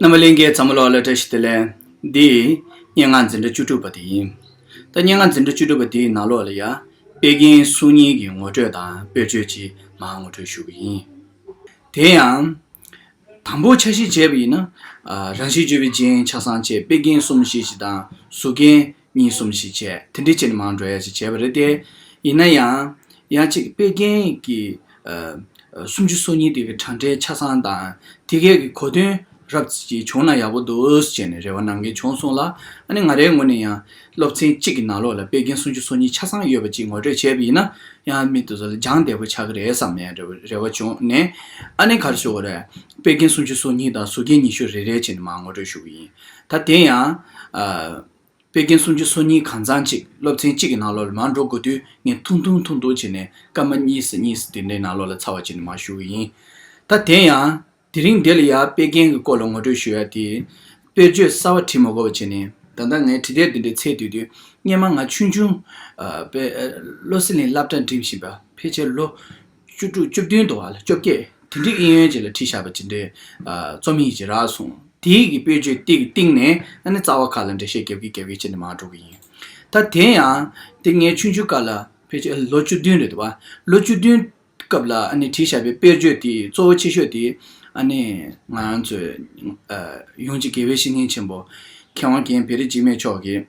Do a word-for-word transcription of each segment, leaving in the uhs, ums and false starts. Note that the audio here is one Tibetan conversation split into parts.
རྣམ་པ་ལྷན་རྒྱས་ཚང་མ་ལོག་ལ་བཀྲ་ཤིས་བདེ་ལེགས། འདི་སྙན་ངག་འཛིན་གྲྭ་བཅུ་དྲུག་པ་དེ་ཡིན། ད་སྙན་ངག་འཛིན་གྲྭ་བཅུ་དྲུག་པ་དེའི་ནང་ལོགས་ལ་ཡ། དཔེ་རྒྱན་སོ་གཉིས་ཀྱི་ངོ་སྤྲོད་དང་དཔེར་བརྗོད་ཅིག་མར་ངོ་སྤྲོད་ཞུ་གི་ཡིན། དེ་ཡང་། དང་པོ་ཆ་བཞག་བྱས་པ་ཡིན་ན། ཨ། རང་བཞིན་བརྗོད་པའི་རྒྱན་ཆ་ཚང་བྱས། དཔེ་རྒྱན་གསུམ་བཞི་ཞིག་དང་གཟུགས་རྒྱན་གཉིས་གསུམ་ཞིག་བྱས། དེ་འདྲ་བྱས་ནས་མར་འགྲོ་ཡ་ཞིག་བྱས་པ་རེད་དེ། ཡིན་ན་ཡང་། ཡང་གཅིག་དཔེ་རྒྱན་གྱི། ཨ། སུམ་ཅུ་སོ་གཉིས་དེ་གི་གྲངས་འདྲེན་ཆ་ཚང་དང་། དེ་གའི་གི་གོ་དོན་རབ་ཅིག་བྱུང་ན་ཡག་པོ་འདུག་ཟེར་ནས་རེ་བ་གནང་མཁན་བྱུང་སོང་ལ། ཨ་ནི་ང་རའི་ངོས་ནས་ཡང་སློབ་ཚན་གཅིག་གི་ནང་ལོགས་ལ་དཔེ་རྒྱན་སུམ་ཅུ་སོ་གཉིས་ཆ་ཚང་ཡོད་པ་ཅིག་ངོ་སྤྲོད་བྱས་པ་ཡིན་ན། ཡང་མི་དེ་ཚོ་ལ་སྦྱང་བདེ་པོ་ཆགས་ཀྱི་རེད་བསམ་ནས་རེ་བ་རེ་བ་བྱུང་ནས། ཨ་ནི་ག་རེ་ཞུ་དགོས་རེད། དཔེ་རྒྱན་སུམ་ཅུ་སོ་གཉིས་དང་གཟུགས་རྒྱན་ཉི་ཤུ་རེ་རེ་བྱས་ནས་མར་ངོ་སྤྲོད་ཞུ་གི་ཡིན། ད་དེ་ཡང་། ཨ། དཔེ་རྒྱན་སུམ་ཅུ་སོ་གཉིས་གང་ཚང་གཅིག་སློབ་ཚན་གཅིག་གི་ནང་ལོགས་ལ་མར་འགྲོ་དགོས་དུས། ངས་ཐུང་ཐུང་ཐུང་ཐུང་བྱས་ནས་སྐར་མ་གཉིས་ཙམ་གཉིས་ཙམ་དེ་འདྲའི་ནང་ལོགས་ལ་ཚར་བ་བྱས་ནས་མར་ཞུ་གི་ཡིན། ད་དེ་ཡང་། དེ་རིང་འདི་ལ་ཡ་དཔེ་རྒྱན་གྱི་སྐོར་ལ་ངོ་སྤྲོད་ཞུ་ཡ་དེ། དཔེར་བརྗོད་གསར་པ་བྲིས་མ་དགོས་པ་བྱས་ནས། ད་ལྟ་ངས་བྲིས་དེབ་འདི་འདྲ་འཚོལ་སྡོད་དུས། སྔོན་མ་ང་ཆུང་ཆུང་། ཨ། དཔེ། ཨ། བློ་གསལ་གླིང་སློབ་གྲྭ་འགྲིམ་བཞིན་པ། ཕལ་ཆེར་ལོ་བཅུ་དྲུག་བཅུ་བདུན་དུ་བ་ལ་བཅོ་བརྒྱད་དེ་འདྲའི་གཡས་གཡོན་ཅིག་ལ་བྲིས་བཞག་པ་ཅིག་འདྲའི། ཨ། རྩོམ་ཡིག་ཅིག་རག་སོང་། དེའི་གི་དཔེར་བརྗོད་དེ་གི་སྟེང་ནས། ཨ་ནི་རྩ་བ་ཁག་ལ་འགྲེལ་བཤད་རྒྱབ་ཀྱི་རྒྱབ་ཀྱི་བྱས་ནས་མར་འགྲོ་གི་ཡིན། ད་དེ་ཡང་དེ་ངས་ཆུང་ཆུང་སྐབས་ལ། ཕལ་ཆེར་ལོ་བཅུ་བདུན་རེད་འདུག་བ། ལོ་བཅུ་བདུན་སྐབས་ལ། ཨ་ནི་བྲིས་བཞག་པའི་དཔེར་བརྗོད་དེ་གཙོ་བོ་ཆེ་ཤོས་དེ། ཨ་ནི་ང་རང་ཚོའི། ཨ། ཡོངས་ཀྱི་དགེ་བའི་བཤེས་གཉེན་ཆེན་པོ་མཁས་དབང་རྒན་བེ་རི་འཇིགས་མེད་མཆོག་གིས།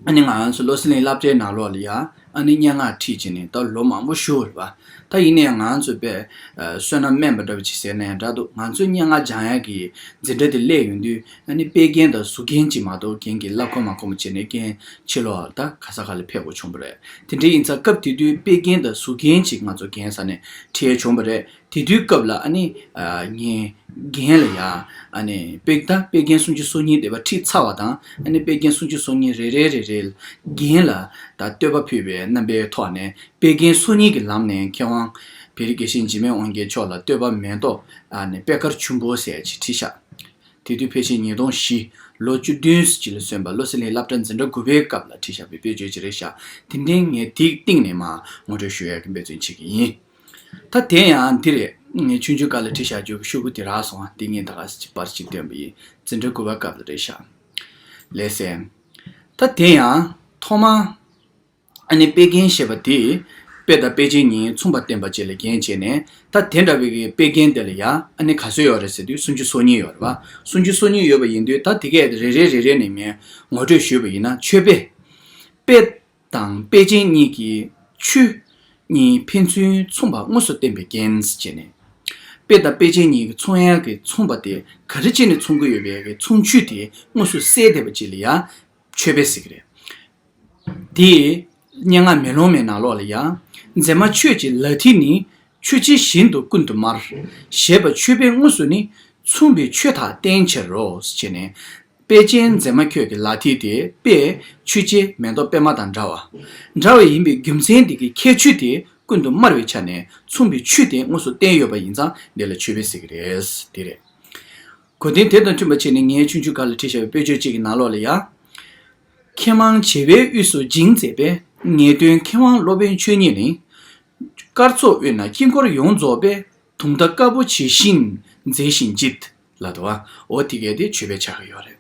ཨ་ནི་ང་རང་ཚོ་བློ་གསལ་གླིང་སློབ་གྲྭའི་ནང་ལོགས་ལ་ཡ། ཨ་ནི་སྙན་ངག་ཁྲིད་བྱས་ནས་ད་ལོ་མང་པོ་བཞུགས་རེད་པ། ད་ཡིན་ནའི་ང་རང་ཚོ་དཔེ། ཨ། བསོད་ནམས་དམན་པ་འདྲ་པོ་ཅིག་ཟེར་ན་ཡང་འདྲ་འདུག་ང་ཚོའི་སྙན་ངག་སྦྱང་ཡག་གི་འཛིན་གྲྭ་དེ་སླེབས་ཡོང་དུས། ཨ་ནི་དཔེ་རྒྱན་དང་གཟུགས་རྒྱན་གཅིག་མ་གཏོགས་རྒན་གྱིས་བསླབ་ཁོམ་མ་ཁོམ་བྱས་ནས། རྒན་ཕྱི་ལོགས་ལ་ད་ག་ས་ག་ལ་ཕེབས་དགོས་བྱུང་བ་རེད། དེ་འདྲ་ཡིན་ཙང་སྐབས་དེ་དུས་དཔེ་རྒྱན་དང་གཟུགས་རྒྱན་གཅིག་ང་ཚོ་རྒན་ས་ནས་ཁྲིད་ཡས་བྱུང་བ་རེད། དེ་དུས་སྐབས་ལ། ཨ་ནི། ཨ། ངས་རྒན་ལ་ཡ། ཨ་ནི་དཔེ། ད་དཔེ་རྒྱན་སུམ་ཅུ་སོ་གཉིས་དེ་བ་ཁྲིད་ཚར་བ་དང་། ཨ་ནི་དཔེ་རྒྱན་སུམ་ཅུ་སོ་གཉིས་རེ་རེ་རེ་རེ་རྒན་ལ་ད་བསྟོད་པ་ཕུལ་བའི་རྣམ་པའི་ཐོག་ནས། དཔེ་རྒྱན་སོ་གཉིས་ཀྱི་ལམ་ནས་མཁས་དབང་བེ་རི་དགེ་བཤེས་འཇིགས་མེད་དབང་རྒྱལ་མཆོག་ལ་བསྟོད་པ་མེ་ཏོག་ཨ་ནི་པད་དཀར་ཆུན་པོ་ཟེར་ཡ་ཅིག་ཁྲིད་ཤག་དེ་དུས་ཕལ་ཆེར་ཉིས་སྟོང་བཞི། ལོ་བཅུ་བདུན་ཙམ་ཅིག་ལ་སོན་པ། བློ་གསལ་གླིང་སློབ་གྲྭ་འཛིན་གྲྭ་དགུ་པའི་སྐབས་ལ་ཁྲིད་བཞག་པའི་དཔེར་བརྗོད་ཅིག་རེད་ཤག་དེ་འདྲའི་ངས་དེའི་སྟེང་ནས་མར་ངོ་སྤྲོད་ཞུ་ཡག་གི་འབད་བརྩོན་བྱེད་ཀྱི་ཡིན། ད་དེ་ཡང་འདི་རེད། ངས་ཆུང་ཆུང་སྐབས་ལ་ཁྲིད་བཞག་རྒྱུ་གི་ཤོག་གུ་དེ་རག་སོང་ཨ། དེ་ངས་ད་ག་ས་ཅིག་པར་ཅིག་བཏོན་པ་ཡིན། འཛིན་གྲྭ་དགུ་པ་སྐབས་ལ་རེད་ཤག་ལགས་སེ། ད་དེ་ཡང་ཐོག་མར། ཨ་ནི་དཔེ་རྒྱན་ཞེས་པ་དེ། དཔེ་དང་དཔེ་ཅན་གཉིས་མཚུངས་པར་བསྟན་པ་ཅིག་ལ་རྒྱན་བྱས་ནས། ད་དེ་འདྲ་བའི་གི་དཔེ་རྒྱན་དེ་ལ་ཡ། ཨ་ནི་ག་ཚོད་ཡོད་རེད་ཟེར་དུས། སུམ་ཅུ་སོ་གཉིས་ཡོད་རེད་པ། སུམ་ཅུ་སོ་གཉིས་ཡོད་པ་ཡིན་དུས། ད་དེ་གས་རེ་རེ་རེ་རེ་ནས་ངས་ངོ་སྤྲོད་ཞུས་པ་ཡིན་ན། མཆོད་དཔེ། དཔེ་དང་དཔེ་ཅན་གཉིས་ཀྱི་ཆོས་གཉིས་ཕན་ཚུན་མཚུངས་པ་དངོས་སུ་བསྟན་པའི་རྒྱན་ཟེར་བྱས་ནས། དཔེ་དང་དཔེ་ཅན་གཉིས་ཀྱི་མཚུངས་ཡན་གྱི་མཚུངས་པ་དེ་ག་རེ་བྱས་ནས་མཚུངས་ཀྱི་ཡོད་པའི་གི་མཚུངས་ཆོས་དེ་དངོས་སུ་གསལ་བསྡད་པ་ཅིག་ལ་ཡ། མཆོད་དཔེ་ཟེར་གྱི་རེད། དེའི་སྙན་ངག་མེ་ལོང་མའི་ནང་ལོགས་ལ་ཡང་། མཛེས་མ་ཁྱོད་ཀྱི་ལག་མཐིལ་ནི། ཆོས་ཆེན་བཞིན་དུ་ཀུན་ཏུ་དམར། ཞེས་པ་མཆོད་པའི་དངོས་སུ་ནི། མཚུངས་པའི་ཆོས་དག་བསྟན་ཕྱིར་རོ། ཞེས་ནས། དཔེ་ཅན་མཛེས་མ་ཁྱོད་ཀྱི་ལག་མཐིལ་དེ་དཔེ་ཆོས་ཆེན་མེ་ཏོག་པད་མ་དང་འདྲ་བ། འདྲ་བ་ཡིན་པའི་རྒྱུ་མཚན་དེ་གི་ཁྱད་ཆོས་དེ་ཀུན་ཏུ་དམར་བའི་ཆ་ནས། མཚུངས་པའི་ཆོས་དེ་དངོས་སུ་བསྟན་ཡོད་པ་ཡིན་ཙང་འདི་ལ་མཆོད་དཔེ་ཟེར་གྱི་རེད། དེ་རེད། གོ་དོན་དེ་དང་མཐུན་པ་བྱས་ནས་ངས་ཆུང་ཆུང་སྒང་ལ་བྲིས་བཞག་པའི་དཔེར་བརྗོད་ཅིག་གི་ནང་ལོགས་ལ་ཡ། མཁས་མང་བྱེ་བའི་དབུས་སུ་འགྱིང་མཛད་པའི། ངེས་དོན་མཁས་དབང་སློབ་དཔོན་ཆོས་ཉིད་ནི། སྐར་ཚོགས་དབུས་ན་དཀྱིལ་འཁོར་ཡོངས་རྫོགས་པའི། དུང་ཟླ་དཀར་པོ་ཇི་བཞིན་མཛེས་ཤིང་བརྗིད། ལབ་འདུག་པ། འོ་དེ་གས་དེ་མཆོད་པའི་ཆགས་ཀྱི་ཡོད་རེད།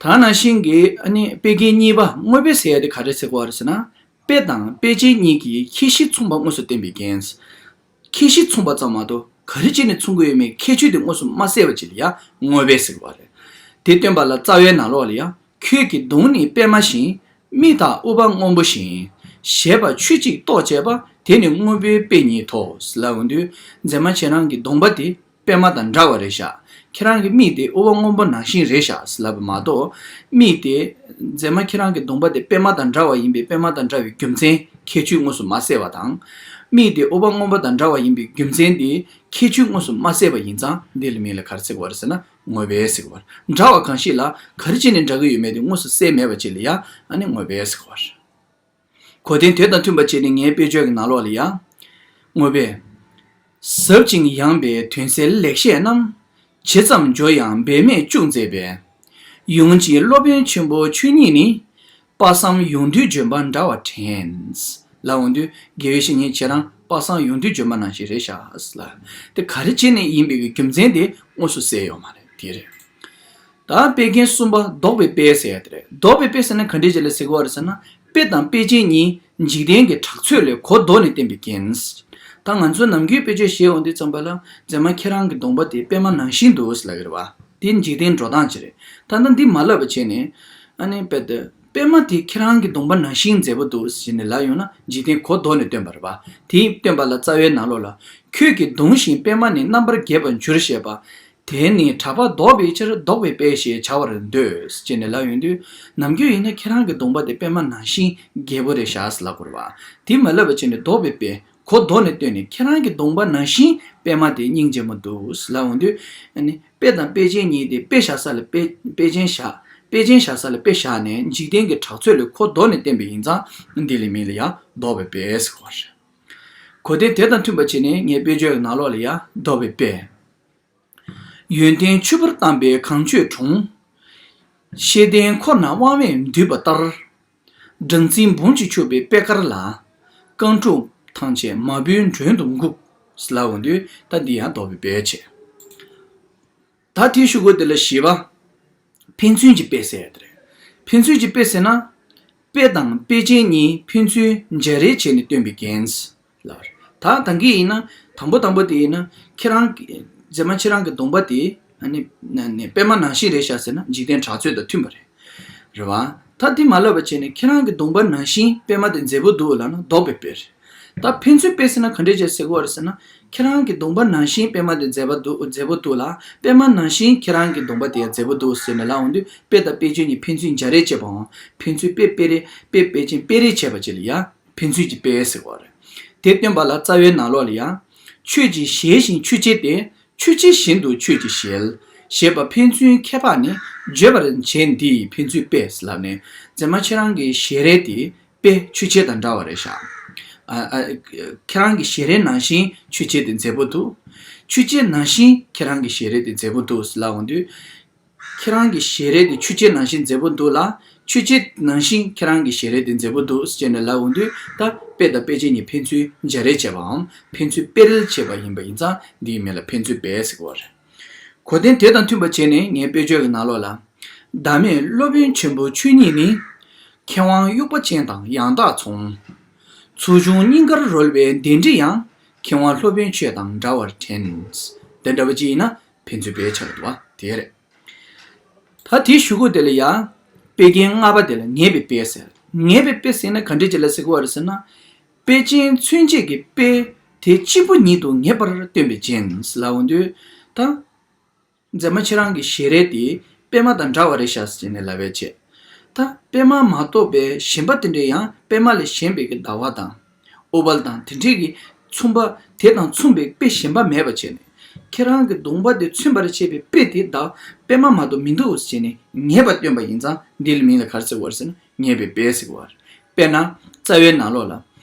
ད་ནང་བཞིན་གྱི་ཨ་ནི་དཔེ་རྒྱན་གཉིས་པ་དངོས་དཔེ་ཟེར་ཡ་དེ་ག་རེ་ཟེར་དགོས་རེད་ཟེར་ན། དཔེ་དང་དཔེ་ཅན་གཉིས་ཀྱི་ཁྱད་གཞི་མཚུངས་པ་དངོས་སུ་བསྟན་པའི་རྒྱན། ཁྱད་གཞི་མཚུངས་པ་ཙམ་མ་གཏོགས་ག་རེ་བྱས་ནས་མཚུངས་ཀྱི་ཡོད་མེད་ཁྱད་ཆོས་དེ་དངོས་སུ་མ་གསལ་བ་ཅིག་ལ་ཡང་དངོས་དཔེ་ཟེར་གྱི་ཡོད་རེད། དེ་སྟོན་པ་ལ་རྩ་བའི་ནང་ལོགས་ལ་ཡང་། ཁྱོད་ཀྱི་གདོང་ནི་པད་མ་བཞིན། མིག་དག་ཨུཏྤལ་སྔོན་པོ་བཞིན། ཞེས་པ་ཆོས་གཅིག་རྟོགས་བྱས་པ། དེ་ནི་དངོས་པོའི་དཔེ་ཉིད་དོ། ལབ་འོང་དུས། མཛེས་མ་ཁྱེད་རང་གི་གདོང་པ་དེ་པད་མ་དང་འདྲ་བ་རེད་ཤག་ཁྱེད་རང་གི་མིག་དེ་ཨུཏྤལ་སྔོན་པོ་ནང་བཞིན་རེད་ཤག་ལབ་པ་མ་གཏོགས། མིག་དེ། མཛེས་མ་ཁྱེད་རང་གི་གདོང་པ་དེ་པད་མ་དང་འདྲ་བ་ཡིན་པའི་པད་མ་དང་འདྲ་བའི་རྒྱུ་མཚན་ཁྱད་ཆོས་དངོས་སུ་མ་གསལ་བ་དང་། མིག་དེ་ཨུཏྤལ་སྔོན་པོ་དང་འདྲ་བ་ཡིན་པའི་རྒྱུ་མཚན་དེ་ཁྱད་ཆོས་དངོས་སུ་མ་གསལ་བ་ཡིན་ཙང་། འདི་ལ་མིང་ལ་ག་རེ་ཟེར་དགོས་རེད་ཟེར་ན། དངོས་དཔེ་ཟེར་གྱི་ཡོད་རེད། འདྲ་བ་གང་ཞིག་ལ་ག་རེ་བྱས་ནས་འདྲ་གི་ཡོད་མེད་དེ་དངོས་སུ་གསལ་མེད་པ་ཅིག་ལ་ཡང་། ཨ་ནི་དངོས་དཔེ་ཟེར་གྱི་ཡོད་རེད། གོ་དོན་དེ་དང་མཐུན་པ་བྱས་ནས་ངའི་དཔེར་བརྗོད་ཀྱི་ནང་ལོགས་ལ་ཡང་། དངོས་དཔེ། ཟབ་ཅིང་ཡངས་པའི་དོན་གསལ་ལེགས་བཤད་རྣམས། ཇི་ཙམ་འཇོ་ཡང་འབད་མེད་བཅུག་མཛད་པའི། ཡོངས་ཀྱི་སློབ་དཔོན་ཆེན་པོ་ཆོས་ཉིད་ནི། དཔག་བསམ་ཡོངས་འདུའི་ལྗོན་པ་འདྲ་བར་དྲན། ལབ་འོང་དུས། དགེ་བའི་བཤེས་གཉེན་ཁྱེད་རང་དཔག་བསམ་ཡོངས་འདུའི་ལྗོན་པ་ནང་བཞིན་རེད་ཤག་ལ། དེ་ག་རེ་བྱས་ནས་ཡིན་པའི་གི་རྒྱུ་མཚན་དེ་དངོས་སུ་གསལ་ཡོད་མ་རེད། དེ་རེད། ད་དཔེ་རྒྱན་གསུམ་པ་ལྡོག་པའི་དཔེ་ཟེར་ཡ་དེ་རེད། ལྡོག་པའི་དཔེ་ཟེར་ན་ག་འདྲས་ཅིག་ལ་ཟེར་གྱི་ཡོད་རེད་ཟེར་ན། དཔེ་དང་དཔེ་ཅན་གཉིས་འཇིག་རྟེན་གྱི་གྲགས་ཚོད་ལས་གོ་ལྡོག་ནས་བསྟན་པའི་རྒྱན། ད་ང་ཚོའི་ནམ་རྒྱུན་དཔེ་བརྗོད་བྱེད་ཡོང་དུས་ཙམ་པ་ལ། མཛེས་མ་ཁྱེད་རང་གི་གདོང་པ་དེ་པད་མ་ནང་བཞིན་འདུག་ཟེར་ལབ་ཀྱི་རེད་བ། དེ་འཇིག་རྟེན་འགྲོ་སྟངས་ཅིག་རེད། ད་ལྟ་འདི་མ་ལབ་པ་བྱས་ནས། ཨ་ནི་དཔེ་དེ་པད་མ་དེ་ཁྱེད་རང་གི་གདོང་པ་ནང་བཞིན་མཛེས་པོ་འདུག་ཟེར་ནས་ལབ་ཡོང་ན། འཇིག་རྟེན་གོ་ལྡོག་ནས་སྟོན་པ་རེད་བ། དེ་སྟོན་པ་ལ་རྩ་བའི་ནང་ལོགས་ལ། ཁྱོད་ཀྱིས་གདོང་བཞིན་པད་མ་ནི་རྣམ་པར་རྒྱས་པར་འགྱུར་ཞེས་པ། དེ་ནི་གྲགས་པ་ལྡོག་པའི་ཕྱིར་ལྡོག་པའི་དཔེ་ཞེས་བྱ་བར་འདོད། ཅེས་ནས་ལབ་ཡོང་དུས། ནམ་རྒྱུན་ཡིན་ན་ཁྱེད་རང་གི་གདོང་པ་དེ་པད་མ་ནང་བཞིན་རྒྱས་པོ་རེད་ཤག་ཟེར་ལབ་དགོས་རེད་བ། དེ་མ་ལབ་པ་བྱས་ནས་ལྡོག་པའི་དཔེ་གོ་ལྡོག་ནས་སྟོན་ནས། ཁྱེད་རང་གི་གདོང་པ་ནང་བཞིན་པད་མ་དེ་སྙིང་རྗེ་མོ་འདུག་ཟེར་ལབ་ཡོང་དུས། ཨ་ནི་དཔེ་དང་དཔེ་ཅན་གཉིས་དེ་དཔེ་བཞག་ས་ལ་དཔེ་དཔེ་ཅན་བཞག་དཔེ་ཅན་བཞག་ས་ལ་དཔེ་བཞག་ནས་འཇིག་རྟེན་གྱི་གྲགས་ཚོད་ལས་གོ་ལྡོག་ནས་བསྟན་པ་ཡིན་ཙང་། འདི་ལ་མིང་ལ་ཡང་ལྡོག་པའི་དཔེ་ཟེར་གྱི་ཡོད་རེད། གོ་དོན་དེ་དང་མཐུན་པ་བྱས་ནས་ངའི་དཔེ་བརྗོད་ཀྱི་ནང་ལོགས་ལ་ཡང་ལྡོག་པའི་དཔེ། ཡོན་ཏན་ཕྱུག་པོར་གཏམས་པའི་གངས་ཆོས་གྲོང་། ཤེས་ལྡན་འཁོར་རྣམས་དབང་མེད་འདུས་པ་ལྟར། སྦྲང་རྩི་འབུམ་གྱིས་ཕྱུག་པའི་པད་དཀར་ལ། རྐང་དྲུག་ཐང་ཆད་མ་བུའི་མགྲོན་དུ་འགུག་ལབ་ཡོང་དུས། ད་འདི་ཡང་ལྡོག་པའི་དཔེ་བྱས། ད་དེའི་གཞུག་གུ་དེ་ལ་བཞི་པ། ཕན་ཚུན་གྱི་དཔེ་ཟེར་ཡ་དེ་རེད། ཕན་ཚུན་གྱི་དཔེ་ཟེར་ན། དཔེ་དང་དཔེ་ཅན་གཉིས་ཕན་ཚུན་འཇའ་རེས་བྱས་ནས་སྟོན་པའི་རྒྱན་ལབ་རེད། ད་ད་གིན་ཡིན་ན། དང་པོ་དང་པོ་དེ་ཡིན་ན། ཁྱེད་རང་གི་མཛེས་མ་ཁྱེད་རང་གི་གདོང་པ་དེ། ཨ་ནི་ནི་པད་མ་ནང་བཞིན་རེད་ཤག་ཟེར་ན། འཇིག་རྟེན་གྲགས་ཚོད་དང་མཐུན་པ་རེད། རེད་བ། ད་དེ་མ་ལབ་པ་བྱས་ནས་ཁྱེད་རང་གི་གདོང་པ་ནང་བཞིན་པད་མ་དེ་མཛེས་པོ་འདུག་ལབ་ན་ལྡོག་པའི་དཔེ་རེད། ད་ཕན་ཚུན་དཔེ་ཟེར་ན་ག་འདྲས་བྱས་ཟེར་གྱི་ཡོད་རེད་ཟེར་ན། ཁྱེད་རང་གི་གདོང་པ་ནང་བཞིན་པད་མ་དེ་མཛེས་པ་འདུག་མཛེས་པོ་འདུག་ལ། པད་མ་ནང་བཞིན་ཁྱེད་རང་གི་གདོང་པ་དེ་ཡང་མཛེས་པོ་འདུག་ཟེར་ནས་ལབ་ཡོང་དུས། དཔེ་དང་དཔེ་ཅན་གཉིས་ཕན་ཚུན་འཇའ་རེས་བྱས་པའམ། ཕན་ཚུན་དཔེ་དཔེ་རེས་དཔེ་དཔེ་ཅན་དཔེ་རེས་བྱས་པ་ཅིག་ལ་ཡང་ཕན་ཚུན་གྱི་དཔེ་ཟེར་གྱི་ཡོད་རེད། དེ་སྟོན་པ་ལ་རྩ་བའི་ནང་ལོགས་ལ་ཡང་། ཆོས་ཀྱི་ཞལ་བཞིན་ཆོས་ཅན་ཏེ། ཆོས་ཅན་བཞིན་དུ་ཆོས་ཀྱི་ཞལ། ཞེས་པ་ཕན་ཚུན་ཁྱད་འཕགས་ནི། བརྗོད་པར་བྱེད་འདི་ཕན་ཚུན་དཔེ་ལབ་ནས། མཛེས་མ་ཁྱེད་རང་གི་ཞལ་རས་དེ་དཔེ་ཆོས་ཅན་དང་འདྲ་བ་རེད་ཤག་ཨ་ཨ། ཁྱེད་རང་གི་ཞལ་རས་ནང་བཞིན་ཆོས་ཅན་དེ་མཛེས་པོ་འདུག་ཆོས་ཅན་ནང་བཞིན་ཁྱེད་རང་གི་ཞལ་རས་དེ་མཛེས་པོ་འདུག་ལབ་ཡོང་དུས། ཁྱེད་རང་གི་ཞལ་རས་དེ་ཆོས་ཅན་ནང་བཞིན་མཛེས་པོ་འདུག་ལ། ཆོས་ཅན་ནང་བཞིན་ཁྱེད་རང་གི་ཞལ་རས་དེ་མཛེས་པོ་འདུག་ཅེས་ནས་ལབ་ཡོང་དུས། ད་དཔེ་དང་དཔེ་ཅན་གཉིས་ཕན་ཚུན་འཇའ་རེས་བྱས་པའམ། ཕན་ཚུན་དཔེ་རེས་བྱས་པ་ཡིན་པ་ཡིན་ཙང་། འདིའི་མིང་ལ་ཕན་ཚུན་དཔེ་ཟེར་གྱི་ཡོད་རེད། གོ་དོན་དེ་དང་མཐུན་པ་བྱས་ནས་ངའི་དཔེ་བརྗོད་ཀྱི་ནང་ལོགས་ལ། བདག་མེད་སློབ་དཔོན་ཆེན་པོ་ཆོས་ཉིད་ནི། མཁས་དབང་དབྱུག་པ་ཅན་དང་ཡང་དག་མཚུངས། ཚུལ་བྱུང་སྙིང་གར་རོལ་པའི་གདན་ཁྲི་ཡང་། མཁས་དབང་སློབ་དཔོན་ཆོས་དང་འདྲ་བར་དྲན། དེ་འདྲ་བ་ཅིག་ཡིན་ན་ཕན་ཚུན་དཔེ་ཆགས་འདུག་བ། དེ་རེད། ད་དེའི་གཞུག་གུ་དེ་ལ་ཡང་། དཔེ་རྒྱན་ལྔ་པ་དེ་ལ་ངེས་པའི་དཔེ་ཟེར། ངེས་པའི་དཔེ་ཟེར་ན་ག་འདྲས་ཅིག་ལ་ཟེར་གྱི་ཡོད་རེད་ཟེར་ན། དཔེ་ཅན་མཚོན་བྱེད་ཀྱི་དཔེ་དེ་གཅིག་པུ་ཉིད་དུ་ངེས་པར་སྟོན་པའི་རྒྱན་ལབ་ཡོང་དུས། ད་མཛེས་མ་ཁྱེད་རང་གི་ཞལ་རས་དེ་པད་མ་དང་འདྲ་བ་རེད་ཤག་ཟེར་ནས་ལབ་པའི་ཆེད། ད་པད་མ་མ་གཏོགས་པའི་གཞན་པ་དེ་འདྲས་ཡང་། པད་མ་ལས་གཞན་པའི་གི་ཟླ་བ་དང་། འོད་དཔལ་དང་དེ་འདྲས་ཀྱི་མཚུངས་པ། དེ་དང་མཚུངས་པའི་དཔེ་གཞན་པ་མེད་པ་བྱས་ནས། ཁྱེད་རང་གི་གདོང་པ་དེ་མཚོན་པར་བྱེད་པའི་དཔེ་དེ་བདག་པད་མ་མ་གཏོགས་མི་འདུག་ཟེར་ནས་ངེས་པ་སྟོན་པ་ཡིན་ཙང་། འདི་ལ་མིང་ལ་ག་རེ་ཟེར་བ་རེད་ཟེར་ན། ངེས་པའི་དཔེ་ཟེར་བ་རེད། དཔེར་ན་རྩ་བའི་ནང་ལོགས་ལ།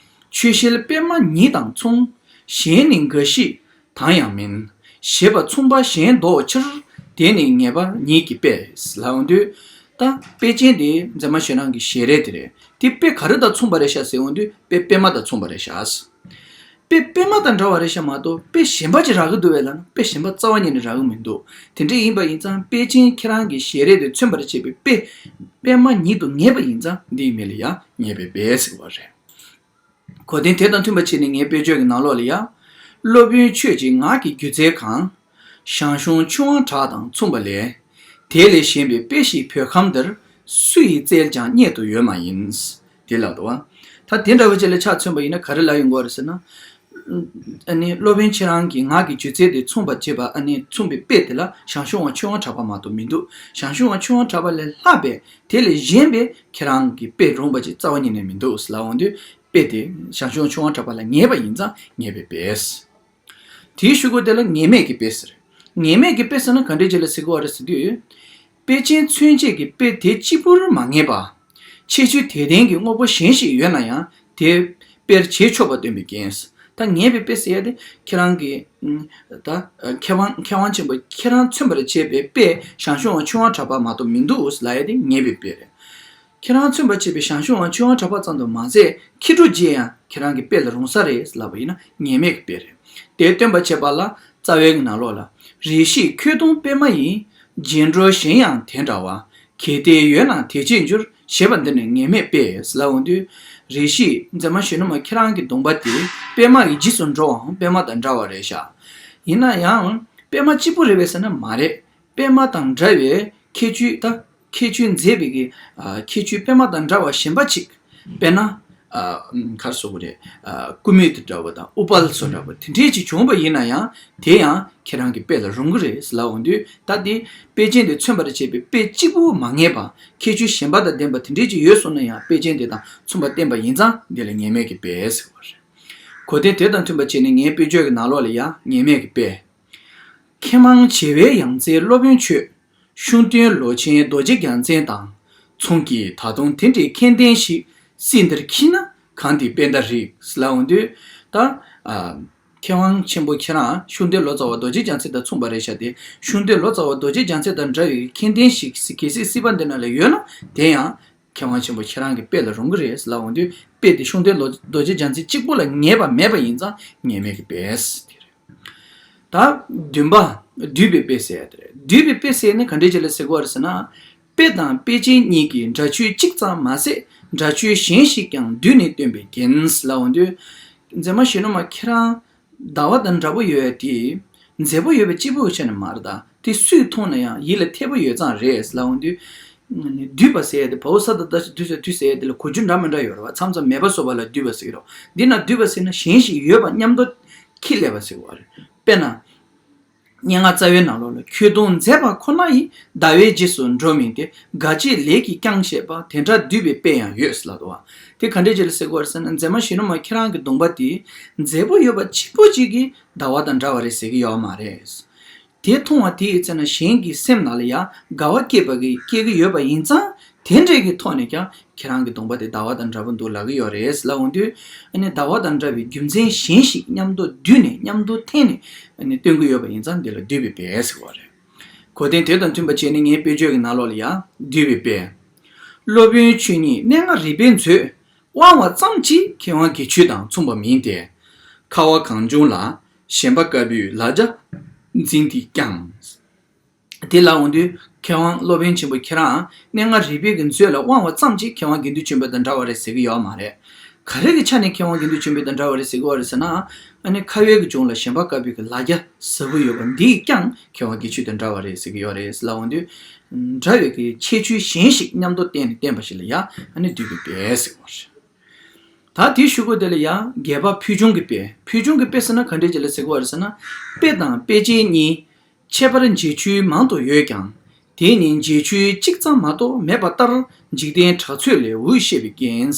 ཆོས་ཞལ་པད་མ་ཉིད་དང་མཚུངས། གཞན་ནི་འགའ་ཞིག་དང་ཡང་མིན། ཞེས་པ་མཚུངས་པ་གཞན་ལྡོག་ཕྱིར། དེ་ནི་ངེས་པ་ཉིད་ཀྱི་དཔེ་ལབ་ཡོང་དུས། ད་དཔེ་ཅན་དེ་མཛེས་མ་ཁྱེད་རང་གི་ཞལ་རས་དེ་རེད། དེ་དཔེ་ག་རེ་དང་མཚུངས་པ་རེད་ཤག་ཟེར་ཡོང་དུས། དཔེ་པད་མ་དང་མཚུངས་པ་རེད་ཤག་དཔེ་པད་མ་དང་འདྲ་བ་རེད་ཤག་མ་གཏོགས། དཔེ་གཞན་པ་ཅིག་རག་གི་འདུག་བས་ལབ་ན། དཔེ་གཞན་པ་རྩ་བ་ཉིད་ནས་རག་གི་མི་འདུག་དེ་འདྲ་ཡིན་པ་ཡིན་ཙང་། དཔེ་ཅན་ཁྱེད་རང་གི་ཞལ་རས་དེ་མཚོན་པར་བྱེད་པའི་དཔེ་པད་མ་ཉིད་དུ་ངེས་པ་ཡིན་ཙང་། འདིའི་མིང་ལ་ཡང་ངེས་པའི་དཔེ་ཟེར་བ་རེད། གོ་དོན་དེ་དང་མཐུན་པ་བྱས་ནས་ངའི་དཔེ་བརྗོད་ཀྱི་ནང་ལོགས་ལ་ཡང་། སློབ་དཔོན་ཆོས་ཀྱི་ངག་གི་སྒྱུ་རྩལ་གང་། ཞང་ཞུང་ཆོས་དབང་གྲགས་དང་མཚུངས་པ་ལས། དེ་ལས་གཞན་པའི་དཔེ་ཞིག་བོད་ཁམས་འདིར། སུ་ཡིས་བཙལ་ཀྱང་རྙེད་དུ་ཡོད་མ་ཡིན། དེ་ལབ་འདུག་བ། ད་དེ་འདྲ་བ་ཅིག་ལ་ཆ་མཚོན་པ་ཡིན་ན་ག་རེ་ལབ་ཡོང་གི་ཡོད་རེད་ཟེར་ན། ཨ་ནི་སློབ་དཔོན་ཁྱེད་རང་གི་ངག་གི་སྒྱུ་རྩལ་དེ་མཚུངས་པར་བྱེད་པ། ཨ་ནི་མཚུངས་པའི་དཔེ་དེ་ལ་ཞང་ཞུང་དབང་ཆོས་དབང་གྲགས་པ་མ་གཏོགས་མི་འདུག་ཞང་ཞུང་དབང་ཆོས་དབང་གྲགས་པ་ལས་ལྷག་པའི། དེ་ལས་གཞན་པའི་ཁྱེད་རང་གི་དཔེ་རུང་བ་ཅིག་རྩ་བ་ཉིད་ནས་མི་འདུག་ལབ་ཡོང་དུས། དཔེ་དེ་ཞང་ཞུང་དབང་ཆོས་དབང་གྲགས་པ་ལ་ངེས་པ་ཡིན་ཙང་ངེས་པའི་དཔེ། དེའི་གཞུག་གུ་དེ་ལ་ངེས་མེད་ཀྱི་དཔེ་ཟེར། ངེས་མེད་ཀྱི་དཔེ་ཟེར་ན་ག་འདྲས་ཅིག་ལ་ཟེར་གྱི་ཡོད་རེད་ཟེར་དུས། དཔེ་ཅན་མཚོན་བྱེད་ཀྱི་དཔེ་དེ་གཅིག་པུར་མ་ངེས་པ། ཁྱད་ཆོས་དེ་ལྡན་གྱི་དངོས་པོ་གཞན་ཞིག་ཡོད་ན་ཡང་དེ་དཔེར་བྱེད་ཆོག་པ་སྟོན་པའི་རྒྱན། ད་ངེས་པའི་དཔེ་ཟེར་ཡ་དེ་ཁྱེད་རང་གི། ད་མཁས་དབང་མཁས་དབང་ཆེན་པོ་ཁྱེད་རང་མཚོན་པར་བྱེད་པའི་དཔེ་ཞང་ཞུང་དབང་ཆོས་དབང་གྲགས་པ་མ་གཏོགས་མི་འདུག་ལབ་ཡ་དེ་ངེས་པའི་དཔེ་རེད། ཁྱེད་རང་མཚོན་པར་བྱེད་པའི་ཞང་ཞུང་དབང་ཆོས་དབང་གྲགས་པ་ཙམ་དུ་མ་ཟད། མཁས་གྲུབ་རྗེ་ཡང་ཁྱེད་རང་གི་དཔེ་ལ་རུང་ས་རེད་ལབ་པ་ཡིན་ན་ངེས་མེད་ཀྱི་དཔེ་རེད། དེ་སྟོན་པར་བྱེད་པ་ལ་རྩ་བའི་ནང་ལོགས་ལ། རེ་ཞིག་ཁྱོད་གདོང་པད་མ་ཡིས། རྗེས་འགྲོ་གཞན་ཡང་དེ་འདྲ་བ། གལ་ཏེ་ཡོད་ན་དེ་ཆེས་འགྱུར། ཞེས་པ་འདི་ནི་ངེས་མེད་པས་ལབ་འོང་དུས། རེ་ཞིག་མཛེས་མ་གཞོན་ནུ་མ་ཁྱེད་རང་གི་གདོང་པ་དེ་པད་མ་ཡི་རྗེས་སུ་འགྲོ་བའང་པད་མ་དང་འདྲ་བ་རེད་ཤག་ཡིན་ན་ཡང་པད་མ་གཅིག་པུ་རེད་པས་ཟེར་ན་མ་རེད། པད་མ་དང་འདྲ་བའི་ཁྱད་ཆོས་ད་ཁྱད་ཆོས་མཛེས་པའི་གི་ཨ་ཁྱད་ཆོས་པད་མ་དང་འདྲ་བ་གཞན་པ་གཅིག་དཔེར་ན་ཨ་ག་རེ་ཟེར་དགོས་རེད། ཨ་ཀུ་མུད་དེ་འདྲ་བ་དང་ཨུཏྤལ་སོགས་འདྲ་བ་དེ་འདྲས་ཅིག་བྱུང་བ་ཡིན་ན་ཡང་དེ་ཡང་ཁྱེད་རང་གི་དཔེ་ལ་རུང་གི་རེད་ལབ་འོང་དུས། ད་དེ་དཔེ་ཅན་དེ་མཚོན་པར་བྱེད་པའི་དཔེ་གཅིག་པུ་མ་ངེས་པ་ཁྱད་ཆོས་གཞན་པ་དང་ལྡན་པ་དེ་འདྲས་ཅིག་ཡོད་སོང་ན་ཡང་དཔེ་ཅན་དེ་དང་མཚུངས་པ་བསྟན་པ་ཡིན་ཙང་འདི་ལ་ངེས་མེད་ཀྱི་དཔེ་ཟེར་བ་རེད། གོ་དོན་དེ་དང་མཐུན་པ་བྱས་ནས་ངའི་དཔེ་བརྗོད་ཀྱི་ནང་ལོགས་ལ་ཡང་ངེས་མེད་ཀྱི་དཔེ། མཁས་མང་བྱེ་བའི་ཡང་རྩེའི་སློབ་དཔོན་ཁྱོད། ཤུགས་ལྡན་ལོ་ཆེན་རྡོ་རྗེ་རྒྱལ་མཚན་དང་། མཚུངས་ཀྱིས་ད་དུང་དེ་འདྲའི་མཁྱེན་ལྡན་ཞིག་སྲིད་འདིར་མཁྱེན་ན་གང་དེའི་དཔེ་ཟླ་རིགས་ལབ་འོང་དུས། ད་ཨ་མཁས་དབང་ཆེན་པོ་ཁྱེད་རང་ཤུགས་ལྡན་ལོ་ཙཱ་བ་རྡོ་རྗེ་རྒྱལ་མཚན་དང་མཚུངས་པ་རེད་ཤག་དེ་ཤུགས་ལྡན་ལོ་ཙཱ་བ་རྡོ་རྗེ་རྒྱལ་མཚན་དང་འདྲ་བའི་མཁྱེན་ལྡན་ཞིག་གལ་སྲིད་སྲིད་པ་འདི་ན་ལ་ཡོད་ན་དེ་ཡང་མཁས་དབང་ཆེན་པོ་ཁྱེད་རང་གི་དཔེ་ལ་རུང་གི་རེད་ལབ་འོང་དུས། དཔེ་དེ་ཤུགས་ལྡན་ལོ་རྡོ་རྗེ་རྒྱལ་མཚན་གཅིག་པུ་ལ་ངེས་པ་མེད་པ་ཡིན་ཙང་ངེས་མེད་ཀྱི་དཔེ་དེ་རེད། ད་བདུན་པ། བསྡུས་པའི་དཔེ་ཟེར་ཡ་དེ་རེད། བསྡུས་པའི་དཔེ་ཟེར་ནི་ག་འདྲས་ཅིག་ལ་ཟེར་གི་ཡོད་རེད་ཟེར་ན། དཔེ་དང་དཔེ་ཅན་གཉིས་ཀྱི་འདྲ་ཆོས་གཅིག་ཙམ་མ་ཟད་འདྲ་ཆོས་གཞན་ཞིག་ཀྱང་བསྡུས་ནས་སྟོན་པའི་རྒྱན་ལབ་འོང་དུས། མཛེས་མ་གཞོན་ནུ་མ་ཁྱེད་རང་ཟླ་བ་དང་འདྲ་པོ་ཡོད་ཡ་དེ་མཛེས་པོ་ཡོད་པའི་གཅིག་པུ་ཆ་ནས་མ་རེད། ད་དེ་སུས་མཐོང་ན་ཡང་ཡིད་ལ་འཐད་པོ་ཡོད་ཙང་རེད་ལབ་འོང་དུས། བསྡུས་པ་ཟེར་ཡ་དེ་བའོ་ས་ད་ད་ཞིག་བསྡུས་ཟེར་བསྡུས་ཟེར་ཡ་དེ་ལ་གོ་རྒྱུ་འདྲ་མི་འདྲ་ཡོད་རེད་བ། མཚམས་མཚམས་མེད་པ་བཟོ་བ་ལ་བསྡུས་པ་ཟེར་གི་རེད། འདི་ན་བསྡུས་པ་ཟེར་ན་གཞན་ཞིག་ཡོད་པ་མཉམ་དུ་ཁྱེར་སླེབས་པ་ཟེར་བ་རེད། དཔེར་ན། སྙན་ངག་རྩ་བའི་ནང་ལོགས་ལ་ཁྱོད་གདོང་མཛེས་པ་ཁོ་ན་ཡིས། ཟླ་བའི་རྗེས་སུ་འགྲོ་མིན་ཏེ། དགའ་བྱེད་ལས་ཀྱིས་ཀྱང་ཞེས་པ་དེ་འདྲ་བསྡུས་པའི་དཔེ་ཡང་ཡོད་ལབ་འདུག་བ། དེ་ག་འདྲས་ཅིག་ལ་ཟེར་གི་ཡོད་རེད་ཟེར་ན། མཛེས་མ་གཞོན་ནུ་མ་ཁྱེད་རང་གི་གདོང་པ་དེ་མཛེས་པོ་ཡོད་པ་གཅིག་པུ་གཅིག་གིས་ཟླ་བ་དང་འདྲ་བ་རེད་ཟེར་གི་ཡོད་མ་རེད། དེ་མཐོང་བ་དེའི་ཚེ་ན་གཞན་གྱི་སེམས་ནང་ལ་ཡང་དགའ་བ་སྐྱེས་པ་གི་སྐྱེ་གི་ཡོད་པ་ཡིན་ཙང་དེ་འདྲས་ཀྱི་ཐོག་ནས་ཀྱང་ཁྱེད་རང་གི་གདོང་པ་དེ་ཟླ་བ་དང་འདྲ་པོ་འདུག་ལབ་ཀྱི་ཡོད་རེད་ལབ་འོང་དུས། ཨ་ནི་ཟླ་བ་དང་འདྲ་བའི་རྒྱུ་མཚན་གཞན་ཞིག་མཉམ་དུ་བསྡུས་ནས་མཉམ་དུ་འཐེན་ནས་ཨ་ནི་སྟོན་གྱི་ཡོད་པ་ཡིན་ཙང་དེ་ལ་བསྡུས་པའི་དཔེ་ཟེར་བ་རེད། གོ་དོན་དེ་དང་མཐུན་པ་བྱས་ནས་ངའི་དཔེ་བརྗོད་ཀྱི་ནང་ལོགས་ལ་ཡང་བསྡུས་པའི་དཔེ། སློབ་དཔོན་ཆོས་ཉིད་སྙན་ངག་རིག་པའི་མཛོད། དབང་བ་ཙམ་གྱིས་མཁས་དབང་དགེ་ཆོས་དང་མཚུངས་པ་མིན་ཏེ། ཁ་བ་གངས་ལྗོངས་ལ། ཞེན་པ་དཀར་པོའི་ལ་རྒྱ་འཛིན་ཏེ་ཀྱང་། དེ་ལ་འོང་དུས་མཁས་དབང་སློབ་དཔོན་ཆེན་པོ་ཁྱེད་རང་སྙན་ངག་རིག་པའི་གི་མཛོད་ལ་དབང་བ་ཙམ་གྱིས་མཁས་དབང་དགེ་འདུན་ཆོས་འཕེལ་དང་འདྲ་བ་རེད་ཟེར་གི་ཡོད་མ་རེད། ག་རེ་གི་ཆ་ནས་མཁས་དབང་དགེ་འདུན་ཆོས་འཕེལ་དང་འདྲ་བ་རེད་ཟེར་གི་ཡོད་རེད་ཟེར་ན། ཨ་ནི་ཁ་བའི་གི་ལྗོངས་ལ་ཞེན་པ་དཀར་པོའི་གི་ལ་རྒྱ་ཟབ་པོ་ཡོད་པ་འདིས་ཀྱང་མཁས་དབང་དགེ་ཆོས་དང་འདྲ་བ་རེད་ཟེར་གི་ཡོད་རེད་ལབ་འོང་དུས། འདྲ་བའི་གི་ཁྱད་ཆོས་གཞན་ཞིག་མཉམ་དུ་བསྟན་ནས་བསྟན་པ་ཞིག་ལ་ཡང་ཨ་ནི་བསྡུས་པའི་དཔེ་ཟེར་གི་ཡོད་རེད། ད་དེའི་གཞུག་གུ་དེ་ལ་ཡང་རྒྱས་པ་ཕུལ་བྱུང་གི་དཔེ། ཕུལ་བྱུང་གི་དཔེ་ཟེར་ན་ག་འདྲས་ཅིག་ལ་ཟེར་གི་ཡོད་རེད་ཟེར་ན། དཔེ་དང་དཔེ་ཅན་གཉིས། ཁྱད་པར་འབྱེད་ཚུལ་མང་དུ་ཡོད་ཀྱང་། དེ་ནི་འབྱེད་ཚུལ་གཅིག་ཙམ་མ་གཏོགས་མེད་པ་ལྟར་འཇིག་རྟེན་གྲགས་ཚོད་ལས་འོད་བཤད་པའི་རྒྱན།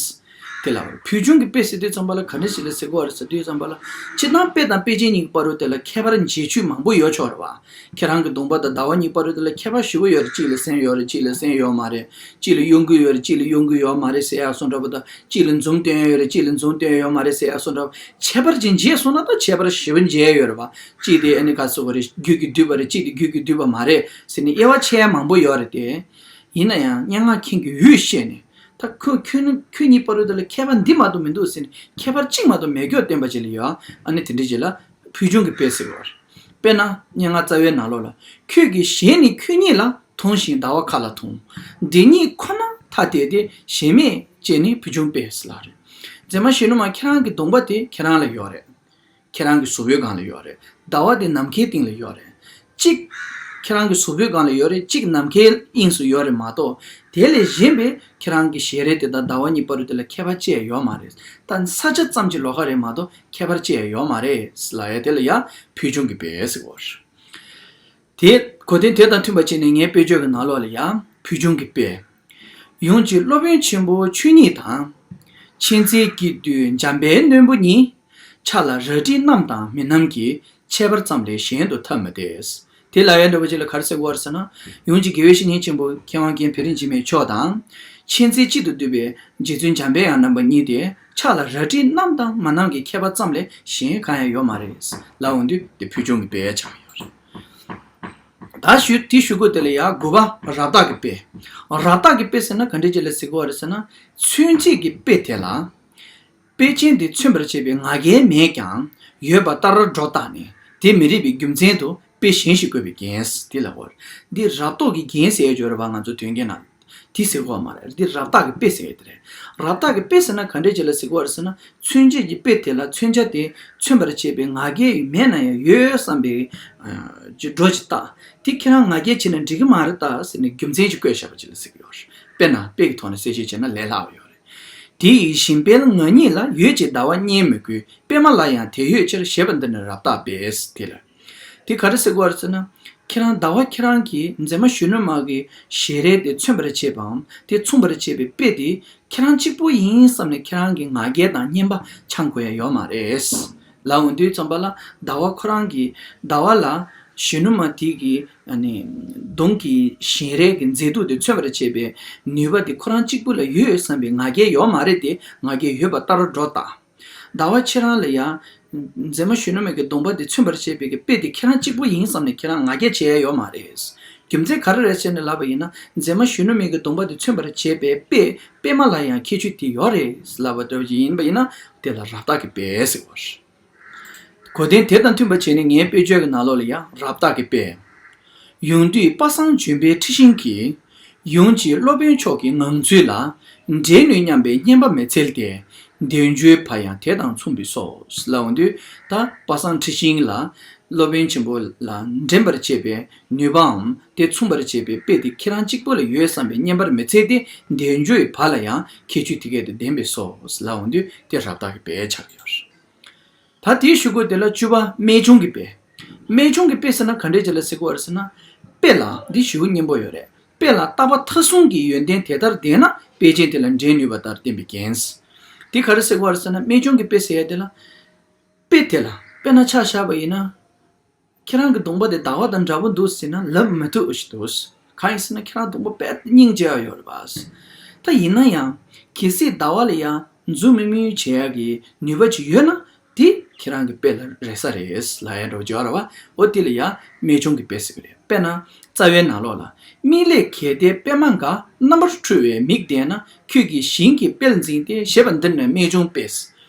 དེ་ལ་ཕུལ་བྱུང་གི་དཔེ་ཟེར་དུས་ཙམ་པ་ལ་ག་འདྲས་ཅིག་ལ་ཟེར་གི་ཡོད་རེད་ཟེར་དུས་ཙམ་པ་ལ། སྤྱིར་བཏང་དཔེ་དང་དཔེ་ཅན་གཉིས་ཀྱི་བར་དུ་དེ་ལ་ཁྱད་པར་འབྱེད་ཚུལ་མང་པོ་ཡོད་ཆོག་རེད་བ། ཁྱེད་རང་གི་གདོང་པ་དང་ཟླ་བ་གཉིས་བར་དུ་དེ་ལ་ཁྱད་པར་ཞེ་པོ་ཡོད་རེད། གཅིག་ལ་སེམས་ཡོད་རེད། གཅིག་ལ་སེམས་ཡོད་མ་རེད། གཅིག་ལ་གཡོ་འགུལ་ཡོད་རེད། གཅིག་ལ་གཡོ་འགུལ་ཡོད་མ་རེད་ཟེར་ཡག་སོང་འདྲ་པོ་དང་། གཅིག་ལ་འཛུམ་སྟོན་ཡོད་རེད། གཅིག་ལ་འཛུམ་སྟོན་ཡོད་མ་རེད་ཟེར་ཡག་སོང་འདྲ་པོ། ཁྱད་པར་ཅིག་འབྱེད་སོང་ན་ད་ཁྱད་པར་ཞེ་པོ་འབྱེད་ཡོད་རེད་བ། གཅིག་དེ་ཨ་ནི་ག་ཟེར་དགོས་རེད། རྒྱུད་ཀྱིས་བསྡུས་པ་རེད། གཅིག་དེ་རྒྱུད་ཀྱིས་བསྡུས་པ་མ་རེད་ཟེར་ནས་དབྱེ་བ་ཕྱེ་ཡག་མང་པོ་ཡོད་རེད་དེ། ཡིན་ན་ཡང་སྙན་ངག་མཁན་གྱིས་འོད་བཤད་ནས། ད་ཁོ་ཁྱོད་ནི་ཁྱོད་གཉིས་བར་དུ་ལ་ཁྱད་པར་འདི་མ་གཏོགས་མི་འདུག་ཟེར་ནས་ཁྱད་པར་གཅིག་མ་གཏོགས་མེད་སྐྱོ་བསྟན་པ་ཅིག་ལ་ཡོད། ཨ་ནི་དེ་འདྲ་ཅིག་ལ་ཕུལ་བྱུང་གི་དཔེ་ཟེར་བ་རེད། དཔེར་ན་སྙན་ངག་རྩ་བའི་ནང་ལོགས་ལ། ཁྱོད་ཀྱི་ཞལ་ནི་ཁྱོད་ཉིད་ལ། མཐོང་ཞིང་ཟླ་བ་མཁའ་ལ་མཐོང་། འདི་ཉིད་ཁོ་ན་ཐ་དད་དེ། ཞེན་མེད་ཅེས་ནི་ཕུལ་བྱུང་དཔེ་ཟེར་ལ་རེད། མཛེས་མ་གཞོན་ནུ་མ་ཁྱེད་རང་གི་གདོང་པ་དེ་ཁྱེད་རང་ལ་ཡོད་རེད། ཁྱེད་རང་གི་གཟུགས་པོའི་སྒང་ལ་ཡོད་རེད། ཟླ་བ་དེ་ནམ་མཁའི་སྟེང་ལ་ཡོད་རེད། གཅིག་ཁྱེད་རང་གི་གཟུགས་པོའི་སྒང་ལ་ཡོད་རེད། གཅིག་ནམ་མཁའི་དབྱིངས་སུ་ཡོད་རེད་མ་གཏོགས། དེ་ལས་གཞན་པའི་ཁྱེད་རང་གི་ཞལ་རས་དེ་དང་ཟླ་བ་གཉིས་བར་དུ་དེ་ལ་ཁྱད་པར་ཅི་ཡང་ཡོད་མ་རེད། ད་ས་ཆ་ཙམ་གྱི་ལོགས་ཀ་རེད་མ་གཏོགས་ཁྱད་པར་ཅི་ཡང་ཡོད་མ་རེད་ལབ་ཡ་དེ་ལ་ཡང་ཕུལ་བྱུང་གི་དཔེ་ཟེར་གོ། དེ་གོ་དོན་དེ་དང་མཐུན་པ་བྱས་ནས་ངའི་དཔེ་བརྗོད་ཀྱི་ནང་ལོགས་ལ་ཡང་ཕུལ་བྱུང་གི་དཔེ། ཡུམ་གྱི་སློབ་དཔོན་ཆེན་པོ་ཆོས་ཉིད་དང་། མཁྱེན་བརྩེ་སྐྱིད་འདུས་འཇམ་དཔལ་རྣོན་པོ་གཉིས། ཆ་ལ་རལ་གྲི་རྣམས་དང་མི་རྣམས་ཀྱི། ཁྱད་པར་ཙམ་ལས་གཞན་དུ་ཐ་མི་དད། དེ་ལབ་ཡ་འདྲ་པོ་ཅིག་ལ་ག་རེ་ཟེར་གོ་རེད་ཟེར་ན། ཡུམ་གྱི་དགེ་བའི་བཤེས་གཉེན་ཆེན་པོ་མཁས་དབང་རྒན་བེ་རི་འཇིགས་མེད་མཆོག་དང་། མཁྱེན་བརྩེ་གཅིག་ཏུ་འདུས་པའི་རྗེ་བཙུན་འཇམ་དཔལ་དབྱངས་རྣམ་པ་གཉིས་ཏེ། ཆ་ལ་རལ་གྲི་རྣམས་དང་མི་རྣམས་ཀྱི་ཁྱད་པར་ཙམ་ལས་གཞན་གང་ཡང་ཡོད་མ་རེད་ལབ་འོང་དུས་དེ་ཕུལ་བྱུང་གི་དཔེ་ཆགས་ཡོད་རེད། ད་ཞུ་དེ་ཞུ་དགོས་དེ་ལ་ཡང་དགུ་པ་རབ་བརྟག་གི་དཔེ། རབ་བརྟག་གི་དཔེ་ཟེར་ན་ག་འདྲ་ཅིག་ལ་ཟེར་གོ་རེད་ཟེར་ན། མཚོན་བྱེད་ཀྱི་དཔེ་དེ་ལ། དཔེ་ཅན་དེ་མཚོན་པར་བྱེད་པའི་ང་རྒྱལ་མེད་ཀྱང་ཡོད་པ་ལྟར་སྒྲོ་བཏགས་ནས་དེ་མི་རིགས་པའི་རྒྱུ་མཚན་དུ་ དཔེ་གཞན་ཞིག་བཀོད་པའི་རྒྱན་དེ་ལབ་པ་རེད། འདི་རབ་རྟོག་གི་རྒྱན་ཟེར་ཡས་ཡོད་རེད་པ། ང་ཚོ་དོན་རྒྱན་ནང་དེ་ཟེར་གོ་མ་རེད། འདི་རབ་བཏགས་ཀྱི་དཔེ་ཟེར་ཡས་དེ་རེད། རབ་བཏགས་ཀྱི་དཔེ་ཟེར་ན་ག་འདྲས་ཅིག་ལ་ཟེར་གོ་རེད་ཟེར་ན། མཚོན་བྱེད་ཀྱི་དཔེ་དེ་ལ་མཚོན་བྱ་དེ་མཚོན་པར་བྱེད་པའི་ང་རྒྱལ་མེད་ན་ཡང་ཡོད་བསམ་པའི་ཨ་ཅིག་སྒྲོ་ཅིག་བཏགས། དེ་ཁྱེད་རང་ང་རྒྱལ་བྱས་ན་འགྲིག་གི་མ་རེད་ད་ཟེར་ནས་རྒྱུ་མཚན་ཅིག་བཀོད་བཞག་པ་ཅིག་ལ་ཟེར་གི་ཡོད་རེད། དཔེར་ན་དཔེ་གི་ཐོག་ནས་གསལ་བཤད་བྱས་ན་ལས་སླ་བ་ཡོད་རེད། དེ་ཡི་བཞིན་པའི་ང་ཉིད་ལ་ཡོད་ཅེས་ཟླ་བ་རྙེད་མི་དགོས། པད་མ་ལ་ཡང་དེ་ཡོད་ཕྱིར་ཞེས་པ་འདི་ནི་རབ་བཏགས་པས། དེ་ལ། དེ་ག་རེ་ཟེར་གོ་རེད་ཟེར་ན། ཁྱེད་རང་ཟླ་བ་ཁྱེད་རང་གིས་མཛེས་མ་གཞོན་ནུ་མ་གི་ཞལ་རས་དེ་མཚོན་པར་བྱེད་པའམ་དེ་མཚུངས་པར་བྱེད་པའི་དཔེ་དེ་ཁྱེད་རང་གཅིག་པུ་ཡིན་བསམ་ནས་ཁྱེད་རང་གི་ང་རྒྱལ་དང་བསྙེན་པ་འཆང་དགོས་ཡ་ཡོད་མ་རེད། ལབ་འོང་དུས་ཙམ་པ་ལ་ཟླ་བ་ཁོ་རང་གི་ཟླ་བ་ལ་གཞོན་ནུ་མ་དེ་གི་ཨ་ནི་གདོང་གི་ཞལ་རས་ཀྱི་མཛེས་སྡུག་དེ་མཚོན་པར་བྱེད་པའི་ནུས་པ་དེ་ཁོ་རང་གཅིག་པུ་ལ་ཡོད་བསམ་པའི་ང་རྒྱལ་ཡོད་མ་རེད་དེ། ང་རྒྱལ་ཡོད་པ་ལྟར་སྒྲོ་བཏགས། ཟླ་བ་ཁྱེད་རང་ལ་ཡང་མཛེས་མ་གཞོན་ནུ་མའི་གདོང་པ་དེ་མཚོན་པར་བྱེད་པའི་དཔེ་དེ་ཁྱེད་རང་གཅིག་པུ་ཡིན་བསམ་ནས་ཁྱེད་རང་ང་རྒྱལ་བྱེད་ཡ་ཡོད་མ་རེད། རྒྱུ་མཚན་ག་རེ་རེད་ཟེར་ནས་ལབ་པ་ཡིན་ན། མཛེས་མ་གཞོན་ནུ་མའི་གདོང་པ་དེ་མཚོན་པར་བྱེད་པའི་དཔེ་པད་མ་ལ་ཡང་ཁྱད་ཆོས་དེ་ཡོད་རེད་ལབ་པ་འདྲ་བོ་ཅིག་ཡིན་པ་ཡིན་ན། དེ་ལ་རབ་བཏགས་ཀྱི་དཔེ་ཟེར་བ་རེད། གོ་དོན་དེ་དང་མཐུན་པ་བྱས་ནས་ངའི་དཔེ་བརྗོད་ཀྱི་ནང་ལོགས་ལ་ཡང་རབ་བཏགས་ཀྱི་དཔེ། ཡོང་དུས་པ་སངས་ལྗོན་པའི་འཁྲི་ཤིང་གི། ཡོངས་ཀྱི་སློབ་དཔོན་མཆོག་གི་ངང་ཚུལ་ལ། འགྲན་ནུས་སྙམ་པའི་སྙན་པ་མི་འཚལ་ཏེ། འདས་འགྱུར་བ་ཡང་དེ་དང་མཚུངས་པས་སོ། ལབ་འོང་དུས་ད་པ་སངས་འཁྲི་ཤིང་ལ། སློབ་དཔོན་ཆེན་པོ་ལ་འགྲན་པར་བྱེད་པའི་ནུས་པའམ་དེ་མཚུངས་པར་བྱེད་པའི་དཔེ་དེ་ཁྱེད་རང་གཅིག་པུ་ལ་ཡོད་བསམ་པའི་སྙན་པར་མི་འཚལ་ཏེ། འདས་འགྱུར་བ་ལ་ཡང་ཁྱད་ཆོས་དེ་གས་དེ་ལྡན་པས་སོ། ལབ་འོང་དུས་དེ་རབ་བཏགས་ཀྱི་དཔེ་ཆགས་ཡོད། ད་དེའི་གཞུག་གུ་དེ་ལ་བཅུ་པ་རྨད་བྱུང་གི་དཔེ། རྨད་བྱུང་གི་དཔེ་ཟེར་ན་ག་འདྲས་ཅིག་ལ་ཟེར་གོ་རེད་ཟེར་ན། དཔེ་ལ་འདི་ཞེ་པོ་སྙན་པོ་ཡོད་རེད། དཔེ་ལ་རྟག་པ་མཐའ་གསུམ་གྱི་ཡོན་ཏན་དེ་ལྟར་ལྡན་ན་དཔེ་ཅན་དེ་ལ་འགྲན་ནུས་པ་ལྟར་བསྟན་པའི་རྒྱན། འདི་ག་རེ་ཟེར་གོ་རེད་ཟེར་ན། རྨད་བྱུང་གི་དཔེ་ཟེར་ཡ་དེ་ལ། དཔེ་དེ་ལ་དཔེར་ན་ཆ་བཞག་པ་ཡིན་ན། ཁྱེད་རང་གི་གདོང་པ་དེ་ཟླ་བ་དང་འདྲ་པོ་འདུག་ཟེར་ན་ལབ་མི་ཐུབ་ཞིག་འདུག་གང་ཡིན་ཟེར་ན་ཁྱེད་རང་གདོང་པ་དཔེ་སྙིང་རྗེ་བ་ཡོད་རེད་པ། ད་ཡིན་ན་ཡང་གལ་སྲིད་ཟླ་བ་ལ་ཡང་འཛུམ་དམུལ་དམུལ་བྱེད་ཡག་གི་ནུས་པ་ཅིག་ཡོད་ན་དེ་ཁྱེད་རང་གི་དཔེ་ལ་རེག་ས་རེད་ལབ་ཡ་འདྲ་བོ་ཅིག་ཡོད་རེད་པ། འོ་དེ་ལ་ཡང་རྨད་བྱུང་གི་དཔེ་ཟེར་གི་རེད། དཔེར་ན་རྩ་བའི་ནང་ལོགས་ལ། མིག་ལས་གལ་ཏེ་པད་མ་འགག་རྣམ་པར་འཕྲུལ་བའི་མིག་ལྡན་ན། ཁྱོད་ཀྱིས་ཞིང་གི་དཔལ་འཛིན་ཏེ། ཞེས་པ་འདི་ནི་རྨད་བྱུང་དཔེ།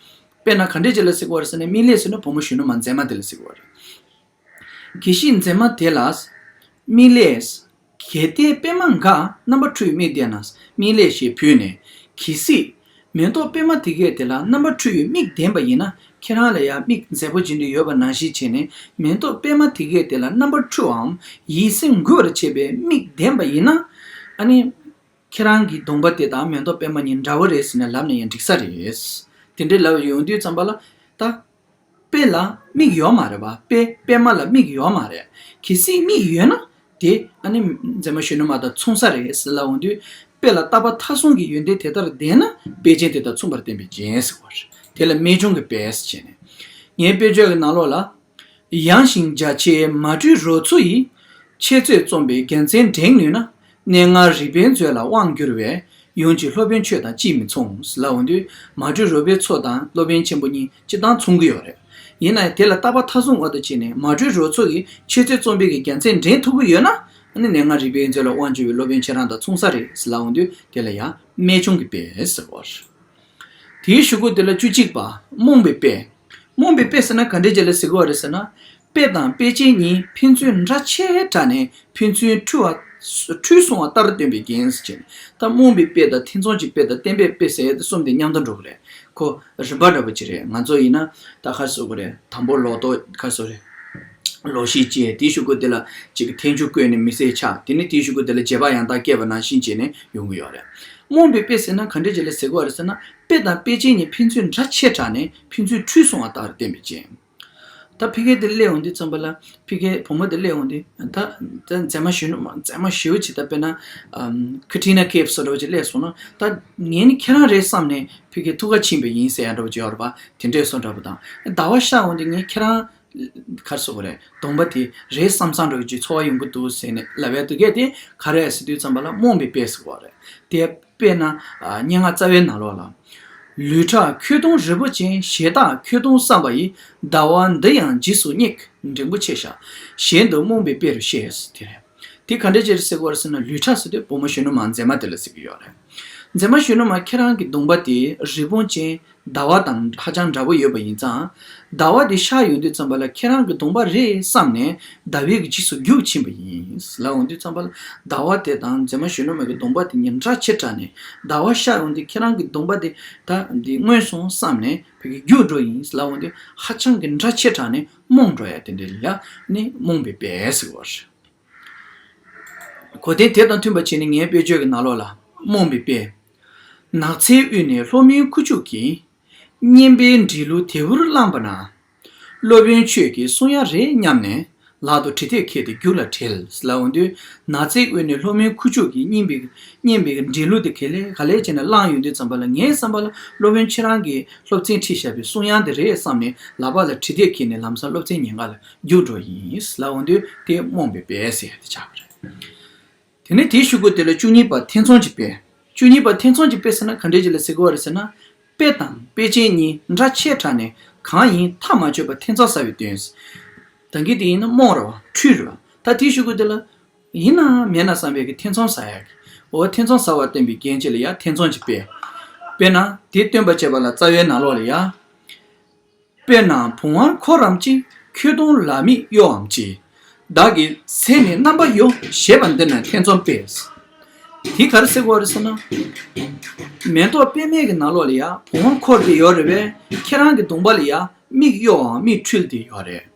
དཔེར་ན་ག་འདྲས་ཅིག་ལ་ཟེར་གོ་རེད་ཟེར་ན། མིག་ལས་ཟེར་ན་བུ་མོ་གཞོན་ནུ་མ་མཛེས་མ་དེ་ལ་ཟེར་གོ་རེད། གལ་སྲིད་མཛེས་མ་དེ་ལ། མིག་ལས། གལ་ཏེ་པད་མ་འགག་རྣམ་པར་འཕྲུལ་མིག་ལྡན་ན། མིག་ལས་ཞེས་བོས་ནས། གལ་སྲིད། མེ་ཏོག་པད་མ་དེ་གས་དེ་ལ་རྣམ་པར་འཕྲུལ་བའི་མིག་ལྡན་པ་ཡིན་ན། ཁྱེད་རང་ལ་ཡང་མིག་མཛེས་པོ་ཅིག་འདྲ་ཡོད་པ་ནང་བཞིན་བྱས་ནས། མེ་ཏོག་པད་མ་དེ་གས་དེ་ལ་རྣམ་པར་འཕྲུལ་བའམ་ཡིད་སེམས་འགུལ་བར་བྱེད་པའི་མིག་ལྡན་པ་ཡིན་ན། ཨ་ནི། ཁྱེད་རང་གི་གདོང་པ་དེ་དང་མེ་ཏོག་པད་མ་གཉིས་འདྲ་བོ་རེད་ཟེར་ནས་ལབ་ན་ཡང་འགྲིག་ས་རེད། དེ་འདྲའི་ལབ་ཡོང་དུས་ཙམ་པ་ལ། ད། དཔེ་ལ་མིག་ཡོད་མ་རེད་པ། དཔེ་པད་མ་ལ་མིག་ཡོད་མ་རེད། གལ་སྲིད་མིག་ཡོད་ན་དེ་ཨ་ནི་མཛེས་མ་གཞོན་ནུ་མ་དང་མཚུངས་ས་རེད་ཟེར་ལབ་འོང་དུས། དཔེ་ལ་རྟག་པ་མཐའ་གསུམ་གྱི་ཡོན་ཏན་དེ་ལྟར་ལྡན་ན་དཔེ་ཅན་དེ་དང་མཚུངས་པར་བསྟན་པའི་རྒྱན་ཟེར་བ་རེད། དེ་ལ་རྨད་བྱུང་གི་དཔེ་ཟེར་བྱས་ནས། ངའི་དཔེ་བརྗོད་ཀྱི་ནང་ལོགས་ལ། ཡངས་ཤིང་རྒྱ་ཆེའི་མ་དྲོས་རོལ་མཚོ་ཡིས། འཆད་རྩོད་རྩོམ་པའི་རྒྱལ་མཚན་འགྲན་ནུས་ན། གནས་ལྔ་རིག་པའི་མཛོད་ལ་དབང་བསྒྱུར་བའི། ཡོངས་ཀྱི་སློབ་དཔོན་ཆོས་དང་ཅིས་མི་མཚུངས། ལབ་འོང་དུས་མ་དྲོས་རོལ་པའི་མཚོ་དང་སློབ་དཔོན་ཆེན་པོ་གཉིས་སྤྱིར་བཏང་མཚུངས་ཀྱི་ཡོད་རེད། ཡིན་ན་ཡང་དེ་ལ་རྟག་པ་མཐའ་གསུམ་འོག་ཏུ་བྱས་ནས་མ་དྲོས་རོལ་མཚོ་ཡིས་འཆད་རྩོད་རྩོམ་པའི་གི་རྒྱལ་མཚན་འགྲན་ཐུབ་ཀྱི་ཡོད་ན། ཨ་ནི་གནས་ལྔ་རིག་པའི་མཛོད་ལ་དབང་བསྒྱུར་བའི་སློབ་དཔོན་ཁྱེད་རང་དང་མཚུངས་ས་རེད་ལབ་འོང་དུས་དེ་ལ་ཡང་རྨད་བྱུང་གི་དཔེ་ཟེར་བ་རེད། དེའི་གཞུག་གུ་དེ་ལ་བཅུ་གཅིག་པ། རྨོངས་པའི་དཔེ། རྨོངས་པའི་དཔེ་ཟེར་ན་ག་འདྲས་ཅིག་ལ་ཟེར་གྱི་ཡོད་རེད་ཟེར་ན། དཔེ་དང་དཔེ་ཅན་གཉིས་ཕན་ཚུན་འདྲ་ཆེ་དྲགས་ནས་ཕན་ཚུན་འཁྲུལ་བ། འཁྲུལ་སོང་བ་ལྟར་སྟོན་པའི་རྒྱན་ཟེར་བྱས། ད་རྨོངས་པའི་དཔེ་དང་ཐེ་ཚོམ་གྱི་དཔེ་དང་བསྟན་པའི་དཔེ་ཟེར་ཡ་དེ་གསུམ་དེ་མཉམ་དུ་འགྲོ་གི་རེད། ཁོ་རིམ་པ་འདྲ་པོ་ཅིག་རེད། ང་ཚོ་ཡིན་ན་ད་ག་རེ་ཟེར་དགོས་རེད། དང་པོ་ལོག་རྟོག་ག་རེ་ཟེར་དགོས་རེད། ལོག་ཤེས་སྐྱེ། དེའི་གཞུག་གུ་དེ་ལ་ཅིག་ཐལ་འགྱུར་བཀོད་ནས་མི་གསལ་ཆགས། དེ་ནས་དེའི་གཞུག་གུ་དེ་ལ་རྗེས་དཔག་ཡང་དག་སྐྱེས་པ་ནང་བཞིན་བྱས་ནས་ཡོང་གི་ཡོད་རེད། རྨོངས་པའི་དཔེ་ཟེར་ན་ག་འདྲས་ཅིག་ལ་ཟེར་གྱི་ཡོད་རེད་ཟེར་ན། དཔེ་དང་དཔེ་ཅན་གཉིས་ཕན་ཚུན་འདྲ་ཆེ་དྲགས་ནས་ཕན་ཚུན་འཁྲུལ་སོང་བ་ལྟར་བསྟན་པའི་རྐྱེན། ད་ཕ་གི་དེ་སླེབས་འོང་དུས་ཙམ་པ་ལ། ཕ་གི་བུ་མོ་དེ་སླེབས་འོང་དུས། ད་ད་མཛེས་མ་གཞོན་ནུ་མ་མཛེས་མ་ཞེ་པོ་ཅིག་ད་དཔེར་ན། ཨམ། ཁ་ཊི་ན་ཀེབ་བཟོ་འདྲ་པོ་ཅིག་སླེབས་སོང་ན། ད་ངས་ནི་ཁྱེད་རང་རེད་བསམ་ནས་ཕ་གི་ཐུགས་ཁ་ཕྱིན་པ་ཡིན་ཟེར་ཡ་འདྲ་པོ་ཅིག་ཡོད་རེད་པ། དེ་འདྲས་བཟོ་འདྲ་པོ་དང་། ཟླ་བ་ཤར་འོང་དུས་ངས་ཁྱེད་རང་ག་རེ་ཟེར་དགོས་རེད། གདོང་པ་དེ་རེད་བསམ་བསམ་འདྲ་པོ་ཅིག་ཚོར་བ་ཡོང་གི་འདུག་ཟེར་ནས་ལབ་ཡ་དེ་གས་དེ་ག་རེ་ཟེར་དུས་ཙམ་པ་ལ་རྨོངས་པའི་དཔེ་ཟེར་གྱི་ཡོད་རེད། དེ། དཔེར་ན། ཨ། སྙན་ངག་རྩ་བའི་ནང་ལོགས་ལ། ལུས་ཁྲག་ཁྱོད་གདོང་རིལ་པོ་ཅན། ཞལ་དག་ཁྱོད་གདོང་བསམ་པ་ཡིས། ཟླ་བ་འདི་ཡང་འཇིགས་སུ་བསྙེགས། འགྲེང་བུ་ཆེ་ཤ་གཞན་དུ་རྨོངས་པའི་དཔེ་རུ་བཤད། དེ་རེད། དེ་ག་འདྲས་ཅིག་ཟེར་གྱི་ཡོད་རེད་ཟེར་ན། ལུས་ཁྲག་ཟེར་དུས་བུ་མོ་གཞོན་ནུ་མ་མཛེས་མ་དེ་ལ་ཟེར་གྱི་ཡོད་རེད། མཛེས་མ་གཞོན་ནུ་མ་ཁྱེད་རང་གི་གདོང་པ་དེ་རི་བོང་ཅན་ཟླ་བ་དང་ཧ་ཅང་འདྲ་པོ་ཡོད་པ་ཡིན་ཙང་། ཟླ་བ་དེ་ཤར་ཡོང་དུས་ཙམ་པ་ལ་ཁྱེད་རང་གི་གདོང་པ་རེད་བསམ་ནས་ཟླ་བའི་གི་རྗེས་སུ་རྒྱུགས་ཕྱིན་པ་ཡིན་ལབ་འོང་དུས་ཙམ་པ་ལ། ཟླ་བ་དེ་དང་མཛེས་མ་གཞོན་ནུ་མ་གི་གདོང་པ་དེ་གཉིས་འདྲ་ཆེ་དྲགས་ནས། ཟླ་བ་ཤར་ཡོང་དུས་ཁྱེད་རང་གི་གདོང་པ་དེ་ད་འདི་མངོན་སོང་བསམ་ནས་ཕ་གི་རྒྱུགས་འགྲོ་ཡིན་ལབ་འོང་དུས་ཧ་ཅང་གི་འདྲ་ཆེ་དྲགས་ནས་རྨོངས་འགྲོ་ཡ་དེ་འདྲ་ལ་ཡ་ནི་རྨོངས་པའི་དཔེ་ཟེར་བ་རེད། གོ་དོན་དེ་དང་མཐུན་པ་བྱས་ནས་ངའི་དཔེ་བརྗོད་ཀྱི་ནང་ལོགས་ལ་རྨོངས་པའི་དཔེ། ནགས་ཚལ་དབུས་ནས་ལྷོ་མོན་ཁུ་བྱུག་གི། སྙན་པའི་འབྲས་གླུ་དལ་བུར་བླངས་པ་ན། སློབ་དཔོན་ཁྱོད་ཀྱིས་གསུང་ཡག་རེད་སྙམ་ནས། ལག་ཏུ་དྲིལ་ཐད་ཁྱེར་ཏེ་རྒྱུགས་ལ་བྲེལ་ལབ་འོང་དུས། ནགས་ཚལ་དབུས་ནས་ལྷོ་མོན་ཁུ་བྱུག་གི་སྙན་པའི་སྙན་པའི་འབྲས་གླུ་དེ་ག་ལེ་ག་ལེ་བྱས་ནས་བླངས་ཡོང་དུས་ཙམ་པ་ལ། ངའི་བསམ་པ་ལ་སློབ་དཔོན་ཁྱེད་རང་གིས་སློབ་ཚན་ཁྲིད་བཞག་པའི་གསུང་དབྱངས་དེ་རེད་བསམ་ནས་ལག་པ་ལ་དྲིལ་ཐད་ཁྱེར་ནས་ལམ་སང་སློབ་ཚན་ཉན་ག་ལ་རྒྱུགས་འགྲོ་ཡིན་ལབ་འོང་དུས། དེ་རྨོངས་པའི་དཔེ་ཟེར་ཡ་དེ་ཆགས་པ་རེད། དེ་ནས་དེའི་གཞུག་གུ་དེ་ལ་བཅུ་གཉིས་པ་ཐེ་ཚོམ་གྱི་དཔེ། བཅུ་གཉིས་པ་ཐེ་ཚོམ་གྱི་དཔེ་ཟེར་ན་ག་འདྲས་ཅིག་ལ་ཟེར་གི་ཡོད་རེད་ཟེར་ན། དཔེ་དང་དཔེ་ཅན་གཉིས་འདྲ་ཆེ་དྲགས་ནས་གང་ཡིན་ཐག་མ་ཆོད་པར་ཐེ་ཚོམ་ཟ་བའི་དོན། ད་གིན་དེ་ཡིན་ན་རྨོངས་རེད་བ། འཁྲུལ་རེད་བ། ད་དེའི་གཞུག་གུ་དེ་ལ་ཡིན་ན་མེད་ན་བསམ་པའི་གི་ཐེ་ཚོམ་ཟ་ཡ་གི། འོ་ཐེ་ཚོམ་ཟ་བར་བསྟན་པའི་རྐྱེན་གཅིག་ལ་ཡ་ཐེ་ཚོམ་གྱི་དཔེ། དཔེར་ན་དེ་སྟོན་པ་བྱས་པ་ལ་རྩ་བའི་ནང་ལོགས་ལ་ཡ། དཔེར་ན་བུང་བ་འཁོར་རམ་ཅི། ཁྱོད་གདོང་ལ་མིག་གཡོ་འམ་ཅི། བདག་གི་ཟས་ནི་རྣམ་པར་གཡོ། ཞེས་པ་འདི་ན་ཐེ་ཚོམ་དཔེ། དེ་ག་རེ་ཟེར་གི་ཡོད་རེད་ཟེར་ན། མེ་ཏོག་པད་མའི་གི་ནང་ལོགས་ལ་ཡ་བུང་བ་འཁོར་ཏེ་ཡོད་རེད་པས། ཁྱེད་རང་གི་གདོང་པ་ལ་ཡ་མིག་གཡོ་བའམ་མིག་འཁྲུལ་ཏེ་ཡོད་རེད།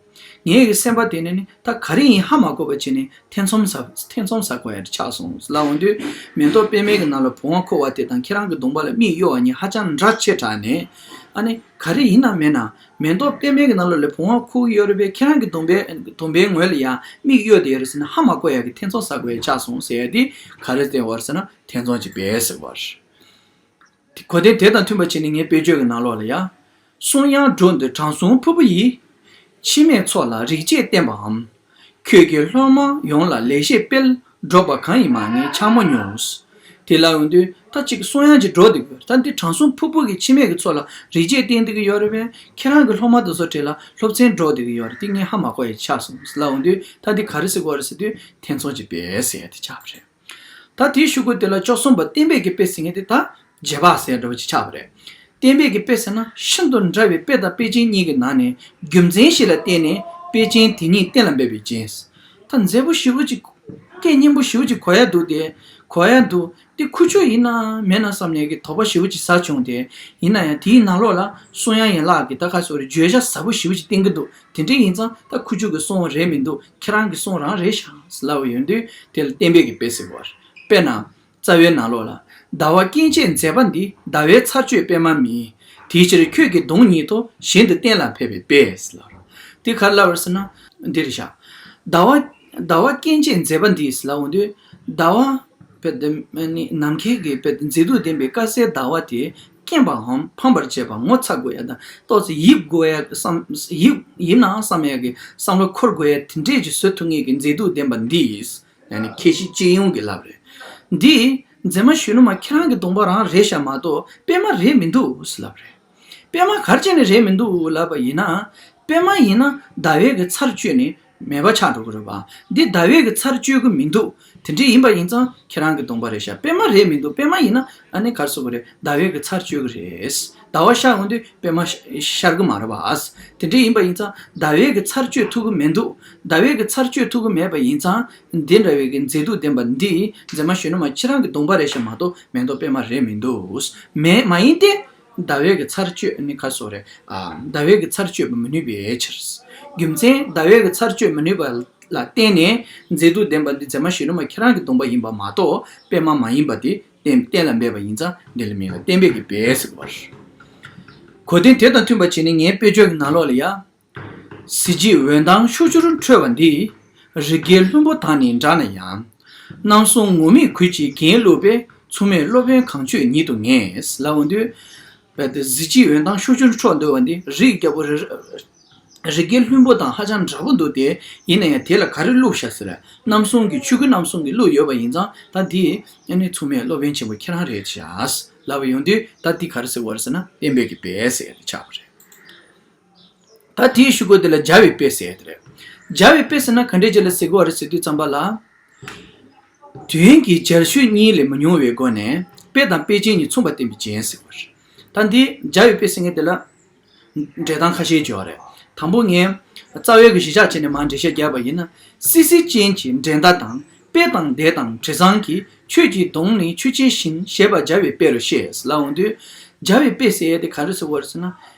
ངའི་གི་སེམས་པ་དེ་ནི་ནི་ད་ག་རེ་ཡིན་ཧ་མ་གོ་བ་བྱས་ནས་ཐེ་ཚོམ་ཟ་ཐེ་ཚོམ་ཟ་དགོས་ཡ་ཆགས་སོང་ལབ་འོང་དུས། མེ་ཏོག་པད་མའི་གི་ནང་ལ་བུང་བ་འཁོར་བ་དེ་དང་ཁྱེད་རང་གི་གདོང་པ་ལ་མིག་གཡོ་བ་གཉིས་ཧ་ཅང་འདྲ་ཆེ་དྲགས་ནས། ཨ་ནི་ག་རེ་ཡིན་ན་མེད་ན་མེ་ཏོག་པད་མའི་གི་ནང་ལོགས་ལ་བུང་བ་འཁོར་གྱི་ཡོད་རེད་པས། ཁྱེད་རང་གི་གདོང་པའི་གདོང་པའི་ངོས་ལ་ཡང་མིག་གཡོ་དེ་ཡོད་རེད་ཟེར་ན་ཧ་མ་གོ་ཡ་གི་ཐེ་ཚོམ་ཟ་དགོས་ཡ་ཆགས་སོང་ཟེར་ཡ་དེ་ག་རེ་ཟེར་བ་རེད་ཟེར་ན་ཐེ་ཚོམ་གྱི་དཔེ་ཟེར་བ་རེད། གོ་དོན་དེ་དང་མཐུན་པ་བྱས་ནས་ངའི་དཔེ་བརྗོད་ཀྱི་ནང་ལོགས་ལ་ཡ། གསུང་དབྱངས་སྒྲོག་འདི་དྲང་སྲོང་ཕུར་བུ་ཡིས། འཆི་མེད་ཚོགས་ལ་རིག་བྱེད་བསྟན་པའམ། ཁྱོད་ཀྱིས་སློབ་མ་ཡོངས་ལ་ལེགས་བཤད་སྤེལ། སྒྲོག་པ་གང་ཡིན་མ་ངས་འཕྱ་སྨོད་མྱོང་། དེ་ལབ་ཡོང་དུས་ད་ཅིག་གསུང་དབྱངས་ཅིག་སྒྲོག་བསྡད་ཀྱི་ཡོད་རེད། ད་འདི་དྲང་སྲོང་ཕུར་བུ་གིས་འཆི་མེད་ཀྱི་ཚོགས་ལ་རིག་བྱེད་བསྟན་བསྡད་ཀྱི་ཡོད་རེད་པས། ཁྱེད་རང་གི་སློབ་མ་དེ་ཚོ་གྲས་ལ་སློབ་ཚན་སྒྲོག་བསྡད་ཀྱི་ཡོད་རེད། དེ་ངས་ཧ་མ་གོ་ཡ་ཆགས་སོང་ལབ་ཡོང་དུས། ད་འདི་ག་རེ་ཟེར་དགོས་རེད་ཟེར་དུས་ཐེ་ཚོམ་གྱི་དཔེ་ཟེར་ཡ་དེ་ཆགས་པ་རེད། ད་དེའི་གཞུག་གུ་དེ་ལ་བཅུ་གསུམ་པ་བསྟན་པའི་གི་དཔེ་ཟེར་མཁན་དེ་ད་རྗེས་དཔག་ཟེར་འདྲ་བོ་ཅིག་ཆགས་པ་རེད། བསྟན་པའི་གི་དཔེ་ཟེར་ན་ཤིན་ཏུ་འདྲ་བའི་དཔེ་དང་དཔེ་ཅན་གཉིས་ཀྱི་ནང་ནས་རྒྱུ་མཚན་ཞིག་ལ་བརྟེན་ནས་དཔེ་ཅན་དེ་ཉིད་གཏན་ལ་འབེབས་པའི་རྐྱེན། ད་མཛེས་པོ་ཞེ་པོ་ཅིག་སྐད་སྙན་པོ་ཞེ་པོ་ཅིག་གོ་ཡ་འདུག་སྟེ། གོ་ཡ་འདུག་སྟེ། ཁུ་བྱུག་ཡིན་ན་མེད་ན་བསམ་ནས་གི་དོགས་པ་ཞེ་པོ་ཅིག་ཟ་བྱུང་སྟེ། ཡིན་ན་ཡང་དེའི་ནང་ལོགས་ལ་གསུང་དབྱངས་ཡན་ལག་གི་ད་ག་སོ་རེ་བརྗོད་བྱ་ཟབ་པོ་ཞེ་པོ་ཅིག་བསྟན་གི་འདུག་དེ་འདྲ་ཡིན་ཙང་ད་ཁུ་བྱུག་གི་གསུང་བ་རེད་མི་འདུག་ཁྱེད་རང་གི་གསུང་རང་རེད་ཤག་ལབ་པ་ཡོང་དུས་དེ་ལ་བསྟན་པའི་གི་དཔེ་ཟེར་བ་རེད། དཔེར་ན། རྩ་བའི་ནང་ལོགས་ལ། ཟླ་བ་སྐྱེ་མཆེད་མཛེས་པ་འདི། ཟླ་བའི་ཚར་གཅོད་པད་མ་མིན། དེའི་ཕྱིར་ཁྱོད་ཀྱི་གདོང་ཉིད་དོ། གཞན་དུ་གཏན་ལ་ཕེབས་པའི་དཔེ། ལབ། དེ་ག་རེ་ལབ་པ་རེད་ཟེར་ན། འདི་རེད་ཤག་ཟླ་བ་ཟླ་བ་སྐྱེ་མཆེད་མཛེས་པ་འདི་ལབ་འོང་དུས། ཟླ་བ། དཔེ་དེ་ནི་ནམ་མཁའི་གི་དཔེ་མཛེས་སྡུག་ལྡན་པའི་དཀར་གསལ་ཟླ་བ་དེ་སྐེམ་པའམ་ཕམ་པར་བྱེད་པ་ངོ་ཚ་དགོས་ཡ་དང་ཏོག་ཙམ་ཡིབ་དགོས་ཡ་བསམ་ཡིབ་ཡིབ་ན་བསམ་ཡ་གི་བསམ་བློ་འཁོར་དགོས་ཡ་དེ་འདྲས་ཀྱི་བཟོ་ཐུབ་མཁན་གྱི་མཛེས་སྡུག་ལྡན་པ་འདི། ཡང་ནི་ཁྱད་གཞི་སྤྱི་ཡོངས་ཀྱི་ལབ་རེད། འདི་མཛེས་མ་གཞོན་ནུ་མ་ཁྱེད་རང་གི་གདོང་པ་རང་རེད་ཤག་མ་གཏོགས་པད་མ་རེད་མི་འདུག་ཟེར་ལབ་རེད། པད་མ་ག་རེ་བྱས་ནས་རེད་མི་འདུག་ལབ་པ་ཡིན་ན། པད་མ་ཡིན་ན་ཟླ་བའི་གི་ཚར་གཅོད་ནས་མེད་པ་ཆགས་འགྲོ་གི་རེད་པ། འདི་ཟླ་བའི་གི་ཚར་གཅོད་གི་མི་འདུག་དེ་འདྲ་ཡིན་པ་ཡིན་ཙང་ཁྱེད་རང་གི་གདོང་པ་རེད་ཤག་པད་མ་རེད་མི་འདུག་པད་མ་ཡིན་ན་ཨ་ནི་ག་རེ་ཟེར་དགོས་རེད། ཟླ་བའི་གི་ཚར་གཅོད་གི་རེད། ཟླ་བ་ཤར་འོང་དུས་པད་མ་ཤར་གི་མ་རེད་པ། དེ་འདྲ་ཡིན་པ་ཡིན་ཙང་ཟླ་བའི་གི་ཚར་གཅོད་ཐུབ་གི་མི་འདུག་ཟླ་བའི་གི་ཚར་གཅོད་ཐུབ་གི་མེད་པ་ཡིན་ཙང་། འདི་འདྲ་བའི་གི་མཛེས་སྡུག་ལྡན་པ་འདི་མཛེས་མ་གཞོན་ནུ་མ་ཁྱེད་རང་གི་གདོང་པ་རེད་ཤག་མ་གཏོགས་མེ་ཏོག་པད་མ་རེད་མི་འདུག་མེད་མ་ཡིན་ཏེ། ཟླ་བའི་གི་ཚར་གཅོད་ནི་ག་རེ་ཟེར་དགོས་རེད། ཨ། ཟླ་བའི་གི་ཚར་གཅོད་པ་མི་ནུས་པའི་ཕྱིར། རྒྱུ་མཚན་ཟླ་བའི་གི་ཚར་གཅོད་མི་ནུས་པ་ལ་བརྟེན་ནས་མཛེས་སྡུག་ལྡན་པ་འདི་མཛེས་མ་གཞོན་ནུ་མ་ཁྱེད་རང་གི་གདོང་པ་ཡིན་པ་མ་གཏོགས་པད་མ་མ་ཡིན་པ་དེ་གཏན་གཏན་ལ་འབེབས་པ་ཡིན་ཙང་འདི་ལ་མིང་ལ་བསྟན་པའི་གི་དཔེ་ཟེར་བ་རེད། གོ་དོན་དེ་དང་མཐུན་པ་བྱས་ནས་ངའི་དཔེ་བརྗོད་ཀྱི་ནང་ལོགས་ལ་ཡ། གཟི་བརྗིད་འོད་མདངས་ཕྱོགས་བཅུར་འཕྲོ་བ་འདི། རི་རྒྱལ་ལྷུན་པོ་དང་ནི་འདྲ་ན་ཡང་། རྣམ་གསུམ་ངུར་སྨྲིག་གོས་ཀྱིས་བརྒྱན་བཀླུབས་པའི། མཚུངས་མེད་སློབ་དཔོན་གང་བྱོས་ཉིད་དུ་ངེས། ལབ་འོང་དུས། རྦད་དེ་གཟི་བརྗིད་འོད་མདངས་ཕྱོགས་བཅུར་འཕྲོ་འདུག་པ་འདི་རི་རྒྱལ་པོ་རི། རི་རྒྱལ་ལྷུན་པོ་དང་ཧ་ཅང་འདྲ་པོ་འདུག་སྟེ། ཡིན་ན་ཡང་དེ་ལ་ག་རེ་བཀླུབས་ཤག་ཟེར། རྣམ་གསུམ་གྱི་ཆོས་སྐུ་རྣམ་གསུམ་གྱིས་བཀླུབས་ཡོད་པ་ཡིན་ཙང་ད་འདི་ཨ་ནི་མཚུངས་མེད་སློབ་དཔོན་ཆེན་པོ་ཁྱེད་རང་རེད་ཤག་ལབ་པ་ཡོང་དུས་ད་འདི་ག་རེ་ཟེར་བ་རེད་ཟེར་ན་བསྟན་པའི་གི་དཔེ་ཟེར་ཡ་དེ་ཆགས་པ་རེད། ད་དེའི་གཞུག་གུ་དེ་ལ་སྦྱར་བའི་དཔེ་ཟེར་ཡ་དེ་རེད། སྦྱར་བའི་དཔེ་ཟེར་ན་ག་འདྲས་ཅིག་ལ་ཟེར་གི་ཡོད་རེད་ཟེར་དུས་ཙམ་པ་ལ། དོན་གྱི་སྦྱར་ཤོས་གཉིས་ལས་མི་ཉུང་བའི་སྒོ་ནས་ དཔེ་དང་དཔེ་ཅན་གཉིས་མཚུངས་པར་བསྟན་པའི་རྒྱན་ཟེར་བ་རེད། ད་འདི་སྦྱར་བའི་དཔེ་ཟེར་མཁན་དེ་ལ་འགྲེལ་སྟངས་ཁ་ཤས་ཡོད་རེད། དང་པོ་ངས་རྩ་བའི་གི་གཞི་བཞག་བྱས་ནས་མར་འགྲེལ་བཤད་བརྒྱབ་པ་ཡིན་ན། སྲིད་རྩེ་ཅན་གྱི་འགྲན་ཟླ་དང་དཔེ་དང་དེ་དང་དྲི་བཟང་གི་ཆོས་ཀྱི་གདོང་ནི་ཆོས་ཅན་བཞིན་ཞེས་པ་སྦྱར་བའི་དཔེ་རུ་བཤད་ལབ་འོང་དུས། སྦྱར་བའི་དཔེ་ཟེར་ཡས་དེ་ག་རེ་ཟེར་བ་རེད་ཟེར་ན།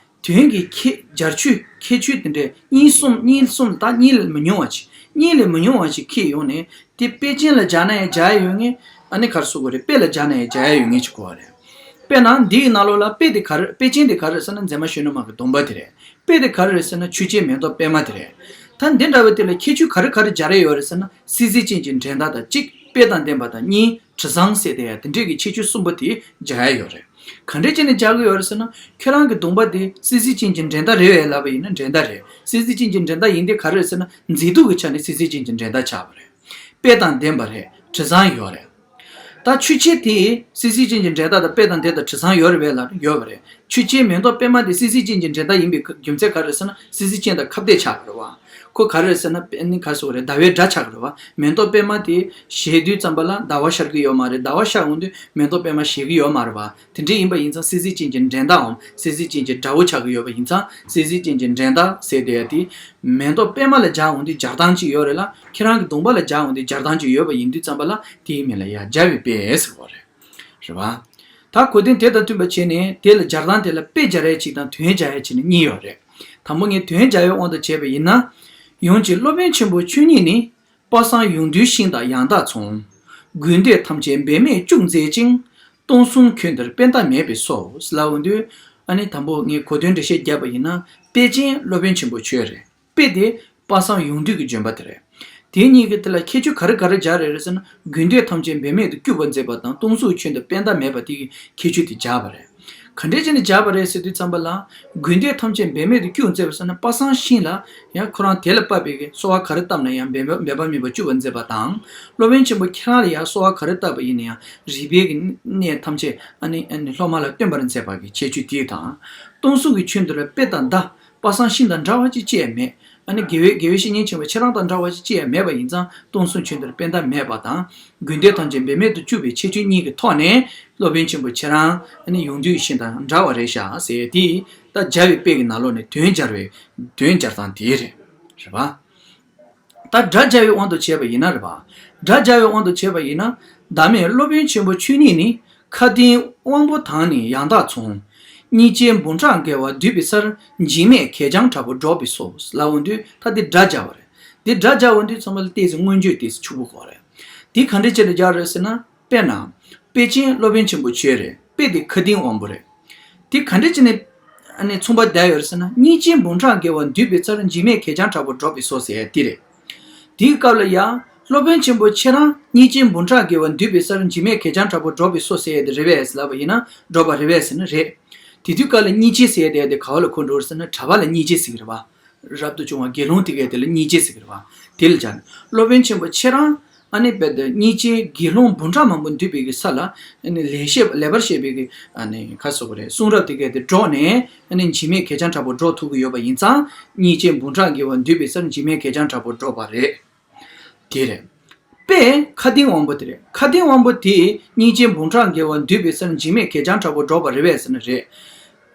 དོན་གྱི་ཁྱད་སྦྱར་ཆོས་ཁྱད་ཆོས་དེ་འདྲའི་གཉིས་གསུམ་གཉིས་གསུམ་ད་གཉིས་ལས་མི་ཉུང་བ་ཅིག་གཉིས་ལས་མི་ཉུང་བ་ཞིག་ཁྱེར་ཡོང་ནས་དེ་དཔེ་ཅན་ལ་སྦྱར་ན་ཡང་སྦྱར་ཡ་ཡོད་ངེས། ཨ་ནི་ག་རེ་ཟེར་དགོས་རེད། དཔེ་ལ་སྦྱར་ན་ཡང་སྦྱར་ཡ་ཡོད་ངེས་ཅིག་གོ་བ་རེད། དཔེར་ན་འདིའི་ནང་ལོགས་ལ་དཔེ་དེ་ག་རེ་དཔེ་ཅན་དེ་ག་རེ་རེད་ཟེར་ན་མཛེས་མ་གཞོན་ནུ་མ་གི་གདོང་པ་དེ་རེད། དཔེ་དེ་ག་རེ་རེད་ཟེར་ན་ཆོས་ཅན་མེ་ཏོག་པད་མ་དེ་རེད། ད་འདི་འདྲ་བ་དེ་ལ་ཁྱད་ཆོས་ག་རེ་ག་རེ་སྦྱར་ཡ་ཡོད་རེད་ཟེར་ན། སྲིད་རྩེ་ཅན་གྱི་འགྲན་ཟླ་དང་གཅིག་དཔེ་དང་ལྡན་པ་དང་གཉིས་དྲི་བཟང་ཟེར་དེ་ཡ་དེ་འདྲས་ཀྱི་ཁྱད་ཆོས་གསུམ་པོ་དེ་སྦྱར་ཡ་ཡོད་རེད། ག་འདྲས་བྱས་ནས་སྦྱར་གི་ཡོད་རེད་ཟེར་ན། ཁྱེད་རང་གི་གདོང་པ་དེ་སྲིད་རྩེ་ཅན་གྱི་འགྲན་ཟླ་རེད་པས་ལབ་པ་ཡིན་ན་འགྲན་ཟླ་རེད། སྲིད་རྩེ་ཅན་གྱི་འགྲན་ཟླ་ཡིན་དེ་ག་རེ་རེད་ཟེར་ན། མཛེས་སྡུག་གི་ཆ་ནས་སྲིད་རྩེ་ཅན་གྱི་འགྲན་ཟླ་ཆགས་པ་རེད། དཔེ་དང་ལྡན་པ་རེད། དྲི་བཟང་ཡོད་རེད། ད་ཆོས་ཅན་དེ་སྲིད་རྩེ་ཅན་གྱི་འགྲན་ཟླ་དང་དཔེ་དང་ལྡན་དང་དྲི་བཟང་ཡོད་རེད་པས་ལབ་ཡོད་པ་རེད། ཆོས་ཅན་མེ་ཏོག་པད་མ་དེ་སྲིད་རྩེ་ཅན་གྱི་འགྲན་ཟླ་ཡིན་པའི་རྒྱུ་མཚན་ག་རེ་རེད་ཟེར་ན། སྲིད་རྩེ་ཅན་དང་ཁ་གཏད་ཆགས་པ་རེད་བ། ཁོ་ག་རེ་རེད་ཟེར་ན། དཔེ་ནི་ག་རེ་ཟེར་དགོས་རེད། ཟླ་བའི་སྒྲ་ཆགས་ཀྱི་རེད་བ། མེ་ཏོག་པད་མ་དེ་བཞད་དུས་ཙམ་པ་ལ་ཟླ་བ་ཤར་གྱི་ཡོད་མ་རེད། ཟླ་བ་ཤར་འོང་དུས་མེ་ཏོག་པད་མ་བཞད་ཀྱི་ཡོད་མ་རེད་བ། དེ་འདྲ་ཡིན་པ་ཡིན་ཙང་སྲིད་རྩེ་ཅན་གྱི་འགྲན་ཟླའམ་སྲིད་རྩེ་ཅན་གྱི་དགྲ་བོ་ཆགས་ཀྱི་ཡོད་པ་ཡིན་ཙང་། སྲིད་རྩེ་ཅན་གྱི་འགྲན་ཟླ་ཟེར་དེ་ཡ་དེ་མེ་ཏོག་པད་མ་ལ་སྦྱར་འོང་དུས་སྦྱར་སྟངས་གཅིག་ཡོད་རེད་ལ། ཁྱེད་རང་གི་གདོང་པ་ལ་སྦྱར་འོང་དུས་སྦྱར་སྟངས་གཅིག་ཡོད་པ་ཡིན་དུས་ཙམ་པ་ལ་དེའི་མིང་ལ་ཡ་སྦྱར་བའི་དཔེ་ཟེར་བ་རེད། རེད་བ། ད་གོ་དོན་དེ་དང་མཐུན་པ་བྱས་ནས་དེ་ལ་སྦྱར་སྟངས་དེ་ལ་དཔེ་སྦྱར་ཡ་གཅིག་དང་དོན་སྦྱར་ཡ་གཅིག་ནི་གཉིས་ཡོད་རེད། དང་པོ་ངས་དོན་སྦྱར་བའི་དབང་དུ་བྱས་པ་ཡིན་ན། ཡུམ་གྱི་སློབ་དཔོན་ཆེན་པོ་ཆོས་ཉིད་ནི། དཔག་བསམ་ཡོངས་འདུའི་ཤིང་དང་ཡང་དག་མཚུངས། དགོས་འདོད་ཐམས་ཅད་འབད་མེད་སྐྱུག་མཛད་ཅིང་། སྟོང་གསུམ་ཁྱོན་འདིར་དཔེ་ཟླ་མེད་པའི་སོ། ལབ་འོང་དུས། ཨ་ནི་དང་པོ་ངས་གོ་དོན་འགྲེལ་བཤད་བརྒྱབ་པ་ཡིན་ན། དཔེ་ཅན་སློབ་དཔོན་ཆེན་པོ་ཆོས་རེད། དཔེ་དེ་དཔག་བསམ་ཡོངས་འདུ་གི་ལྗོན་པ་དེ་རེད། དེ་གཉིས་ཀྱི་དེ་ལ་ཁྱད་ཆོས་ག་རེ་ག་རེ་སྦྱར་རེད་རེད་ཟེར་ན། དགོས་འདོད་ཐམས་ཅད་འབད་མེད་དུ་སྐྱུག་པར་མཛད་པ་དང་། སྟོང་གསུམ་ཁྱོན་དུ་དཔེ་ཟླ་མེད་པ་དེ་གི་ཁྱད་ཆོས་དེ་སྦྱར་བ་རེད། ག་འདྲས་བྱས་ནས་སྦྱར་བ་རེད་ཟེར་དུས་ཙམ་པ་ལ། དགོས་འདོད་ཐམས་ཅད་འབད་མེད་དུ་སྐྱུག་མཛད་པ་ཟེར་ན། དཔག་བསམ་ཤིང་ལ་ཡང་ཁོ་རང་དེ་ལ་དཔག་པའི་གི་གསོལ་བ་ག་རེ་བཏབ་ན་ཡང་འབད་འབད་པ་མེད་པར་སྐྱུག་པར་མཛད་པ་དང་། སློབ་དཔོན་ཆེན་པོ་ཁྱེད་རང་ལ་ཡང་གསོལ་བ་ག་རེ་བཏབ་པ་ཡིན་ན་ཡང་རིག་པའི་གི་གནས་ཐམས་ཅད་ཨ་ནི་ཨ་ནི་སློབ་མ་ལ་སྟོན་པར་མཛད་པ་གི་ཁྱད་ཆོས་དེ་དང་། སྟོང་གསུམ་གྱི་ཁྱོན་དུ་ལ་དཔེ་དང་ཟླ། དཔག་བསམ་ཤིང་དང་འདྲ་བ་ཅིག་ཅི་ཡང་མེད། ཨ་ནི་དགེ་བའི་དགེ་བའི་བཤེས་གཉེན་ཆེན་པོ་ཁྱེད་རང་དང་འདྲ་བ་ཅིག་ཅི་ཡང་མེད་པ་ཡིན་ཙང་། སྟོང་གསུམ་ཁྱོན་དུ་ལ་དཔེ་ཟླ་མེད་པ་དང་། དགོས་འདོད་ཐམས་ཅད་འབད་མེད་དུ་སྐྱུག་པའི་ཁྱད་ཆོས་གཉིས་ཀྱི་ཐོག་ནས་སློབ་དཔོན་ཆེན་པོ་ཁྱེད་རང་ཨ་ནི་ཡོངས་འདུའི་ཤིང་དང་འདྲ་བ་རེད་ཤག་ཟེར་ཡས་དེ། ད་སྦྱར་བའི་དཔེ་གི་ནང་ལོགས་ནས་དོན་སྦྱར་བའི་དོན་སྦྱར་སྟངས་དེ་རེད། རེད་པ། ད་སྒྲ་སྦྱར་བའི་དབང་དུ་བྱས་པ་ཡིན་ན། རེད་པ། སྒྲ་སྦྱར་བའི་དབང་དུ་བྱས་པ་ཡིན་ན། བདག་མེད་སློབ་དཔོན་ཆེན་པོ་ཆོས་ཉིད་ནི། མཁའ་ལྡིང་དབང་པོ་དང་ནི་ཡང་དག་མཚུངས། སྙིང་རྗེའི་འབུམ་ཕྲག་བརྒལ་བ་འདུས་པའི་སར། འཇིགས་མེད་གད་རྒྱངས་འདྲ་པོ་སྒྲོག་པའི་སོ། ལབ་འོང་དུས་ད་འདི་སྒྲ་སྦྱར་བ་རེད། འདི་སྒྲ་སྦྱར་འོང་དུས་ཚང་མ་ལ་ཏོག་ཙམ་མངོན་བརྗོད་ཏོག་ཙམ་ཕྱུག་པོ་དགོས་རེད། འདི་ག་འདྲ་བྱས་ནས་སྦྱར་རེད་ཟེར་ན། དཔེར་ན། དཔེ་ཅན་སློབ་དཔོན་ཆེན་པོ་ཆོས་རེད། དཔེ་དེ་མཁའ་ལྡིང་དབང་པོ་རེད། དེ་ག་འདྲ་བྱས་ནས་ཨ་ནི་མཚུངས་པ་བསྡད་ཡོད་རེད་ཟེར་ན། སྙིང་རྗེའི་འབུམ་ཕྲག་བརྒལ་བ་འདུས་པའི་སར། འཇིགས་མེད་གད་རྒྱངས་འདྲ་པོ་སྒྲོག་པའི་སོ་ཟེར་ཡ་དེ་རེད། དེའི་སྐབས་ལ་ཡ། སློབ་དཔོན་ཆེན་པོ་ཁྱེད་རང་སྙིང་རྗེའི་འབུམ་ཕྲག་བརྒལ་བ་འདུས་པའི་སར། འཇིགས་མེད་གད་རྒྱངས་འདྲ་པོ་སྒྲོག་པའི་སོ་ཟེར་ཡ་དེ་རེད་པས་ལབ་པ་ཡིན་ན། སྒྲོག་པ་རེད་པས་ཟེར་ན་རེད། དེ་དུས་སྐབས་ལ་སྙིང་རྗེ་ཟེར་ཡ་དེ་ག་བ་ལ་གོ་འགྲོ་རེད་ཟེར་ན། གྲྭ་པ་ལ་སྙིང་རྗེ་ཟེར་གི་རེད་པ། རབ་ཏུ་བྱུང་བ་དགེ་སློང་དེ་གས་དེ་ལ་སྙིང་རྗེ་ཟེར་གི་རེད་པ། དེ་ལ་སྦྱར་ནས་སློབ་དཔོན་ཆེན་པོ་ཁྱེད་རང་ཨ་ནི་དཔེ་དེ་སྙིང་རྗེའི་དགེ་སློང་འབུམ་ཕྲག་མང་པོ་འདུས་པའི་གི་ས་ལ། ཨ་ནི་ལེགས་བཤད་ལེགས་པར་བཤད་པའི་གི་ཨ་ནི་ག་རེ་ཟེར་དགོས་རེད། གསུང་རབ་དེ་གས་དེ་སྒྲོག་ནས་ཨ་ནི་འཇིགས་མེད་གད་རྒྱངས་འདྲ་པོ་སྒྲོག་ཐུབ་ཀྱི་ཡོད་པ་ཡིན་ཙང་། སྙིང་རྗེའི་འབུམ་ཕྲག་བརྒལ་བ་འདུས་པའི་སར། འཇིགས་མེད་གད་རྒྱངས་འདྲ་པོ་སྒྲོག་པ་རེད། དེ་རེད། དཔེ་མཁའ་ལྡིང་དབང་པོ་དེ་རེད། མཁའ་ལྡིང་དབང་པོ་དེས་སྙིང་རྗེའི་འབུམ་ཕྲག་བརྒལ་བ་འདུས་པའི་སར། འཇིགས་མེད་གད་རྒྱངས་འདྲ་པོ་སྒྲོག་པ་རེད་པས་ཟེར་ན་རེད།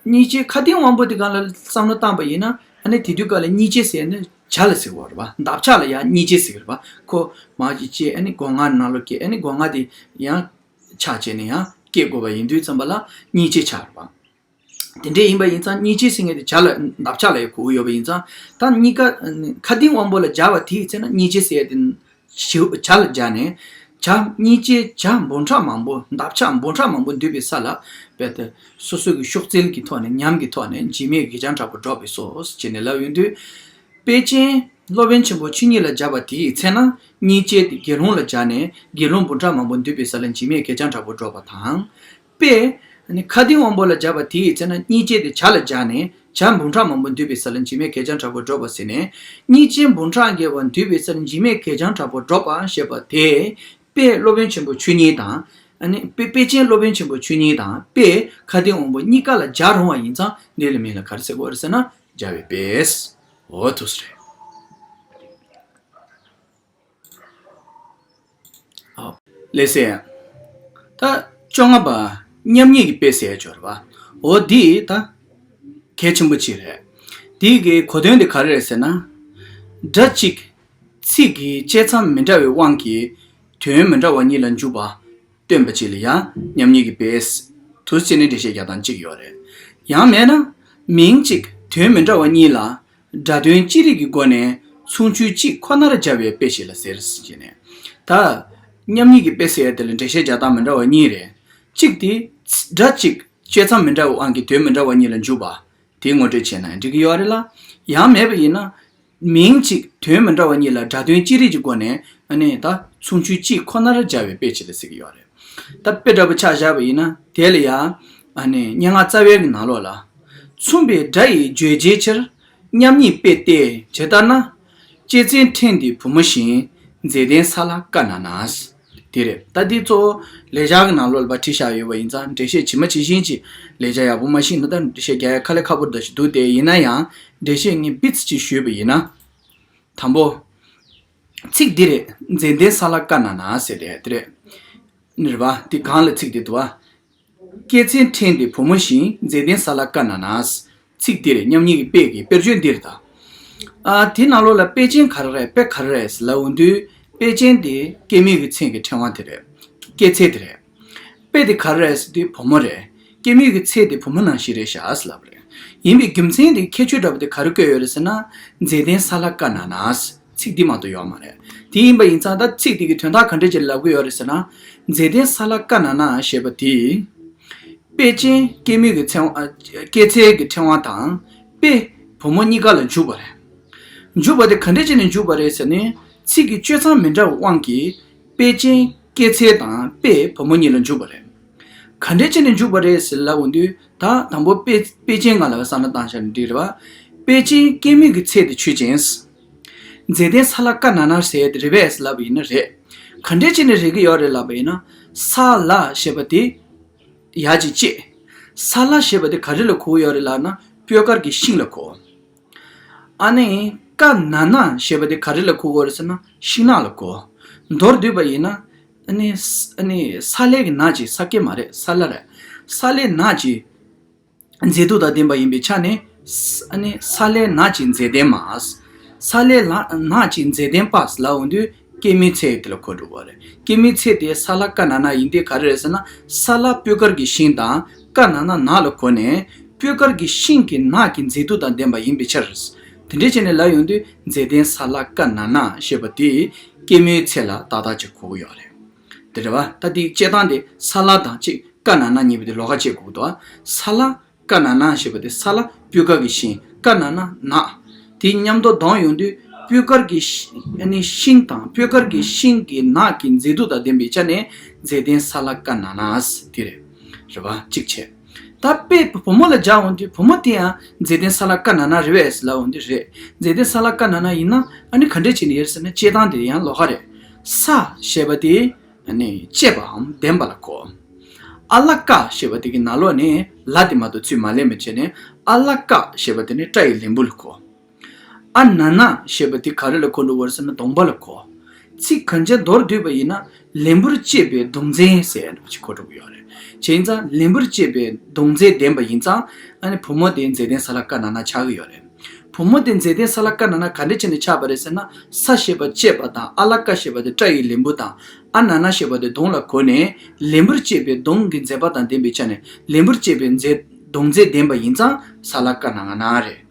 སྙིང་རྗེ་མཁའ་ལྡིང་དབང་པོ་དེ་སྒང་ལ་བསམ་བློ་བཏང་པ་ཡིན་ན། ཨ་ནི་དེ་དུས་སྐབས་ལ་སྙིང་རྗེ་ཟེར་ནི་བྱ་ལ་ཟེར་བ་རེད་པ། འདབ་ཆགས་ལ་ཡང་སྙིང་རྗེ་ཟེར་གི་རེད་པ། ཁོ་མར་གྱི་སྐྱེ། ཨ་ནི་སྒོ་ང་ནང་ལོགས་སྐྱེ། ཨ་ནི་སྒོ་ང་དེ་ཡང་ཆགས་བྱས་ནས་ཡང་སྐྱེ་དགོས་པ་ཡིན་དུས་ཙམ་པ་ལ་སྙིང་རྗེ་ཆགས་རེད་པ། དེ་འདྲས་ཡིན་པ་ཡིན་ཙང་སྙིང་རྗེ་ཟེར་མཁན་དེ་བྱ་ལ་འདབ་ཆགས་ལ་ཡང་གོ་གི་ཡོད་པ་ཡིན་ཙང་། ད་གཉིས་ཀ་མཁའ་ལྡིང་དབང་པོ་ལ་སྦྱར་བ་དེའི་ཚེ་ན་སྙིང་རྗེ་ཟེར་ཡ་དེ་བྱ་ལ་སྦྱར་ནས། བྱ་སྙིང་རྗེ་བྱ་འབུམ་ཕྲག་མང་པོ། འདབ་ཆགས་འབུམ་ཕྲག་མང་པོ་འདུས་པའི་ས་ལ། དཔེ་དེ་སོ་སོ་གི་གཤོག་རྩལ་གྱི་ཐོག་ནས། ཉམས་ཀྱི་ཐོག་ནས་འཇིགས་མེད་གད་རྒྱངས་འདྲ་པོ་སྒྲོག་པའི་སོ་ཞེས་ནས་ལབ་ཡོང་དུས། དཔེ་ཅན་སློབ་དཔོན་ཆེན་པོ་ཆོས་ཉིད་ལ་སྦྱར་བ་དེའི་ཚེ་ན། སྙིང་རྗེ་དེ་དགེ་སློང་ལ་སྦྱར་ནས། དགེ་སློང་འབུམ་ཕྲག་མང་པོ་འདུས་པའི་ས་ལ་འཇིགས་མེད་གད་རྒྱངས་འདྲ་པོ་སྒྲོག་པ་དང་། དཔེ་ནི་མཁའ་ལྡིང་དབང་པོ་ལ་སྦྱར་བ་དེའི་ཚེ་ན། སྙིང་རྗེ་དེ་བྱ་ལ་སྦྱར་ནས། བྱ་འབུམ་ཕྲག་མང་པོ་འདུས་པའི་ས་ལ་འཇིགས་མེད་གད་རྒྱངས་འདྲ་པོ་སྒྲོག་པ་ཟེར་ནས། སྙིང་རྗེ་འབུམ་ཕྲག་བརྒལ་བ་འདུས་པའི་ས་ལ་འཇིགས་མེད་གད་རྒྱངས་འདྲ་པོ་སྒྲོག་པ་ཞེས་པ་དེ། དཔེ་སློབ་དཔོན་ཆེན་པོ་ཆོས་ཉིད་དང་། ཨ་ནི་དཔེ་དཔེ་ཅན་སློབ་དཔོན་ཆེན་པོ་ཆོས་ཉིད་དང་། དཔེ་མཁའ་ལྡིང་དབང་པོ་གཉིས་ཀ་ལ་སྦྱར་རུང་བ་ཡིན་ཙང་། འདི་ལ་མིང་ལ་ག་རེ་ཟེར་དགོས་རེད་ཟེར་ན། སྦྱར་བའི་དཔེ། འོ་ཐུགས་སུ་རེད། ཨོ། ལགས་སེ། ད་ བཅོ་ལྔ་པ། མཉམ་ཉིད་ཀྱི་དཔེ་ཟེར་ཡ་ཅིག་ཡོད་རེད་པ། འོ་འདི་ད་གལ་ཆེན་པོ་ཅིག་རེད། འདི་གི་གོ་དོན་དེ་ག་རེ་རེད་ཟེར་ན། སྒྲ་གཅིག་ཚིག་གི་བཅད་མཚམས་མི་འདྲ་བའི་དབང་གིས་དོན་མི་འདྲ་བ་གཉིས་ལ་འཇུག་པ་སྟོན་པ་ཅིག་ལ་ཡང་མཉམ་ཉིད་ཀྱི་དཔེ་དུ་བྱས་ནས་འགྲེལ་བཤད་རྒྱག་སྟངས་གཅིག་ཡོད་རེད། ཡང་མེད་ན། མིང་གཅིག་དོན་མི་འདྲ་བ་གཉིས་ལ་སྒྲ་དོན་ཅི་རིགས་ཀྱི་སྒོ་ནས་མཚུངས་ཆོས་གཅིག་ཁོ་ནར་སྦྱར་བའི་དཔེ་ཞིག་ལ་ཟེར་ཟེར་གྱི་ནས། ད་མཉམ་ཉིད་ཀྱི་དཔེ་ཟེར་ཡ་དེ་ལ་འགྲེལ་བཤད་རྒྱག་སྟངས་མི་འདྲ་བ་གཉིས་རེད། གཅིག་དེ། སྒྲ་གཅིག་བཅད་མཚམས་མི་འདྲ་བའི་དབང་གིས་དོན་མི་འདྲ་བ་གཉིས་ལ་འཇུག་པ། དེ་ངོ་སྤྲོད་བྱས་ན་འགྲིག་གི་ཡོད་རེད་ལ། ཡང་མེད་པ་ཡིན་ན། མིང་གཅིག་དོན་མི་འདྲ་བ་གཉིས་ལ་སྒྲ་དོན་ཅི་རིགས་ཀྱི་སྒོ་ནས་ཨ་ནི་ད་མཚུངས་ཆོས་གཅིག་ཁོ་ནར་སྦྱར་བའི་དཔེ་ཅིག་ལ་ཟེར་གྱི་ཡོད་རེད། ད་དཔེ་འདྲ་པོ་ཆ་བཞག་པ་ཡིན་ན་དེ་ལ་ཡང་ཨ་ནི་སྙན་ངག་རྩ་བའི་གི་ནང་ལོགས་ལ། མཚུངས་པའི་སྒྲ་ཡི་བརྗོད་བྱའི་ཕྱིར། མཉམ་ཉིད་དཔེ་སྟེ་ཇི་ལྟར་ན། སྐྱེད་ཚལ་ཕྲེང་འདི་བུ་མོ་བཞིན། མཛེས་ལྡན་ས་ལ་ཀ་ན་ན། དེ་རེད། ད་འདི་གཙོ་བོ་ལེགས་སྦྱར་གྱི་ནང་ལོགས་ལ་ཕར་བྲིས་བཞག་ཡོད་པ་ཡིན་ཙང་འགྲེལ་བཤད་ཇི་མ་ཇི་བཞིན་གྱིས་ལེགས་སྦྱར་ཡག་པོ་མ་ཤེས་ན་ད་འགྲེལ་བཤད་རྒྱག་ཡ་དཀའ་ལས་ཁག་པོ་འདྲ་ཞིག་འདུག་སྟེ། ཡིན་ན་ཡང་འགྲེལ་བཤད་ངས་བིས་ཅིག་ཞུས་པ་ཡིན་ན། དང་པོ། ཚིག་འདི་རེད། མཛེས་ལྡན་ས་ལ་ཀ་ན་ན་ཟེར་དེ་དེ་རེད། ནི་རེད་པ། འདི་གང་ལ་ཚིག་འདི་འདུག་པ། སྐྱེད་ཚལ་ཕྲེང་འདི་བུ་མོ་བཞིན། མཛེས་ལྡན་ས་ལ་ཀ་ན་ན། ཚིག་འདི་རེད། མཉམ་ཉིད་ཀྱི་དཔེ་གི་དཔེར་བརྗོད་འདི་རེད་ད། ཨ། དེ་ནང་ལོགས་ལ་དཔེ་ཅན་ག་རེ་རེད། དཔེ་ག་རེ་རེད་ལབ་འོང་དུས། དཔེ་ཅན་དེ་སྐྱེད་མོས་ཀྱི་ཚལ་གྱི་ཕྲེང་བ་དེ་རེད། སྐྱེད་ཚལ་དེ་རེད། དཔེ་དེ་ག་རེ་རེད་ཟེར་དུས་བུ་མོ་རེད། སྐྱེད་མོས་ཀྱི་ཚལ་དེ་བུ་མོ་ནང་བཞིན་རེད་ཤག་ཟེར་ལབ་རེད། ཡིན་པའི་རྒྱུ་མཚན་དེ་ཁྱད་ཆོས་འདྲ་པོ་དེ་ག་རེ་བཀོད་ཡོད་རེད་ཟེར་ན། མཛེས་ལྡན་ས་ལ་ཀ་ན་ན། ཚིག་འདི་མ་གཏོགས་ཡོད་མ་རེད། དེ་ཡིན་པ་ཡིན་ཙང་ད་ཚིག་འདི་གི་དོན་དག་ག་འདྲ་ཅིག་ལབ་ཀྱི་ཡོད་རེད་ཟེར་ན། མཛེས་ལྡན་ས་ལ་ཀ་ན་ན་ཞེས་པ་དེ། དཔེ་ཅན་སྐྱེད་མོས་ཀྱི་ཚལ། ཨ། སྐྱེད་ཚལ་གྱི་ཕྲེང་བ་དང་དཔེ་བུ་མོ་གཉིས་ཀ་ལ་འཇུག་པ་རེད། འཇུག་པ་དེ་ག་འདྲ་བྱས་ནས་འཇུག་པ་རེད་ཟེར་ན། ཚིག་གི་བཅད་མཚམས་མི་འདྲ་བའི་དབང་གིས་དཔེ་ཅན་སྐྱེད་ཚལ་དང་དཔེ་བུ་མོ་གཉིས་ལ་འཇུག་པ་རེད། ག་འདྲ་བྱས་ནས་འཇུག་པ་རེད་ཟེར་ལབ་འོང་དུས། ད་དང་པོ་དཔེ་དཔེ་ཅན་སྒང་ལ་བསམ་བློ་བཏང་བཞག་ན་འགྲིག་རེད་པ། དཔེ་ཅན་སྐྱེད་མོས་ཀྱི་ཚལ་དེ་ཆོས་ཅན། མཛེས་ལྡན་ས་ལ་ཀ་ན་ན་ཟེར་དེ་རེད་པས་ལབ་པ་ཡིན་ན་རེད། ག་འདྲ་བྱས་ནས་རེད་ཀྱི་ཡོད་རེད་ལབ་པ་ཡིན་ན། ས་ལ་ཞེས་པ་དེ་ཡ་གཅིག་བྱས། ས་ལ་ཞེས་པ་དེ་ག་རེ་ལ་གོ་གི་ཡོད་རེད་ལབ་ན་སྤོས་དཀར་གྱི་ཤིང་ལ་གོ། ཨ་ནི་ཀ་ན་ན་ཞེས་པ་དེ་ག་རེ་ལ་གོ་གི་ཡོད་རེད་ཟེར་ན་ཤིང་ནགས་ལ་གོ། མདོར་བསྡུས་པ་ཡིན་ན། ཨ་ནི་ཨ་ནི་ས་ལའི་གི་ནགས་ཀྱི་ས་སྐྱེས་མ་རེད། ས་ལ་རེད། ས་ལའི་ནགས་ཀྱི་མཛེས་སྡུག་དང་ལྡན་པ་ཡིན་པའི་ཆ་ནས། ཨ་ནི་ས་ལའི་ནགས་ཀྱི་མཛེས་ལྡན་མ། ས་ལའི་ལ་ནགས་ཀྱི་མཛེས་ལྡན་པ་ལབ་འོང་དུས་སྐྱེད་མོས་ཚལ་དེ་ལ་གོ་འགྲོ་བ་རེད། སྐྱེད་མོས་ཚལ་དེ་ས་ལ་ཀ་ན་ན་ཡིན་དུས་ག་རེ་རེད་ཟེར་ན། ས་ལ་སྤོས་དཀར་གྱི་ཤིང་དང་ཀ་ན་ན་ནགས་ལ་གོ་ནས། སྤོས་དཀར་གྱི་ཤིང་གི་ནགས་ཀྱི་མཛེས་སྡུག་དང་ལྡན་པ་ཡིན་པའི་ཕྱིར། དེ་འདྲ་བྱས་ནས་ལབ་ཡོང་དུས་མཛེས་ལྡན་ས་ལ་ཀ་ན་ན་ཞེས་པ་དེ་སྐྱེད་མོས་ཚལ་ལ་ཏག་ཏག་ཅིག་གོ་གི་ཡོད་རེད། དེ་རེད་པ། ད་དེའི་དཔྱད་སྟངས་དེ་ས་ལ་དང་གཅིག་ཀ་ན་ན་གཉིས་པོ་དེ་ལོགས་ཀ་བྱེད་དགོས་འདུག་ས་ལ་ཀ་ན་ན་ཞེས་པ་དེ་ས་ལ་སྤོས་དཀར་གྱི་ཤིང་། ཀ་ན་ན་ནགས། དེ་མཉམ་དུ་བསྡོམས་ཡོང་དུས་སྤོས་དཀར་གྱི་ཤིང་། ཨ་ནི་ཤིང་དང་སྤོས་དཀར་གྱི་ཤིང་གི་ནགས་ཀྱི་མཛེས་སྡུག་དང་ལྡན་པའི་ཆ་ནས་མཛེས་ལྡན་ས་ལ་ཀ་ན་ན་ཟེར་དེ་རེད། རེད་པ། གཅིག་བྱས། ད་དཔེ་བུ་མོ་ལ་སྦྱར་འོང་དུས་བུ་མོ་དེ་ཡང་མཛེས་ལྡན་ས་ལ་ཀ་ན་ན་རེད་པས་ལབ་འོང་དུས་རེད། མཛེས་ལྡན་ས་ལ་ཀ་ན་ན་ཡིན་ན་ཨ་ནི་ག་འདྲ་བྱས་ནས་ཡོད་ཟེར་ན་དཔྱད་སྟངས་དེ་ཡང་ལོགས་ཀ་རེད། ས་ཞེས་པ་དེ། ཨ་ནི་བཅད་པའམ་ལྡན་པ་ལ་གོ། ཨ་ལ་ཀ་ཞེས་པ་དེ་གི་ནང་ལོགས་ནས་ལ་དེ་མ་གཏོགས་ཚུར་མ་ལེན་པ་བྱས་ནས། ཨ་ལ་ཀ་ཞེས་པ་དེ་ནི་སྐྲ་ཡི་ལན་བུ་ལ་གོ། ཨ་ན་ན་ཞེས་པ་དེ་ག་རེ་ལ་གོ་འགྲོ་བ་རེད་ཟེར་ན་གདོང་པ་ལ་གོ། ཚིག་གང་ཅི་མདོར་བསྡུས་པ་ཡིན་ན་ལན་བུར་བཅད་པའི་གདོང་འཛིན་ཟེར་ཡ་འདྲ་པོ་ཅིག་གོ་འགྲོ་གི་ཡོད་རེད། བྱས་ཙང་ལན་བུར་བཅད་པའི་གདོང་འཛིན་ལྡན་པ་ཡིན་ཙང་། ཨ་ནི་བུ་མོ་དེ་མཛེས་ལྡན་ས་ལ་ཀ་ན་ན་ཆགས་ཀྱི་ཡོད་རེད། བུ་མོ་དེ་མཛེས་ལྡན་ས་ལ་ཀ་ན་ན་ག་འདྲ་བྱས་ནས་ཆགས་པ་རེད་ཟེར་ན། ས་ཞེས་པ་བཅད་པ་དང་། ཨ་ལ་ཀ་ཞེས་པ་དེ་སྐྲ་ཡི་ལན་བུ་དང་། ཨ་ན་ན་ཞེས་པ་དེ་གདོང་ལ་གོ་ནས་ལན་བུར་བཅད་པའི་གདོང་གི་མཛེས་པ་དང་ལྡན་པའི་ཆ་ནས་ལན་བུར་བཅད་པའི་མཛེས་གདོང་མཛེས་ལྡན་པ་ཡིན་ཙང་ས་ལ་ཀ་ན་ན་རེད།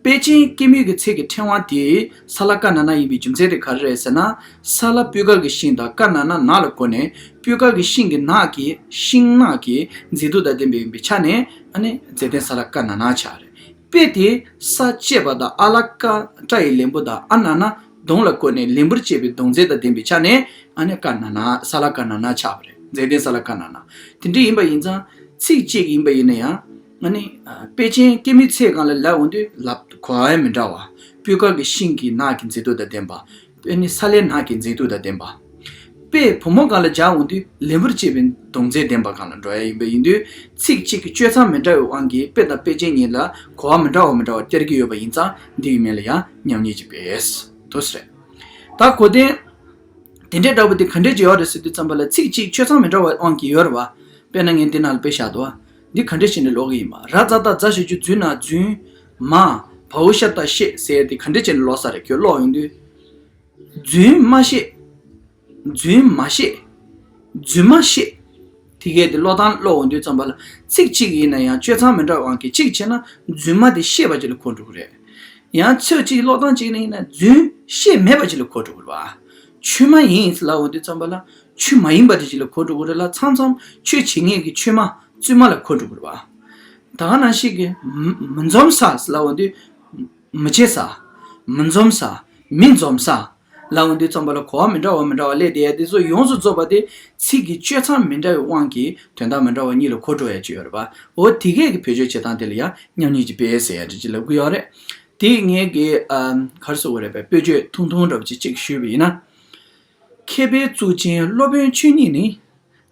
དཔེ་ཅན་སྐྱེད་མོས་ཀྱི་ཚལ་གྱི་ཕྲེང་བ་དེ་ས་ལ་ཀ་ན་ན་ཡིན་པའི་རྒྱུ་མཚན་དེ་ག་རེ་རེད་ཟེར་ན། ས་ལ་སྤོས་དཀར་གྱི་ཤིང་དང་། ཀ་ན་ན་ནགས་ལ་གོ་ནས་སྤོས་དཀར་གྱི་ཤིང་གི་ནགས་ཀྱི་ཤིང་ནགས་ཀྱི་མཛེས་སྡུག་དང་ལྡན་པ་ཡིན་པའི་ཆ་ནས། ཨ་ནི་མཛེས་ལྡན་ས་ལ་ཀ་ན་ན་ཆགས་རེད། དཔེ་དེ་ས་བཅད་པ་དང་། ཨ་ལ་ཀ་སྐྲ་ཡི་ལན་བུ་དང་། ཨ་ན་ན་གདོང་ལ་གོ་ནས་ལན་བུར་བཅད་པའི་གདོང་མཛེས་དང་ལྡན་པའི་ཆ་ནས། ཨ་ནི་ཀ་ན་ན་ས་ལ་ཀ་ན་ན་ཆགས་པ་རེད། མཛེས་ལྡན་ས་ལ་ཀ་ན་ན། དེ་འདྲ་ཡིན་པ་ཡིན་ཙང་ཚིག་གཅིག་ཡིན་པ་ཡིན་ན་ཡང་། ཨ་ནི་དཔེ་ཅན་སྐྱེད་མོས་ཚལ་སྒང་ལ་ལབ་འོང་དུས་ལབ་གོ་བ་ཡང་མི་འདྲ་བ། སྤོས་དཀར་གྱི་ཤིང་གི་ནགས་ཀྱི་མཛེས་སྡུག་དང་ལྡན་པ། ཨ་ནི་ས་ལའི་ནགས་ཀྱི་མཛེས་སྡུག་དང་ལྡན་པ། དཔེ་བུ་མོ་སྒང་ལ་སྦྱར་འོང་དུས་ལན་བུར་བཅད་པའི་གདོང་མཛེས་ལྡན་པ་སྒང་ལ་འགྲོ་ཡ་ཡིན་པ་ཡིན་དུས། ཚིག་གཅིག་གི་བཅད་མཚམས་མི་འདྲ་བའི་དབང་གིས་དཔེ་དང་དཔེ་ཅན་གཉིས་ལ་གོ་བ་མི་འདྲ་བ་མི་འདྲ་བ་སྟེར་གྱི་ཡོད་པ་ཡིན་ཙང་འདི་ཡི་མིང་ལ་ཡང་མཉམ་ཉིད་ཀྱི་དཔེ་དོ་ཟེར། ད་གོ་དོན་དེ་འདྲའི་འདྲ་བོ་དེ་ག་འདྲས་ཀྱི་ཡོད་རེད་ཟེར་དུས་ཙམ་པ་ལ། ཚིག་གཅིག་བཅད་མཚམས་མི་འདྲ་བའི་དབང་གིས་ཡོད་རེད་བ། དཔེར་ན་ངས་འདི་ནང་ལ་དཔེ་བཞག་འདུག་བ། འདི་ག་འདྲ་བྱས་ནས་ཀློག་གི་ཡིན་པ། ར་ཛ་ད་ཛ་ཞབས་ཀྱུ་རྫུ་ན་རྫུན། མ། བའོ་ཤ་ཏ་ཤེས་ཟེར་ཡ་དེ་ག་འདྲ་བྱས་ནས་ཀློག་ས་རེད། ཁྱོད་ཀློག་ཡོང་དུས། རྫུན་མ་ཤེས། རྫུན་མ་ཤེས། རྫུན་མ་ཤེས། དེ་གས་དེ་ཀློག་སྟངས་ཀློག་འོང་དུས་ཙམ་པ་ལ་ཚིག་གཅིག་ཡིན་ན་ཡང་སྤྱོད་མཚམས་མི་འདྲ་བའི་དབང་གིས། གཅིག་བྱས་ན་རྫུན་མ་དེ་ཤེས་པ་ཅིག་ལ་གོ་འགྲོ་གི་རེད། ཡང་ཚིག་གཅིག་ཀློག་སྟངས་གཅིག་ནས་ཡིན་ན་རྫུན་ཤེས་མེད་པ་ཅིག་ལ་གོ་འགྲོ་གི་རེད་བ། ཆོས་མ་ཡིན་ལབ་འོང་དུས་ཙམ་པ་ལ་ཆོས་མ་ཡིན་པ་དེ་ཅིག་ལ་གོ་འགྲོ་གི་རེད་ལ། མཚམས་མཚམས་ཆོས་བྱེད་མཁན་གྱི་ཆོས་མ་བཙུན་མ་ལ་གོ་འགྲོ་གི་རེད་བ། ད་ག་ནང་བཞིན་གྱི་མི་མི་འཛོམས་ས་ལབ་འོང་དུས། མི་བྱེད་ས། མི་འཛོམས་ས། མི་འཛོམས་ས། ལབ་འོང་དུས་ཙམ་པ་ལ་གོ་བ་མི་འདྲ་བ་མི་འདྲ་བ་སླེབས་བསྡད་ཡ་དེ་ཚོ་ཡོངས་སུ་རྫོགས་པ་དེ་ཚིག་གི་སྤྱོད་མཚམས་མི་འདྲ་བའི་དབང་གིས་དོན་དག་མི་འདྲ་བ་གཉིས་ལ་གོ་འགྲོ་ཡ་ཅིག་ཡོད་རེད་པ། འོ་དེ་གས་ཀྱི་བེད་སྤྱོད་བྱེད་སྟངས་དེ་ལ་ཡང་མཉམ་ཉིད་ཀྱི་དཔེ་ཟེར་ཡ་དེ་ཅིག་ལབ་ཀྱི་ཡོད་རེད། དེ་ངས་ཀྱི་ཨ་ག་རེ་ཟེར་དགོས་རེད་པས། དཔེ་བརྗོད་ཐུང་ཐུང་འདྲ་པོ་ཅིག་ཅིག་ཞུས་པ་ཡིན་ན། མཁས་པའི་གཙུག་ཆེན་སློབ་དཔོན་ཆོས་ཉིད་ནི།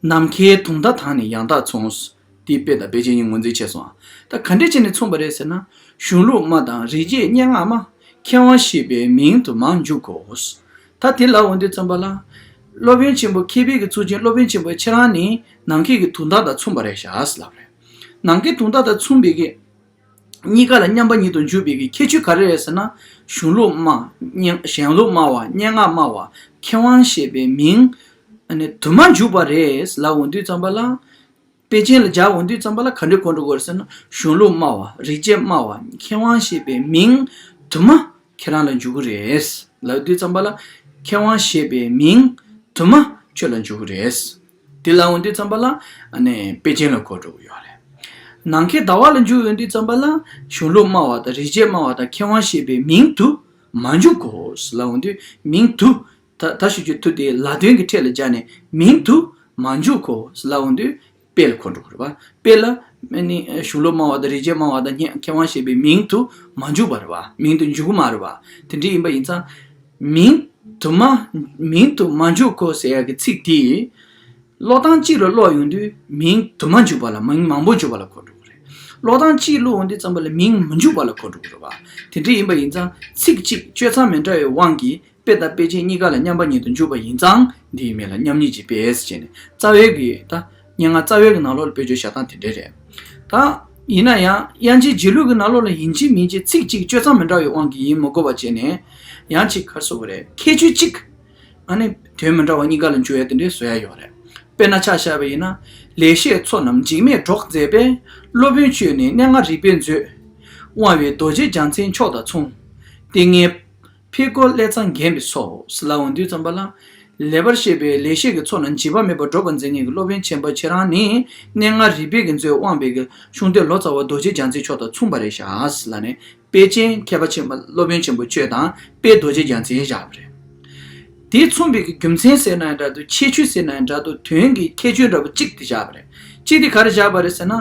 ནམ་མཁའི་དུང་ཟླ་དང་ནི་ཡང་དག་མཚུངས། དེའི་དཔེ་དང་དཔེ་ཅན་གཉིས་ངོས་འཛིན་བྱས་སོང་ང་། ད་ག་འདྲས་བྱས་ནས་མཚུངས་པ་རེད་ཟེར་ན། གཞུང་ལུགས་སྨྲ་དང་རིག་བྱེད་སྙན་ངག་སྨྲ། མཁས་དབང་ཞེས་པའི་མིང་དུ་མར་འཇུག་གོ། ད་དེ་ལབ་འོང་དུས་ཙམ་པ་ལ། སློབ་དཔོན་ཆེན་པོ་མཁས་པའི་གི་གཙུག་ཆེན་སློབ་དཔོན་ཆེན་པོ་ཁྱེད་རང་ནི་ནམ་མཁའི་གི་དུང་ཟླ་དང་མཚུངས་པ་རེད་ཤག་ཟེར་ལབ་རེད། ནམ་མཁའི་དུང་ཟླ་དང་མཚུངས་པའི་གི་གཉིས་ཀ་ལ་མཉམ་པ་ཉིད་དུ་འཇུག་པའི་གི་ཁྱད་ཆོས་ག་རེ་རེད་ཟེར་ན། གཞུང་ལུགས་སྨྲ། སྙན་གཞན་ལུགས་སྨྲ་བ། སྙན་ངག་སྨྲ་བ། མཁས་དབང་ཞེས་པའི་མིང་ཨ་ནི་དུ་མར་འཇུག་པ་རེད་ལབ་འོང་དུས་ཙམ་པ་ལ། དཔེ་ཅན་ལ་སྦྱར་འོང་དུས་ཙམ་པ་ལ་ག་འདྲས་གོ་འགྲོ་དགོས་རེད་ཟེར་ན། གཞུང་ལུགས་སྨྲ་བ། རིག་བྱེད་སྨྲ་བ། མཁས་དབང་ཞེས་པའི་མིང་དུ་མ་ཁྱེད་རང་ལ་འཇུག་གི་རེད་ལབ་དུས་ཙམ་པ་ལ། མཁས་དབང་ཞེས་པའི་མིང་དུ་མ་ཁྱོད་ལ་འཇུག་གི་རེད། དེ་ལབ་འོང་དུས་ཙམ་པ་ལ་ཨ་ནི་དཔེ་ཅན་ལ་གོ་འགྲོ་གི་ཡོད་རེད། ནམ་མཁའི་ཟླ་བ་ལ་འཇུག་ཡོང་དུས་ཙམ་པ་ལ་གཞུང་ལུགས་སྨྲ་བ་དང་རིག་བྱེད་སྨྲ་བ་དང་མཁས་དབང་ཞེས་པའི་མིང་དུ་མ་འཇུག་གོ་ལབ་འོང་དུས། མིང་དུ། ད་ད་ཞུ་རྒྱུ་དུ་དེ་ལ་དོན་གྱི་ཕྲད་ལ་སྦྱར་ནས་མིང་དུ་མ་འཇུག་གོ་ལབ་འོང་དུས་དཔེ་ལ་གོ་འགྲོ་གི་རེད་བ། དཔེ་ལ་ཨ་ནི་གཞུང་ལུགས་སྨྲ་བ་དང་རིག་བྱེད་སྨྲ་བ་དང་མཁས་དབང་ཞེས་པའི་མིང་དུ་མ་འཇུག་པ་རེད་བ། མིང་དུ་འཇུག་གི་མ་རེད་བ། དེ་འདྲ་ཡིན་པ་ཡིན་ཙང་། མིང་དུ་མ། མིང་དུ་མ་འཇུག་གོ་ཟེར་ཡ་གི་ཚིག་དེ། ཀློག་སྟངས་གཅིག་ལ་ཀློག་ཡོང་དུས་མིང་དུ་མ་འཇུག་པ་ལ། མིང་མང་པོ་འཇུག་པ་ལ་གོ་འགྲོ་གི་རེད། ཀློག་སྟངས་གཅིག་ཀློག་ཡོང་དུས་ཙམ་པ་ལ་མིང་མི་འཇུག་པ་ལ་གོ་འགྲོ་གི་རེད་བ། དེ་འདྲ་ཡིན་པ་ཡིན་ཙང་ཚིག་གཅིག་སྤྱོད་མཚམས་མི་འདྲ་བའི་དབང་གིས་དཔེ་དང་དཔེ་ཅན་གཉིས་ཀ་ལ་མཉམ་པ་ཉིད་དུ་འཇུག་པ་ཡིན་ཙང་འདིའི་མིང་ལ་མཉམ་ཉིད་ཀྱི་དཔེ་ཟེར་བྱས་ནས་རྩ་བའི་གི་ད་སྙན་ངག་རྩ་བའི་གི་ནང་ལོགས་ལ་དཔེ་བརྗོད་བྱ་སྟངས་དེ་འདྲ་རེད། ད། ཡིན་ན་ཡང་དབྱངས་ཅན་འབྱེད་ལུགས་ཀྱི་ནང་ལོགས་ལ་ཡིན་གཅིག་མིན་གཅིག་ཚིག་གཅིག་སྤྱོད་མཚམས་མི་འདྲ་བའི་དབང་གིས་ཡིན་མི་དགོས་པ་བྱས་ནས། ཡང་གཅིག་ག་རེ་ཟེར་དགོས་རེད། ཁྱད་ཆོས་གཅིག་ཨ་ནི་དོན་མི་འདྲ་བ་གཉིས་ཀ་ལ་འཇུག་ཡ་དེ་འདྲའི་བཟོ་ཡ་ཡོད་རེད། དཔེར་ན་ཆ་བཞག་པ་ཡིན་ན། ལེགས་བཤད་མཚོ་རྣམས་འཇིགས་མེད་སྒྲོག་མཛད་པའི། སློབ་དཔོན་ཁྱོད་ནི་སྙན་ངག་རིག་པའི་མཛོད། དབང་བའི་རྡོ་རྗེ་རྒྱལ་མཚན་མཆོག་དང་མཚུངས། ཏིང་ངེ་འཕེལ་འཁོར་ཀླས་ཚང་བརྒྱན་པའི་སོ། ལབ་འོང་དུས་ཙམ་པ་ལ། ལེགས་པར་བཤད་པའི་ལེགས་བཤད་ཀྱི་མཚོ་རྣམས་འཇིགས་པ་མེད་པར་སྒྲོག་པར་མཛད་མཁན་གྱི་སློབ་དཔོན་ཆེན་པོ་ཁྱེད་རང་ནི་སྙན་ངག་རིག་པའི་གི་མཛོད་དབང་བའི་གི་གཞུང་དོན་ལོ་ཙཱ་བ་རྡོ་རྗེ་རྒྱལ་མཚན་མཆོག་དང་མཚུངས་པ་རེད་ཤག་ལབ་ནས་དཔེ་ཅན་མཁས་པ་ཆེན་པོ་སློབ་དཔོན་ཆེན་པོ་ཁྱོད་དང་དཔེ་རྡོ་རྗེ་རྒྱལ་མཚན་བཞག་པ་རེད། དེ་མཚུངས་པའི་གི་རྒྱུ་མཚན་ཟེར་ན་ཡང་འདྲ་འདུག་ཁྱད་ཆོས་ཟེར་ན་ཡང་འདྲ་འདུག་དོན་གྱི་ཁྱད་ཆོས་འདྲ་པོ་གཅིག་དེ་བཞག་པ་རེད། གཅིག་དེ་ག་རེ་བཞག་པ་རེད་ཟེར་ན།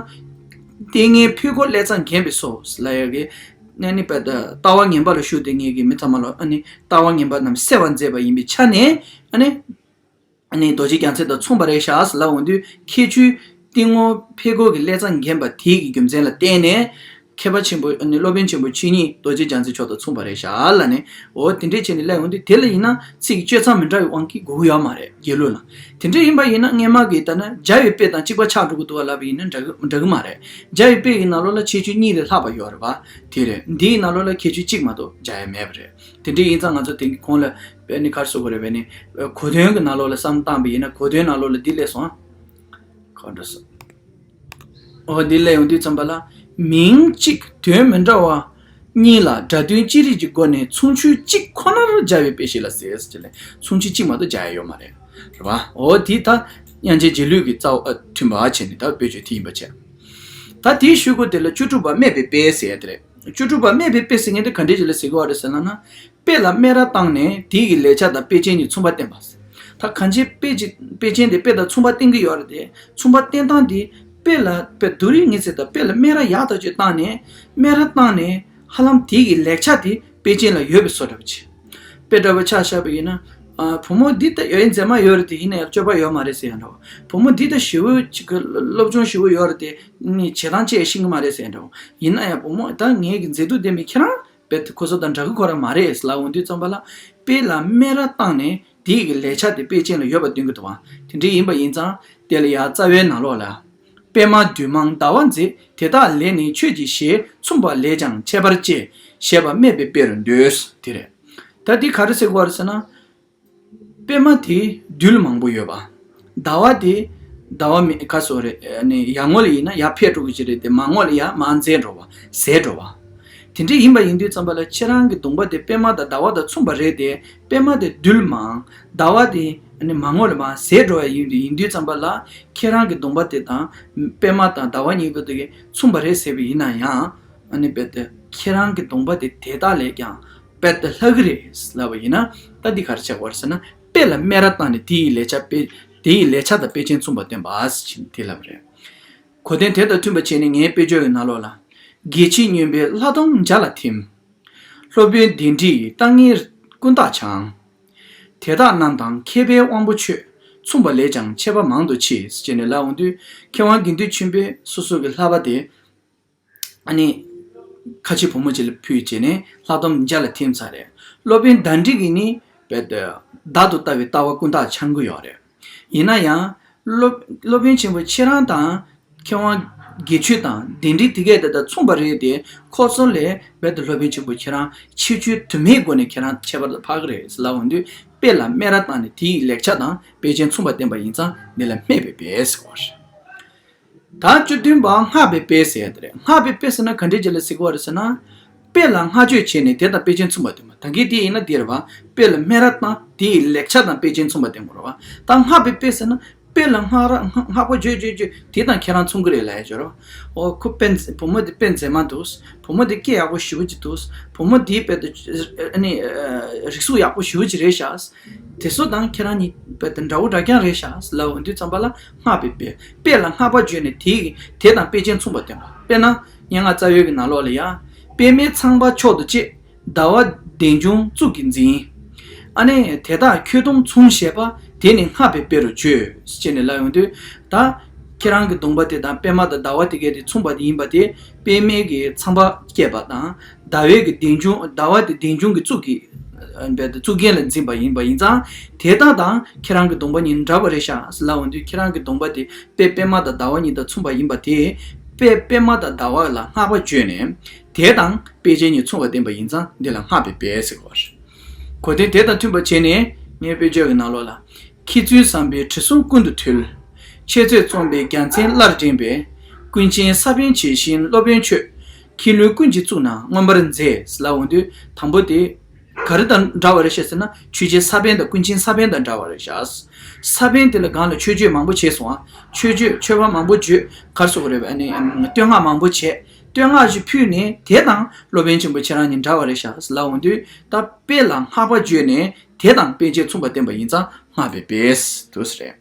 ཏིང་ངེ་འཕེལ་འཁོར་ཀླས་ཚང་བརྒྱན་པའི་སོ་ལབ་ཡ་གི་ཨ་ནི་པ་ད་ལྟ་བ་ངན་པ་ལ་ཞུགས་ཏེ་ངེད་ཀྱི་མི་ཚང་མ་ལ་ཨ་ནི་ལྟ་བ་ངན་པ་རྣམས་སེལ་བར་མཛད་པ་ཡིན་པའི་ཆ་ནས་ཨ་ནི་ཨ་ནི་རྡོ་རྗེ་རྒྱལ་མཚན་དང་མཚུངས་པ་རེད་ཤག་ཟེར་ལབ་འོང་དུས་ཁྱད་ཆོས་ཏིང་ངེ་འཕེལ་འཁོར་གྱི་ཀླས་ཚང་བརྒྱན་པ་དེའི་གི་རྒྱུ་མཚན་ལ་བརྟེན་ནས་མཁས་པ་ཆེན་པོ་ཨ་ནི་སློབ་དཔོན་ཆེན་པོ་ཆོས་ཉིད་རྡོ་རྗེ་རྒྱལ་མཚན་མཆོག་དང་མཚུངས་པ་རེད་ཤག་ལབ་ནས་འོ་དེ་འདྲས་བྱས་ནས་སླེབས་འོང་དུས་དེ་ལ་ཡིན་ན་ཚིག་གི་སྤྱོད་མཚམས་མི་འདྲ་བའི་དབང་གིས་དགོས་ཀྱི་ཡོད་མ་རེད་འབྱེད་ལུགས་ལ། དེ་འདྲས་ཡིན་པ་ཡིན་ན་སྔས་མ་གི་ལྟར་ན་སྦྱར་བའི་དཔེ་དང་གཅིག་པ་ཆགས་འགྲོ་གི་འདུག་ག་ལབ་པ་ཡིན་ན་འདྲ་གི་འདྲ་གི་མ་རེད། སྦྱར་བའི་དཔེ་གི་ནང་ལོགས་ལ་ཁྱད་ཆོས་གཉིས་ལས་ལྷག་པ་ཡོད་རེད་པ། དེ་རེད། འདིའི་ནང་ལོགས་ལ་ཁྱད་ཆོས་གཅིག་མ་གཏོགས་སྦྱར་ཡ་མེད་པ་རེད། དེ་འདྲ་ཡིན་ཙང་ང་ཚོ་དེ་གོང་ལ་བས་ནི་ག་རེ་ཟེར་དགོས་རེད་བས་ནི། གོ་དོན་གྱི་ནང་ལོགས་ལ་བསམ་བཏང་བ་ཡིན་ན་གོ་དོན་ནང་ལོགས་ལ་འདི་སླེབས་སོང་ཨ། ག་འདྲ་སོང་། འོ་འདི་སླེབས་ཡོང་དུས་ཙམ་པ་ལ། མིང་གཅིག་དོན་མི་འདྲ་བ་གཉིས་ལ་སྒྲ་དོན་ཅི་རིགས་ཀྱི་སྒོ་ནས་མཚུངས་ཆོས་གཅིག་ཁོ་ནར་སྦྱར་བའི་དཔེ་ཞིག་ལ་ཟེར་ཟེར་གྱི་ལས་མཚུངས་ཆོས་གཅིག་མ་གཏོགས་སྦྱར་ཡ་ཡོད་མ་རེད། རེད་བ། འོ་དེ་ད་དབྱངས་ཅན་འབྱེད་ལུགས་ཀྱི་རྩ་བ་ཨ་མཐུན་པ་བྱས་ནས་ད་དཔེ་བརྗོད་དེ་ཡིན་པ་བྱས། ད་དེའི་ཤུལ་གོ་དེ་ལ་བཅུ་དྲུག་པ་སྨྲས་པའི་དཔེ་ཟེར་ཡ་དེ་རེད། བཅུ་དྲུག་པ་སྨྲས་པའི་དཔེ་ཟེར་མཁན་དེ་ག་འདྲས་ཅིག་ལ་ཟེར་གི་ཡོད་རེད་ཟེར་ན་ན། དཔེ་ལ་སྨད་ར་བཏང་ནས་དེའི་གི་ལེགས་ཆ་དང་དཔེ་ཅན་གཉིས་མཚུངས་པ་བསྟན་པ། ད་གང་ཅི་དཔེ་ཅི་དཔེ་ཅན་དེ་དཔེ་དང་མཚུངས་པ་བསྟན་གི་ཡོད་རེད་དེ། མཚུངས་པ་བསྟན་སྟངས་དེ་དཔེ་ལ་དཔེ་རྡོ་རིང་ངེས་ཚད་དང་དཔེ་ལ་སྨད་ར་ཡག་ཐག་ཆོད་བཏང་ནས་སྨད་ར་བཏང་ནས་ཧ་ལམ་དེའི་གི་ལེགས་ཆ་དེ་དཔེ་ཅན་ལ་ཡོད་པའི་བཟོ་འདྲ་པོ་ཅིག་དཔེ་འདྲ་པོ་ཆ་བཞག་པ་ཡིན་ན། ཨ་བུ་མོ་འདི་ལྟ་ཡོད་མཛེས་མ་ཡོད་རེད་དེ་ཡིན་ན་ཡང་སྤྱོད་པ་ཡོད་མ་རེད་ཟེར་ཡ་འདྲ་བོ། བུ་མོ་འདི་ལྟ་ཞེ་པོ་ཅིག་གི་སློབ་སྦྱོང་ཞེ་པོ་ཡོད་རེད་དེ་ནི་བྱེད་སྟངས་བཅས་ཤེས་ཀྱི་མ་རེད་ཟེར་ཡ་འདྲ་བོ། ཡིན་ན་ཡང་བུ་མོ་ད་ངའི་གི་མཛེས་སྡུག་ལྡན་པའི་ཁྱེད་རང་དཔེ་ཁོ་ཚོ་དང་འདྲ་གི་ཁོ་རང་མ་རེད་ལབ་འོང་དུས་ཙམ་པ་ལ་དཔེ་ལ་སྨད་ར་བཏང་ནས་དེའི་གི་ལེགས་ཆ་དེ་དཔེ་ཅན་ལ་ཡོད་པ་སྟོན་གི་འདུག་བ། དེ་འདྲ་ཡིན་པ་ཡིན་ཙང་དེ་ལ་ཡང་རྩ་བའི་ནང་ལོགས་ལ། པདྨ་རྡུལ་མང་ཟླ་བ་མཛེས། དེ་དག་ལས་ནི་ཆོས་ཀྱི་གཞི། མཚུངས་པ་ལས་ཀྱང་ཁྱད་པར་སྐྱེ། ཞེས་པ་སྨྲས་པའི་དཔེ་རུ་འདོད། དེ་རེད། ད་འདི་ག་རེ་ཟེར་དགོས་རེད་ཟེར་ན། པདྨ་དེ་རྡུལ་མང་པོ་ཡོད་པ། ཟླ་བ་དེ་ཟླ་བ་མི་ག་སོ་རེད་ནི་ཡར་ངོ་ལ་ཡིན་ན་ཡར་འཕེལ་འགྲོ་གི་ཅི་རེད་དེ་མར་ངོ་ལ་ཡར་མར་འཛད་འགྲོ་བ་ཟད་འགྲོ་བ། དེ་འདྲ་ཡིན་པ་ཡིན་དུས་ཙམ་པ་ལ་ཁྱེད་རང་གི་གདོང་པ་དེ་པདྨ་དང་ཟླ་བ་དང་མཚུངས་པ་རེད་དེ། པདྨ་དེ་རྡུལ་མང་། ཟླ་བ་དེ་ནི་མར་ངོ་ལ་མར་ཟད་འགྲོ་བ་ཡིན་དུས་ཡིན་དུས་ཙམ་པ་ལ་ཁྱེད་རང་གི་གདོང་པ་དེ་དང་པདྨ་དང་ཟླ་བ་གཉིས་པོ་དེ་གི་མཚུངས་པ་རེད་ཟེར་བ་ཡིན་ན་ཡང་། ཨ་ནི་རྦད་དེ་ཁྱེད་རང་གི་གདོང་པ་དེ་དེ་དག་ལས་ཀྱང་རྦད་དེ་ལྷག་གི་རེད་ལབ་པ་ཡིན་ན། ད་འདི་ག་རེ་ཆགས་པ་རེད་ཟེར་ན། དཔེ་ལ་སྨད་ར་བཏང་ནས་དེ་ཡི་ལེགས་ཆ་དཔེ་དེ་ཡི་ལེགས་ཆ་དང་དཔེ་ཅན་མཚུངས་པ་སྟོན་པ་ཟེར་དེ་ལབ་རེད། གོ་དོན་དེ་དང་མཐུན་པ་བྱས་ནས་ངའི་དཔེ་བརྗོད་ཀྱི་ནང་ལོགས་ལ། དགེ་བྱེད་སྨྱོན་པས་ལྷ་དོམ་འཇའ་ལ་ཐིམ། སློབ་དཔོན་གདན་ཁྲིའི་ལྟ་ངན་ཀུན་བརྟགས་འཆང་། དེ་དག་རྣམས་དང་མཁས་པའི་དབང་པོ་ཆོས། མཚུངས་པ་ལས་ཀྱང་ཁྱད་པར་མང་དུ་མཆིས། ཅེས་ནས་ལབ་འོང་དུས། མཁས་དབང་དགེ་འདུན་ཆོས་འཕེལ་སོ་སོ་གི་ལྷག་པ་དེ། ཨ་ནི། ཁ་ཆེ་བུ་མོ་ཅིག་ལ་ཕུལ་བྱས་ནས་ལྷ་དོམ་འཇའ་ལ་ཐིམ་ཚར་རེད། སློབ་དཔོན་གདན་ཁྲི་གིས་ནི། བལ་ཏེ། བདག་ཏུ་ལྟ་བའི་ལྟ་བ་ཀུན་བརྟགས་འཆང་གི་ཡོད་རེད། ཡིན་ན་ཡང་། སློབ་སློབ་དཔོན་ཆེན་པོ་ཁྱེད་རང་དང་། མཁས་དབང་དགེ་ཆོས་དང་གདན་ཁྲི་དེ་གས་དེ་དང་མཚུངས་པ་རེད་དེ། ཁོ་ཚོ་ལས་བལ་ཏེ་སློབ་དཔོན་ཆེན་པོ་ཁྱེད་རང་ཕྱིར་བཅོས་དུ་མའི་སྒོ་ནས་ཁྱེད་རང་ཁྱད་པར་དུ་འཕགས་ཀྱི་རེད་ལབ་འོང་དུས། དཔེ་ལ་སྨད་ར་བཏང་ནས་དེའི་ལེགས་ཆ་དང་དཔེ་ཅན་མཚུངས་པ་བསྟན་པ་ཡིན་ཙང་འདི་ལ་སྨད་པའི་དཔེ་ཟེར་བ་རེད། ད་བཅུ་བདུན་པ་སྔགས་པའི་དཔེ་ཟེར་ཡ་དེ་རེད། སྔགས་པའི་དཔེ་ཟེར་ན་ག་འདྲས་ཅིག་ལ་ཟེར་གྱི་ཡོད་རེད་ཟེར་ན། དཔེ་ལ་བསྔགས་བརྗོད་བྱས་ནས་དེ་དང་དཔེ་ཅན་མཚུངས་པ་སྟོན་པ། ད་གིན་དེ་ཡིན་ན་འདི་རེད་པ། དཔེ་ལ་སྨད་ར་བཏང་དེ་ཡི་ལེགས་ཆ་དང་དཔེ་ཅན་མཚུངས་པ་སྟོན་དགོས་རེད་པ། ད་སྔགས་པའི་དཔེ་ཟེར་ན། དཔེ་ལ་བསྔགས་ར་བསྔགས་པ་བརྗོད་བརྗོད་བརྗོད་དེ་དང་ཁྱེད་རང་མཚུངས་ཀྱི་རེད་ལབ་ཡ་ཅིག་ཡོད་རེད་པ། ཨོ་ཁོ་དཔེ་མཛེས་བུ་མོ་དེ་དཔེ་མཛེས་མ་འདུག་བུ་མོ་དེ་སྐད་ཡག་པོ་ཞེ་པོ་ཅིག་འདུག་བུ་མོ་དེའི་དཔེ་དེ་ཨ་ནི་རིགས་གཟུགས་ཡག་པོ་ཞེ་པོ་ཅིག་རེད་ཤག་དེ་ཚོ་དང་ཁྱེད་རང་གཉིས་དཔེ་དེ་འདྲ་བོ་འདྲ་རྐྱང་རེད་ཤག་ལབ་འོང་དུས་ཙམ་པ་ལ་སྔགས་པའི་དཔེ། དཔེ་ལ་བསྔགས་པ་བརྗོད་ནས་དེ་དེ་དང་དཔེ་ཅན་མཚུངས་པ་སྟོན་པ། དཔེར་ན་སྙན་ངག་རྩ་བའི་གི་ནང་ལོགས་ལ་ཡ། པདྨའི་ཚངས་པ་མཆོག་ཏུ་གཅེས། ཟླ་བ་གདན་ལྗོངས་གཙུག་གིས་འཛིན། ཨ་ནི་དེ་དག་ཁྱོད་གདོང་མཚུངས་ཞེས་པ། དེ་ནི་སྔགས་པའི་དཔེ་རུ་བརྗོད། ཅེས་ནས་ལབ་ཡོང་དུས། ད་ཁྱེད་རང་གི་གདོང་པ་དེ་དང་པདྨ་དང་ཟླ་བ་དེ་གས་དེ་མཚུངས་པ་དེ་ཡིན་པ་དེ། པདྨའི་གི་ཚངས་པ་བསྐྱེད་པ་དང་། ཟླ་བའི་གི་གདན་ལྗོངས་ཟླ་བ་དེ་གདན་ལྗོངས་ཀྱི་གཙུག་གི་བལ་ཏེ་གཙུག་རྒྱན་ལ་འཛིན་པ་ཡིན་པ་ཡིན་ཙང་། དེ་དག་དང་ཁྱེད་རང་གི་གདོང་པ་གཉིས་འདྲ་བ་རེད་ཤག་ལབ་འོང་དུས། ཁྱེད་རང་གི་གདོང་པ་དེ་དཔེ་པདྨ་དང་ཟླ་བ་གཉིས་དང་མཚུངས་པ་ཡིན་པ་དེ། དཔེ་པདྨ་དང་ཟླ་བ་ལ་བསྔགས་པ་བརྗོད་ནས། དེ་དང་དཔེ་ཅན་གཉིས་མཚུངས་པ་བསྟན་པ་ཡིན་ཙང་འདི་ལ་སྔགས་པའི་དཔེ་ཟེར་གོ་རེད། གོ་དོན་དེ་དང་མཐུན་པ་བྱས་ནས་ངའི་དཔེ་བརྗོད་ཀྱི་ནང་ལོགས་ལ། མཁས་བཙུན་བསམ་པའི་དྲི་བསུང་ཀུན་ཏུ་འཐུལ། འཆད་རྩོད་རྩོམ་པའི་རྒྱལ་མཚན་བླར་འགྲན་པའི། ཀུན་མཁྱེན་ས་པཎ་ཇི་བཞིན་སློབ་དཔོན་ཁྱོད། མཁས་བླུན་ཀུན་གྱི་གཙུག་ན་མངོན་པར་མཛེས་ལབ་འོང་དུས། དང་པོ་དེ། ག་རེ་དང་འདྲ་བ་རེད་ཤག་ཟེར་ན། ཆོས་རྗེ་ས་པཎ་དང་ཀུན་མཁྱེན་ས་པཎ་དང་འདྲ་བ་རེད་ཤག་ས་པཎ་དེ་ལ་སྒང་ལ་མཆོད་བརྗོད་མང་པོ་བྱས་སོང་ཨ། མཆོད་བརྗོད་མཆོད་པ་མང་པོ་བརྗོད། ག་རེ་ཟེར་དགོས་རེད་ཨ་ནི། བསྟོད་བསྔགས་མང་པོ་བྱས། བསྟོད་བསྔགས་ཤིག་ཕུལ་ནས་དེ་དང་སློབ་དཔོན་ཆེན་པོ་ཁྱེད་རང་གཉིས་འདྲ་བ་རེད་ཤག་ལབ་འོང་དུས། ད་དཔེ་ལ་བསྔགས་པ་བརྗོད་ནས་དེ་དང་དཔེ་ཅན་མཚུངས་པ་བསྟན་པ་ཡིན་ཙང་སྔགས་པའི་དཔེ་འདུག་ཟེར་རེད།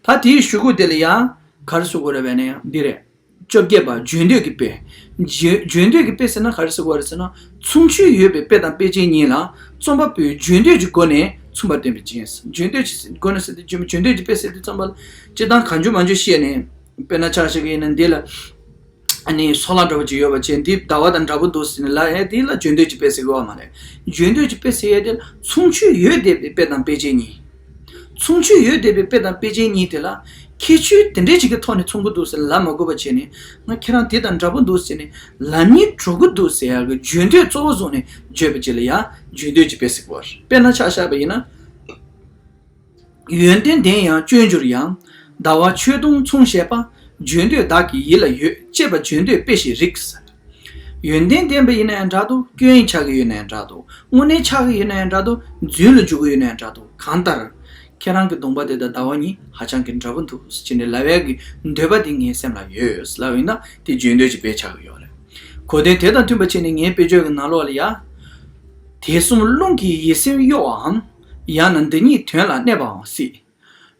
ད་དེའི་གཞུག་གུ་དེ་ལ་ཡང་ག་རེ་ཟེར་དགོས་རེད་པས་ནས་འདི་རེད། བཅོ་བརྒྱད་པ་བརྗོད་འདོད་ཀྱི་དཔེ། བརྗོད་བརྗོད་འདོད་ཀྱི་དཔེ་ཟེར་ན་ག་རེ་ཟེར་དགོས་རེད་ཟེར་ན། མཚུངས་ཆོས་ཡོད་པའི་དཔེ་དང་དཔེ་ཅན་གཉིས་ལ་རྩོམ་པ་པོས་བརྗོད་འདོད་ཀྱི་སྒོ་ནས་མཚུངས་པར་བསྟན་པའི་རྐྱེན། བརྗོད་འདོད་ཀྱི་སྒོ་ནས་ཟེར་དུས་བརྗོད་འདོད་ཀྱི་དཔེ་ཟེར་དུས་ཙམ་པ་ལ་སྤྱིར་བཏང་གང་བྱུང་མང་བྱུང་བཤད་ནས། དཔེར་ན་ཆ་བཞག་གི་ཡིན་ན་འདི་ལ། ཨ་ནི་སོ་ལ་འདྲ་བོ་ཅིག་ཡོད་པ་བྱས་འདི་ཟླ་བ་དང་འདྲ་པོ་འདུག་ཟེར་ནས་ལབ་ཡས་དེ་ལ་བརྗོད་འདོད་ཀྱི་དཔེ་ཟེར་གི་ཡོད་མ་རེད། བརྗོད་འདོད་ཀྱི་དཔེ་ཟེར་ཡས་དེ་ལ་མཚུངས་ཆོས་ཡོད་བསྡད་པའི་དཔེ་དང་དཔེ་ཅན་གཉིས། མཚུངས་ཆོས་ཡོད་བསྡད་པའི་དཔེ་དང་དཔེ་ཅན་གཉིས་དེ་ལ། ཁྱད་ཆོས་དེ་འདྲས་ཅིག་གི་ཐོག་ནས་མཚུངས་ཀྱི་འདུག་ཟེར་ལབ་མ་དགོས་པ་བྱས་ནས། ང་ཁྱེད་རང་དེ་དང་འདྲ་པོ་འདུག་ཟེར་ནས་ལབ་སྙིང་བྲོ་གི་འདུག་ཟེར་ཡག་གི་བརྗོད་འདོད་གཙོ་བོ་བཟུང་ནས་བརྗོད་པ་ཅིག་ལ་ཡང་བརྗོད་འདོད་ཀྱི་དཔེ་ཟེར་གོ་རེད། དཔེར་ན་ཆ་བཞག་པ་ཡིན་ན། ཡོན་ཏན་ལྡན་ཡང་སྤྱོད་འགྱུར་ཡང་། ཟླ་བ་ཁྱོད་གདོང་མཚུངས་ཞེས་པ། བརྗོད་འདོད་བདག་གི་ཡིད་ལ་ཡོད། ཅེས་པ་བརྗོད་འདོད་དཔེ་ཞིག་རིགས། ཡོན་ཏན་ལྡན་པ་ཡིན་ན་ཡང་འདྲ་འདུག་སྐྱོན་ཆགས་ཀྱི་ཡོད་ན་ཡང་འདྲ་འདུག་དངོས་གནས་ཆགས་ཀྱི་ཡོད་ན་ཡང་འདྲ་འདུག་རྫུན་ལ་འཇུག་གི་ཡོད་ན་ཡང་འདྲ་འདུག་གང་ལྟར། ཁྱེད་རང་གི་གདོང་པ་དེ་དང་ཟླ་བ་གཉིས་ཧ་ཅང་གི་འདྲ་པོ་འདུག་ཅེས་ནས་ལབ་ཡག་གི་འདོད་པ་དེ་ངའི་སེམས་ལ་ཡོད་ལབ་ཡིན་ན་དེ་བརྗོད་འདོད་ཀྱི་དཔེ་ཆགས་ཀྱི་ཡོད་རེད། གོ་དོན་དེ་དང་མཐུན་པ་བྱས་ནས་ངའི་དཔེ་བརྗོད་ཀྱི་ནང་ལོགས་ལ་ཡ། དེ་གསུམ་རླུང་གིས་ཡིད་སེམས་གཡོ་བའམ། ཡང་ན་འདི་ཉིད་དོན་ལ་གནས་པའང་སྲིད།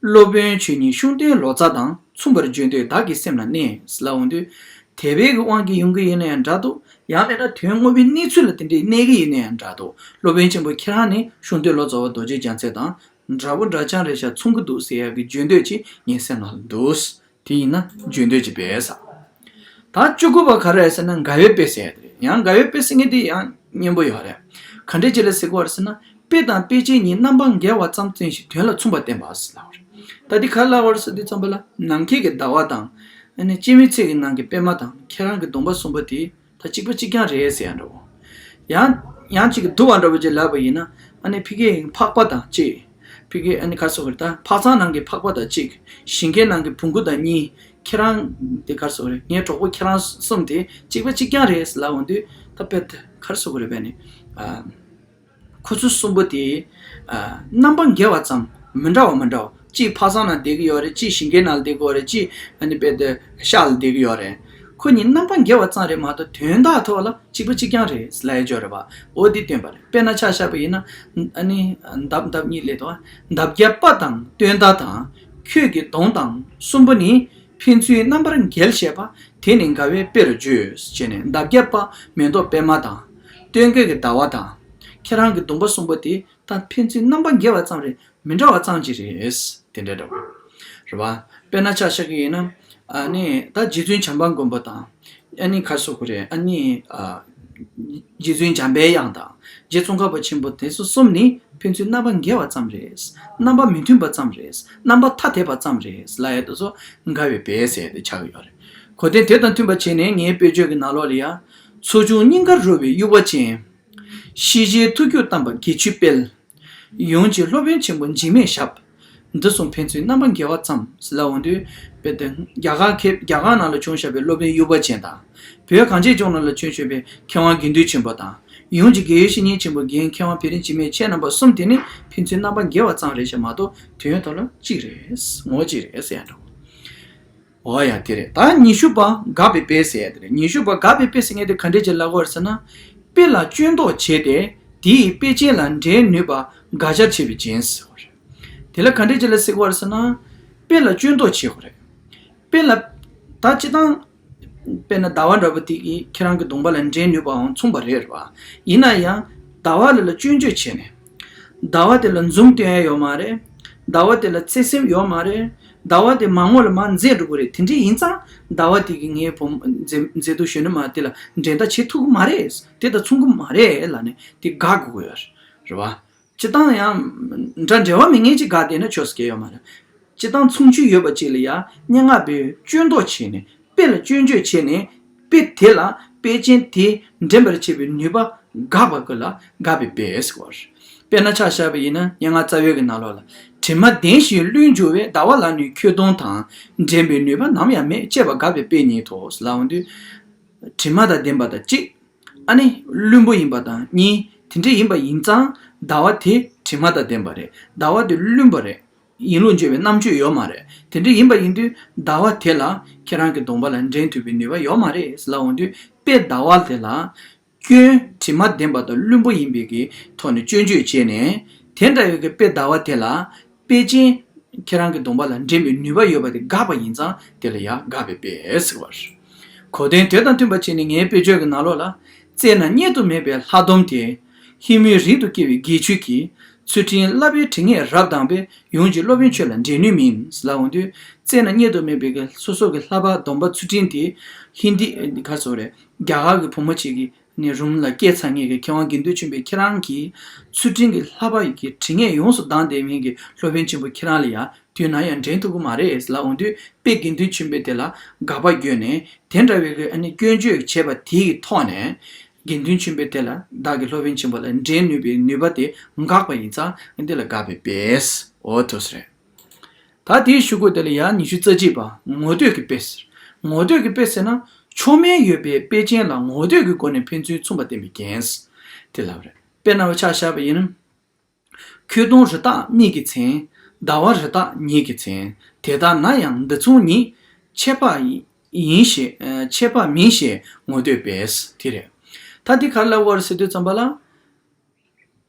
སློབ་དཔོན་ཁྱོད་ཉིད་ཤུགས་ལྡན་ལོ་ཙཱ་དང་མཚུངས་པར་བརྗོད་འདོད་བདག་གི་སེམས་ལ་གནས་ལབ་འོང་དུས། དད་པའི་གི་དབང་གིས་ཡོང་གི་ཡིན་ན་ཡང་འདྲ་འདུག་ཡང་མིན་ན་དོན་དངོས་པོའི་གནས་ཚུལ་ལ་དེ་འདྲའི་གནས་ཀྱི་ཡིན་ན་ཡང་འདྲ་འདུག་སློབ་དཔོན་ཆེན་པོ་ཁྱེད་རང་ནི་ཤུགས་ལྡན་ལོ་ཙཱ་བ་རྡོ་རྗེ་རྒྱལ་མཚན་དང་འདྲ་པོ་འདྲ་རྐྱང་རེད་ཤག་མཚུངས་ཀྱི་འདུག་ཟེར་ཡག་གི་བརྗོད་འདོད་ཅིག་ངའི་སེམས་ནང་ལ་འདུག་དེ་ཡིན་ན་བརྗོད་འདོད་ཀྱི་དཔེ་ཟེར། ད་བཅུ་དགུ་པ་ག་རེ་རེད་ཟེར་ན་འགལ་བའི་དཔེ་ཟེར་ཡ་དེ་རེད། ཡང་འགལ་བའི་དཔེ་ཟེར་མཁན་དེ་ཡང་སྙན་པོ་ཡོད་རེད། ག་འདྲས་ཅིག་ལ་ཟེར་གྱི་ཡོད་རེད་ཟེར་ན། དཔེ་དང་དཔེ་ཅན་གཉིས་རྣམ་པ་འགལ་བ་ཙམ་བརྩོན་ཞིང་དོན་ལ་མཚུངས་པ་བསྟན་པ་ཟེར་ལབ་པ་རེད། ད་འདི་ག་རེ་ལབ་པ་རེད་ཟེར་དུས་ཙམ་པ་ལ་ནམ་མཁའི་གི་ཟླ་བ་དང་། ཨ་ནི་སྐྱེད་མོས་ཚལ་གྱི་ནང་གི་པད་མ་དང་ཁྱེད་རང་གི་གདོང་པ་གསུམ་པོ་དེ་ད་གཅིག་པ་གཅིག་རྐྱང་རེད་ཟེར་ཡ་འདྲ་བོ། ཡང་ཡང་གཅིག་གི་བསྡུ་བ་འདྲ་བོ་ཅིག་ལབ་པ་ཡིན་ན། ཨ་ནི་ཕ་གིའི་འཕགས་པ་དང་གཅིག་ཕ་གི་ཨ་ནི་ག་རེ་ཟེར་དགོས་རེད། ད་འཕགས་ཚང་ནང་གི་འཕགས་པ་དང་གཅིག་ཞིང་ཁའི་ནང་གི་བོང་གུ་དང་གཉིས། ཁྱེད་རང་དེ་ག་རེ་ཟེར་དགོས་རེད། ངའི་གྲོགས་པོ་ཁྱེད་རང་གསུམ་དེ་གཅིག་པ་གཅིག་རྐྱང་རེད་ལབ་འོང་དུས། ད་དཔེ་དེ་ག་རེ་ཟེར་དགོས་རེད། དཔེ་ནི་ཨ། ཁོ་ཚོ་གསུམ་པོ་དེ་ཨ། རྣམ་པ་འགལ་བ་ཙམ། མི་འདྲ་བ་མི་འདྲ་བ། གཅིག་འཕགས་ཚང་ནང་བསྡད་ཀྱི་ཡོད་རེད། གཅིག་ཞིང་ཁའི་ནང་ལ་བསྡད་ཀྱི་ཡོད་རེད། གཅིག་ཨ་ནི་དཔེ་དེ་ཤར་ལ་བསྡད་ཀྱི་ཡོད་རེད། ཁོ་གཉིས་རྣམ་པ་འགལ་བ་ཙམ་རེད་མ་གཏོགས་དོན་དག་ཐོག་ལ་གཅིག་པ་གཅིག་རྐྱང་རེད་ལབ་ཡ་ཅིག་ཡོད་རེད་པ། འོ་དེ་སྟོན་པ་རེད། དཔེར་ན་ཆ་བཞག་པ་ཡིན་ན། ཨ་ནི་འདབ་འདབ་གཉིས་སླེབས་འདུག་འདབ་བརྒྱ་པ་དང་སྟོན་ཟླ་དང་། ཁྱོད་ཀྱི་གདོང་དང་གསུམ་པོ་ནི། ཕན་ཚུན་རྣམ་པར་འགལ་བྱེད་པ། དེ་ནི་འགལ་བའི་དཔེར་བརྗོད། ཅེས་ནས་འདབ་བརྒྱ་པ་མེ་ཏོག་པད་མ་དང་། སྟོན་ཁའི་ཟླ་བ་དང་། ཁྱེད་རང་གི་གདོང་པ་གསུམ་པོ་དེ་ད་ཕན་ཚུན་རྣམ་པ་འགལ་བ་ཙམ་རེད། མི་འདྲ་བ་ཙམ་ཅིག་རེད། དེ་འདྲ་འདྲ་བོ་རེད་བ། དཔེར་ན་ཆ་བཞག་གི་ཡིན་ན། ཨ་ནི་ད་རྗེ་བཙུན་བྱམས་པ་མགོན་པོ་དང་། ཨ་ནི་ག་རེ་ཟེར་དགོས་རེད། ཨ་ནི་ཨ། རྗེ་བཙུན་འཇམ་པའི་དབྱངས་དང་རྗེ་ཙོང་ཁ་པ་ཆེན་པོ་དེ་ཚོ་གསུམ་ནི་ཕན་ཚུན་རྣམ་པ་འགལ་བ་ཙམ་རེད། རྣམ་པ་མི་མཐུན་པ་ཙམ་རེད། རྣམ་པ་ཐ་དད་པ་ཙམ་རེད་ལབ་ཡ་དེ་ཚོ་འགལ་བའི་དཔེ་ཟེར་ཏེ་ཆགས་ཀྱི་ཡོད་རེད། གོ་དོན་དེ་དང་མཐུན་པ་བྱས་ནས་ངའི་དཔེ་བརྗོད་ཀྱི་ནང་ལོགས་ལ་ཡ། ཚོགས་ཆུང་སྙིང་གར་རོལ་བའི་དབྱུག་པ་ཅན། ཤེས་བྱའི་ཐུགས་རྒྱུད་གཏམས་པ་དགེ་ཆོས་དཔལ། ཡུམ་གྱི་སློབ་དཔོན་ཆེན་པོ་འཇིགས་མེད་ཞབས། འདི་གསུམ་ཕན་ཚུན་རྣམ་པ་འགལ་བ་ཙམ་ལབ་འོང་དུས། དཔེ་དེ་རྒྱ་གར་མཁས། རྒྱ་གར་ནང་ལ་བྱུང་བཞག་པའི་སློབ་དཔོན་དབྱུག་པ་ཅན་དང་། བོད་གངས་ཅན་ལྗོངས་ནང་ལ་བྱུང་བཞག་པའི་མཁས་དབང་དགེ་འདུན་ཆེན་པོ་དང་། ཡུམ་གྱི་རྒྱལ་བའི་བཤེས་གཉེན་ཆེན་པོ་རྒན་མཁས་དབང་བེ་རི་འཇིགས་མེད་ཁྱེད་རྣམ་པ་གསུམ་དེ་ནི་ཕན་ཚུན་རྣམ་པ་འགལ་བ་ཙམ་རེད་ཤག་མ་གཏོགས་དོན་ཐོག་ལ་གཅིག་རེད། ངོ་བོ་གཅིག་རེད་ཟེར་ཡ་འདྲ་བོ། འོ་ཡ་དེ་རེད། ད་ཉི་ཤུ་པ་དགག་པའི་དཔེ་ཟེར་ཡ་དེ་རེད། ཉི་ཤུ་པ་དགག་པའི་དཔེ་ཟེར་མཁན་དེ་ག་འདྲས་ཅིག་ལབ་དགོས་རེད་ཟེར་ན། དཔེ་ལ་སྐྱོན་འདོགས་བྱས་ཏེ་དེའི་དཔེ་ཅན་ལ་འགྲན་ནུས་པ་དགག་བྱར་བྱས་པའི་རྐྱེན་ཟེར་བ་རེད། དེ་ལ་ག་འདྲས་ཅིག་ལ་ཟེར་དགོས་རེད་ཟེར་ན། དཔེ་ལ་སྐྱོན་འདོགས་བྱེད་དགོས་རེད། དཔེ་ལ། ད་སྤྱིར་བཏང་། དཔེར་ན་ཟླ་བ་འདྲ་པོ་དེ་གིས་ཁྱེད་རང་གི་གདོང་པ་ལ་འགྲན་ནུས་པའང་མཚུངས་པ་རེད་རེད་བ། ཡིན་ན་ཡང་ཟླ་བ་ལ་ལ་སྐྱོན་བརྗོད་བྱས་ནས། ཟླ་བ་དེ་ལ་འཛུམ་སྟོན་ཡ་ཡོད་མ་རེད། ཟླ་བ་དེ་ལ་བརྩེ་སེམས་ཡོད་མ་རེད། ཟླ་བ་དེ་མ་རྨོས་ལ་མར་འཛེག་འགྲོ་གི་རེད། དེ་འདྲ་ཡིན་ཙང་ཟླ་བ་དེ་གིས་ངའི་བུ་མོ་མཛེས་མཛེས་སྡུག་གཞོན་ནུ་མ་དེ་ལ་འགྲན་ཟླ་བྱེད་ཐུབ་ཀྱི་མ་རེད། དེ་དང་མཚུངས་ཀྱི་མ་རེད་ལབ་ནས་དེ་དགག་དགོས་ཀྱི་ཡོད་རེད་བ། སྤྱིར་བཏང་ཡང་། འདྲ་འབྲེལ་བ་མེད་མཁན་ཅིག་དགག་བསྡད་ན་ཆོག་ཟེར་གྱི་ཡོད་མ་རེད། སྤྱིར་བཏང་མཚུངས་ཆོས་ཡོད་པ་ཅིག་ལ་ཡང་སྙན་ངག་པས་སྐྱོན་འདོགས་བྱས་ནས་དཔེ་ལ་སྐྱོན་བརྗོད་བྱས་ནས་དཔེ་དེ་ལ་དཔེ་ཅན་དེ་འགྲན་པར་བྱེད་པའི་ནུས་པ་དགག་པ་ཀུན་ལ་དགག་པའི་དཔེ་ཟེར་བ་རེད། དཔེར་ན་ཆ་བཞག་པ་ཡིན་ན་སྙན་ངག་རྩ་བའི་གི་ནང་ལོགས་ལ། དྲི་མ་ལྡན་ཞིང་བླུན་འགྱུར་བའི་ཟླ་བ་ལ་ནི་ཁྱོད་གདོང་དང་འགྲན་པའི་ནུས་པ་ནམ་ཡང་མེད་ཅེས་པ་དགག་པའི་དཔེ་ཉིད་དོ་ལབ་འོང་དུས། དྲི་མ་དང་ལྡན་པ་དང་གཅིག་ཨ་ནི་བླུན་པོ་ཡིན་པ་དང་གཉིས། དེ་འདྲ་ཡིན་པ་ཡིན་ཙང་ཟླ་བ་དེ་དྲི་མ་དང་ལྡན་པ་རེད། ཟླ་བ་དེ་བླུན་པ་རེད། ཡིན་ལུགས་འགྱུར་བའི་རྣམ་དཔྱོད་ཡོད་མ་རེད། དེ་འདྲ་ཡིན་པ་ཡིན་དུས་ཟླ་བ་དེ་ལ་ཁྱེད་རང་གི་གདོང་པ་ལ་འགྲན་ཐུབ་པའི་ནུས་པ་ཡོད་མ་རེད་ལབ་འོང་དུས་དཔེ་ཟླ་བ་དེ་ལ་སྐྱོན་དྲི་མ་ལྡན་པ་དང་བླུན་པོ་ཡིན་པའི་གི་ཐོག་ནས་སྐྱོན་བརྗོད་བྱས་ནས་དེ་འདྲ་བའི་གི་དཔེ་ཟླ་བ་དེ་ལ། དཔེ་ཅན། ཁྱེད་རང་གི་གདོང་པ་ལ་འགྲན་པའི་ནུས་པ་ཡོད་པ་དེ་དགག་པ་ཡིན་ཙང་དེ་ལ་ཡང་དགག་པའི་དཔེ་ཟེར་བ་རེད། གོ་དོན་དེ་དང་མཐུན་པ་བྱས་ནས་ངའི་དཔེ་བརྗོད་ཀྱི་ནང་ལོགས་ལ། རྩེ་ན་རྙེད་དུ་མེད་པའི་ལྷ་སྡོམ་དེ། ཧེ་མའི་རིང་དུ་སྐྱེ་བའི་དགེ་ཆོས་ཀྱི། ཚུལ་ཁྲིམས་བསླབ་པའི་དྲི་ངད་རབ་ལྡང་པས། ཡུམ་གྱི་སློབ་དཔོན་ཁྱོད་ལ་འགྲན་ནུས་མིན། ལབ་འོང་དུས། རྩེ་ན་རྙེད་དུ་མེད་པའི་གི་སོ་སོ་གི་ལྷ་པ་སྡོམ་པ་ཚུལ་ཁྲིམས་དེ། ཧིན་དི་ག་ཟེར་རེད། རྒྱ་གར་གི་བུ་མོ་ཅིག་གིས། ནས་རུམ་ལ་སྐྱེས་ཚར་ངེས་ཀྱི་མཁས་དབང་དགེ་འདུན་ཆོས་འཕེལ་ཁྱེད་རང་གིས་ཚུལ་ཁྲིམས་ཀྱི་བསླབ་པ་ཡི་གི་དྲི་ངད་ཡོངས་སུ་ལྡང་བསྡད་མཁན་གྱི་སློབ་དཔོན་ཆེན་པོ་ཁྱེད་རང་ལ་ཡང་དུས་ནམ་ཡང་འགྲན་ཐུབ་ཀྱི་མ་རེད་ལབ་འོང་དུས་དཔེ་དགེ་འདུན་ཆོས་འཕེལ་དེ་ལ་དགག་པ་བརྒྱབ་ནས་དེ་འདྲ་བའི་གི་ཨ་ནི་སྐྱོན་བརྗོད་བྱས་པ་དེ་ཡི་ཐོག་ནས་དགེ་འདུན་ཆོས་འཕེལ་དེ་ལ་བདག་གི་སློབ་དཔོན་ཆེན་པོ་ལ་འགྲན་ནུས་པའི་ནུས་པ་དེ་འགག་པ་ཡིན་ཙང་འདི་ལ་དགག་པའི་དཔེ་འོ་ཐུགས་སུ་རེད། ད་དེའི་ཤོག་གུ་དེ་ལ་ཡང་ཉི་ཤུ་རྩ་གཅིག་པ་ངོ་བསྟོད་ཀྱི་དཔེ་ཟེར། ངོ་བསྟོད་ཀྱི་དཔེ་ཟེར་ན་མཆོག་དམན་ཡོད་པའི་དཔེ་ཅན་ལ་ངོ་བསྟོད་ཀྱི་སྒོ་ནས་ཕན་ཚུན་མཚུངས་པ་བསྟན་པའི་རྐྱེན། དེ་ལབ་རེད། དཔེར་ན་འུ་ཆ་བཞག་པ་ཡིན་ན། ཁྱོད་གདོང་རི་དྭགས་མིག་གིས་མཚན། ཟླ་བ་རི་དྭགས་ཉིད་ཀྱིས་མཚན། དེ་ལྟར་ན་ཡང་འདི་མཚུངས་ཉིད། ཁྱད་པར་ཡིན་ཞེས་ཁྱད་པར་མིན་ཞེས་ངོ་བསྟོད་པས་དེ་རེད། ད་འདི་ག་རེ་ལབ་པ་རེད་ཟེར་དུས་ཙམ་པ་ལ།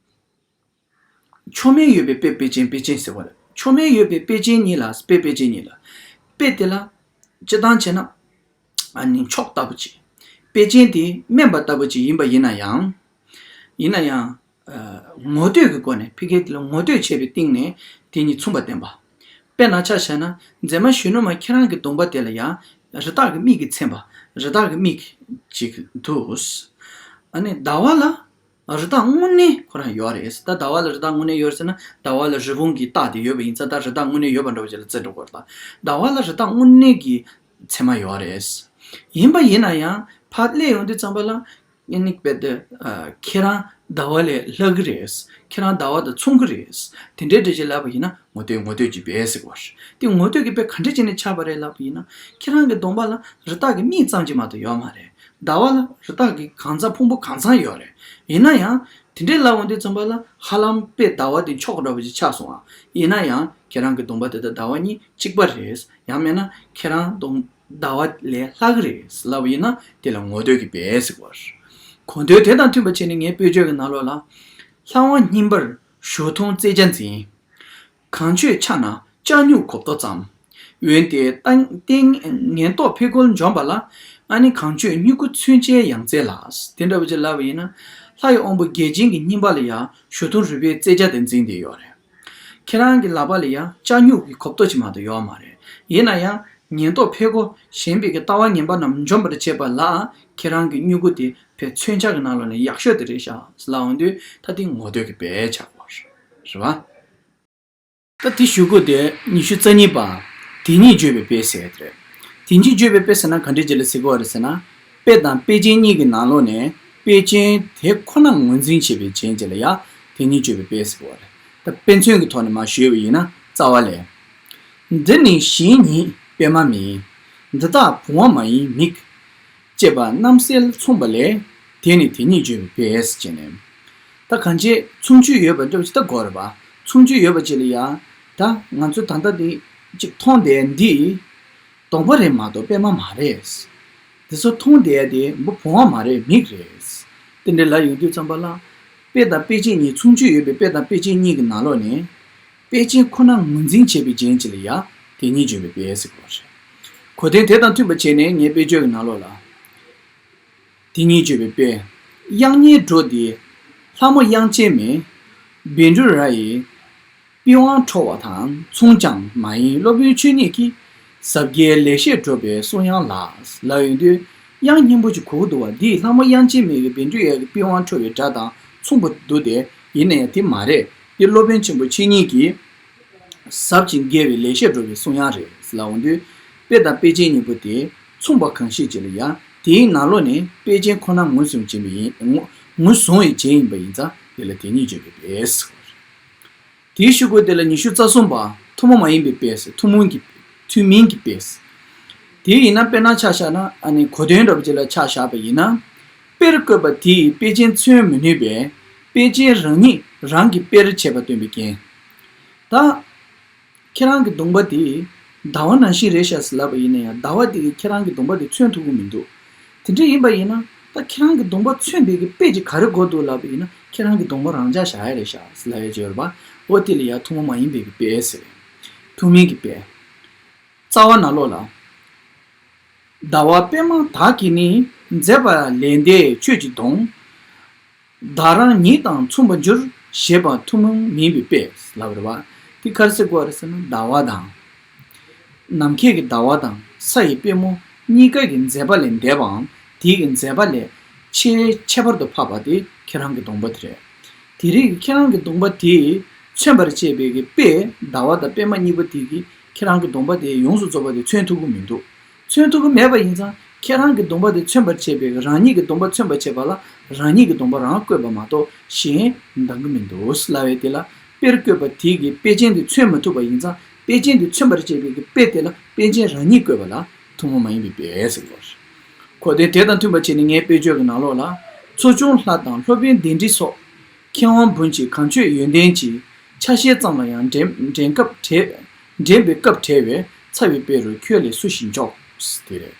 མཆོག་དམན་ཡོད་པའི་དཔེ་དཔེ་ཅན་དཔེ་ཅན་ཟེར་བ་ལ། མཆོག་དམན་ཡོད་པའི་དཔེ་ཅན་གཉིས་ལ་དཔེ་དཔེ་ཅན་གཉིས་ལ། དཔེ་དེ་ལ། སྤྱིར་བཏང་བྱས་ན། ཨ་ནི་མཆོག་ལྟ་བུ་ཅིག་དཔེ་ཅན་དེ་དམན་པ་ལྟ་བུ་ཅིག་ཡིན་པ་ཡིན་ན་ཡང་། ཡིན་ན་ཡང་། ངོ་བསྟོད་ཀྱི་སྒོ་ནས་ཕ་གི་དེ་ལ་ངོ་བསྟོད་བྱས་པའི་སྟེང་ནས་དེ་གཉིས་མཚུངས་པ་བསྟན་པ། དཔེར་ན་ཆ་བཞག་ན་མཛེས་མ་གཞོན་ནུ་མ་ཁྱེད་རང་གི་གདོང་པ་དེ་ལ་ཡང་རི་དྭགས་ཀྱི་མིག་གིས་མཚན་པ། རི་དྭགས་ཀྱི་མིག་ཅིག་འདུག་ཨ་ནི་ཟླ་བ་ལ། རི་དྭགས་དངོས་གནས་ཁོ་རང་ཡོད་རེད། ད་ཟླ་བ་ལ་རི་དྭགས་དངོས་གནས་ཡོད་རེད་ཟེར་ན་ཟླ་བ་ལ་རི་བོང་གི་རྟགས་དེ་ཡོད་པ་ཡིན་ཙང་ད་རི་དྭགས་དངོས་གནས་ཡོད་པ་འདྲ་བོ་ཅིག་ལ་བརྩི་འགྲོ་དགོས་རེད་ད། ཟླ་བ་ལ་རི་དྭགས་དངོས་གནས་ཀྱི་ ཚད་མ་ཡོད་རེད། ཡིན་པ་ཡིན་ན་ཡང་ཕར་སླེབས་ཡོང་དུས་ཙམ་པ་ལ། ཨ་ནི་རྦད་དེ་ཨ་ཁྱེད་རང་ཟླ་བ་ལས་ལྷག་གི་རེད། ཁྱེད་རང་ཟླ་བ་དང་མཚུངས་ཀྱི་རེད། དེ་འདྲའི་འདྲ་ཅིག་ལབ་པ་ཡིན་ན་ངོ་བསྟོད་ངོ་བསྟོད་ཀྱི་དཔེ་ཟེར་བ་རེད། དེ་ངོ་བསྟོད་ཀྱི་དཔེ་ག་འདྲ་བྱས་ནས་ཆགས་པ་རེད་ལབ་པ་ཡིན་ན། ཁྱེད་རང་གི་གདོང་པ་ལ་རི་དྭགས་ཀྱི་མིག་ཙམ་ཅིག་མ་གཏོགས་ཡོད་མ་རེད། ཟླ་བ་ལ་རི་དྭགས་ཀྱི་གང་ཚང་ཕུང་པོ་གང་ཚང་ཡོད་རེད། ཡིན་ན་ཡང་དེ་འདྲའི་ལབ་ཡོང་དུས་ཙམ་པ་ལ་ཧ་ལམ་དཔེ་ཟླ་བ་དེ་མཆོག་འདྲ་པོ་ཅིག་ཆགས་སོང་ཨ། ཡིན་ན་ཡང་ཁྱེད་རང་གི་གདོང་པ་དེ་དང་ཟླ་བ་གཉིས་གཅིག་པ་རེད། ཡང་མིན་ན་ཁྱེད་རང་གདོང་ཟླ་བ་ལས་ལྷག་གི་རེད་ལབ་པ་ཡིན་ན་དེ་ལ་ངོ་བསྟོད་ཀྱི་དཔེ་ཟེར་བ་རེད། གོ་དོན་དེ་དང་མཐུན་པ་བྱས་ནས་ངའི་དཔེ་བརྗོད་ཀྱི་ནང་ལོགས་ལ། ལྷ་དབང་སྙིང་པར་ཞོ་འཐུང་རྩེད་བྱ་འཛིན། གངས་ཆོས་འཆའ་ན་ལྕགས་སྨྱུག་གོབ་ཏོ་ཙམ། འོན་ཏེ་ཏན་ཏན་ངན་རྟོག་འཕེལ་རྒོལ་འཇོམས་པ་ལ། ཨ་ནི་གངས་ཆོས་སྨྱུ་གུ་མཚོན་ཆའི་ཡང་རྩེ་ལ། དེ་འདྲ་བ་ཅིག་ལབ་པ་ཡིན་ན། ལྷ་ཡི་དབང་པོ་བརྒྱ་བྱིན་གྱི་སྙིང་པ་ལ་ཡང་ཞོ་འཐུང་རུས་པའི་རྩེད་བྱ་དེ་འཛིན་བསྡད་ཡོད་རེད། ཁྱེད་རང་གི་ལག་པ་ལ་ཡང་ལྕགས་སྨྱུག་གི་གོབ་ཏོ་ཅིག་མ་གཏོགས་ཡོད་མ་རེད། ཡིན་ན་ཡང་ཉེན་རྟོག་འཕེལ་རྒོལ་ཞན་པའི་གི་ལྟ་བ་ངན་པ་རྣམས་འཇོམས་པར་བྱེད་པ་ལ། ཁྱེད་རང་གི་སྨྱུ་གུ་དེ་དཔེ་མཚོན་ཆ་གི་ནང་ལོགས་ནས་ཡག་ཤོས་དེ་རེད་ཤག་ལབ་ཡོང་དུས་ད་དེ་ངོ་བསྟོད་ཀྱི་དཔེ་ཆགས་པ་རེད་བ། ད་དེ་ཞུ་སྒོ་དེ་ཉི་ཤུ་རྩ་གཉིས་པ། དེ་ཉིད་བརྗོད་པའི་དཔེ་ཟེར་དེ་རེད། དེ་ཉིད་བརྗོད་པའི་དཔེ་ཟེར་ན་ག་འདྲའི་རྗེས་ལ་ཟེར་གོ་རེད་ཟེར་ན། དཔེ་དང་དཔེ་ཅན་གཉིས་ཀྱི་ནང་ལོགས་ནས་དཔེ་ཅན་དེ་ཁོ་ན་ངོས་འཛིན་བྱེད་པའི་རྗེས་ལ་ཡང་དེ་ཉིད་བརྗོད་པའི་དཔེ་ཟེར་གོ་རེད། ད་དཔེ་མཚོན་གྱི་ཐོག་ནས་མར་ཞུས་པ་ཡིན་ན་རྩ་བ་ལས། འདི་ནི་གཞན་ཉིད་པད་མ་མིན། འདི་དག་བུང་བ་མ་ཡིན་མིག་ཅེས་པ་རྣམ་གསལ་མཚུངས་པ་ལས། དེ་ནི་དེ་ཉིད་བརྗོད་པའི་དཔེ་ཟེར་བྱས་ནས། ད་གང་ཅི་མཚུངས་ཆོས་ཡོད་པ་འདྲ་བ་ཅིག་ད་གོ་རེད་པ། མཚུངས་ཆོས་ཡོད་པ་ཅིག་ལ་ཡང་། ད་ང་ཚོ་ད་ལྟ་འདི་ཅིག་མཐོང་བསྡད་འདི། གདོང་པ་རེད་མ་གཏོགས་པད་མ་མ་རེད། འདི་ཚོ་མཐོང་བསྡད་དེ་འབུ་བུང་བ་མ་རེད་མིག་རེད། དེ་འདྲ་ལབ་ཡོང་དུས་ཙམ་པ་ལ། དཔེ་དང་དཔེ་ཅན་གཉིས་མཚུངས་ཆོས་ཡོད་པའི་དཔེ་དང་དཔེ་ཅན་གཉིས་ཀྱི་ནང་ལོགས་ནས། དཔེ་ཅན་ཁོ་ན་ངོས་འཛིན་བྱེད་པའི་རྗེས་ལ་ཡང་དེ་ཉིད་བརྗོད་པའི་དཔེ་ཟེར་གོ་རེད། གོ་དོན་དེ་དང་མཐུན་པ་བྱས་ནས་ངའི་དཔེ་བརྗོད་ཀྱི་ནང་ལོགས་ལ། དེ་ཉིད་བརྗོད་པའི་དཔེ། དབྱངས་སྙན་སྒྲོགས་ཏེ། ལྷ་མོ་དབྱངས་ཅན་མའི། བཻ་ཌཱུརྱ་ཡི། པི་ཝང་འཕྲོ་བ་དང་མཚུངས་ཀྱང་མ་ཡིན་སློབ་དཔོན་ཆོས་ཉིད་ཀྱི། ཟབ་རྒྱས་ལེགས་བཤད་སྒྲོགས་པའི་གསུང་དབྱངས་ལ། ལབ་ཡོང་དུས། དབྱངས་སྙན་པོ་ཅིག་གོ་གི་འདུག་བ། འདིས་ལྷ་མོ་དབྱངས་ཅན་མའི་གི་བཻ་ཌཱུརྱ་གི་པི་ཝང་འཕྲོ་བའི་སྒྲ་དང་མཚུངས་པོ་འདུག་སྟེ། ཡིན་ནའི་དེ་མ་རེད། འདི་སློབ་དཔོན་ཆེན་པོ་ཆོས་ཉིད་ཀྱི། ཟབ་ཅིང་རྒྱས་པའི་ལེགས་བཤད་སྒྲོགས་པའི་གསུང་དབྱངས་རེད་ལབ་ཡོང་དུས། དཔེ་དང་དཔེ་ཅན་གཉིས་པོ་དེ་མཚུངས་པ་གང་ཞིག་ཅིག་ལ་ཡང་དེའི་ནང་ལོགས་ནས་དཔེ་ཅན་ཁོ་ན་ངོས་བཟུང་བྱེད་པ་ཡིན། ངོ་ངོས་བཟུང་བའི་རྗེས་ཡིན་པ་ཡིན་ཙང་དེ་ལ་དེ་ཉིད་བརྗོད་པའི་དཔེ་ཟེར་བ་རེད། དེའི་གཞུག་གུ་དེ་ལ་ཉི་ཤུ་རྩ་གསུམ་པ། ཐུན་མོང་མ་ཡིན་པའི་དཔེ་ཟེར། ཐུན་མོང་གི། ཐུན་མིན་གྱི་དཔེ་ཟེར། དེ་ཡིན་ན་དཔེར་ན་ཆ་བཞག་ན་ཨ་ནི་གོ་དོན་འདྲ་པོ་ཅིག་ལ་ཆ་བཞག་པ་ཡིན་ན། དཔེར་བཀོད་པ་དེས་དཔེ་ཅན་མཚོན་མི་ནུས་པས། དཔེ་ཅན་རང་ཉིད་རང་གིས་དཔེར་བྱས་པ་སྟོན་པའི་རྐྱེན། ད། ཁྱེད་རང་གི་གདོང་པ་དེ་ཟླ་བ་ནང་བཞིན་རེད་ཤག་ཟེར་ལབ་པ་ཡིན་ན་ཡང་ཟླ་བ་དེ་གིས་ཁྱེད་རང་གི་གདོང་པ་དེ་མཚོན་ཐུབ་ཀྱི་མི་འདུག་དེ་འདྲ་ཡིན་པ་ཡིན་ན་ད་ཁྱེད་རང་གི་གདོང་པ་མཚོན་པའི་གི་དཔེ་ཅིག་ག་རེ་དགོས་འདུག་ལབ་པ་ཡིན་ན་ཁྱེད་རང་གི་གདོང་པ་རང་འཇགས་བཞག་ཡ་རེད་ཤག་ཟེར་ལབ་ཡ་ཅིག་ཡོད་རེད་པ། འོ་དེ་ལ་ཡ་ཐུན་མོང་མ་ཡིན་པའི་གི་དཔེ་ཟེར། ཐུན་མིན་གྱི་དཔེ། རྩ་བ་ནང་ལོགས་ལ། ཟླ་བ་པད་མ་དག་གིས་ནི། མཛེས་པ་ལས་འདས་ཆོས་ཀྱི་དོན། བདག་རང་ཉིད་དང་མཚུངས་པར་འགྱུར། ཞེས་པ་ཐུན་མོང་མིན་པའི་དཔེ་ལབ་རེད་བ། དེ་ག་རེ་ཟེར་དགོས་རེད་ཟེར་ན་ཟླ་བ་དང་། ནམ་མཁའི་གི་ཟླ་བ་དང་ས་ཡི་པད་མོ་གཉིས་ཀ་གི་མཛེས་པ་ལས་འདས་པའམ་དེའི་གི་མཛེས་པ་ལས་ཆེས་ཁྱད་པར་དུ་འཕགས་པ་དེ་ཁྱེད་རང་གི་གདོང་པ་དེ་རེད། དེ་རིང་གི་ཁྱེད་རང་གི་གདོང་པ་དེས་མཚོན་པར་བྱེད་པའི་གི་དཔེ་ཟླ་བ་དང་པད་མ་གཉིས་པོ་དེ་གིས་ཁྱེད་རང་གི་གདོང་པ་དེ་ཡོངས་སུ་རྫོགས་པ་དེ་མཚོན་ཐུབ་ཀྱི་མི་འདུག་མཚོན་ཐུབ་ཀྱི་མེད་པ་ཡིན་ཙང་ཁྱེད་རང་གི་གདོང་པ་དེ་མཚོན་པར་བྱེད་པའི་རང་ཉིད་ཀྱི་གདོང་པ་མཚོན་པར་བྱེད་པ་ལ་རང་ཉིད་ཀྱི་གདོང་པ་རང་བཀོད་པ་མ་གཏོགས་གཞན་འདང་གི་མི་འདུག་ལབ་པའི་དེ་ལ་དཔེར་བཀོད་པ་དེ་གིས་དཔེ་ཅན་དེ་མཚོན་མི་ཐུབ་པ་ཡིན་ཙང་དཔེ་ཅན་དེ་མཚོན་པར་བྱེད་པའི་གི་དཔེ་དེ་ལ་དཔེ་ཅན་རང་ཉིད་བཀོད་པ་ལ་ཐུན་མོང་མ་ཡིན་པའི་དཔེ་ཟེར་གོ། གོ་དོན་དེ་དང་མཐུན་པ་བྱས་ནས་ངའི་དཔེ་བརྗོད་ཀྱི་ནང་ལོགས་ལ། མཚོ་བྱུང་ལྷ་དང་སློབ་དཔོན་གདན་འདྲེ་སོགས། མཁས་དབང་འབུམ་གྱི་གང་བརྗོད་ཡོན་ཏན་གྱི། ཆ་ཤས་ཙམ་ལ་ཡང་འགྲན་འགྲན་སྐབས་བྲལ། འགྲན་པའི་སྐབས་བྲལ་བས་ཚ་བའི་དཔེ་རུ་ཁྱོད་ལས་སུ་ཞིག་འཇོག་དེ་རེད།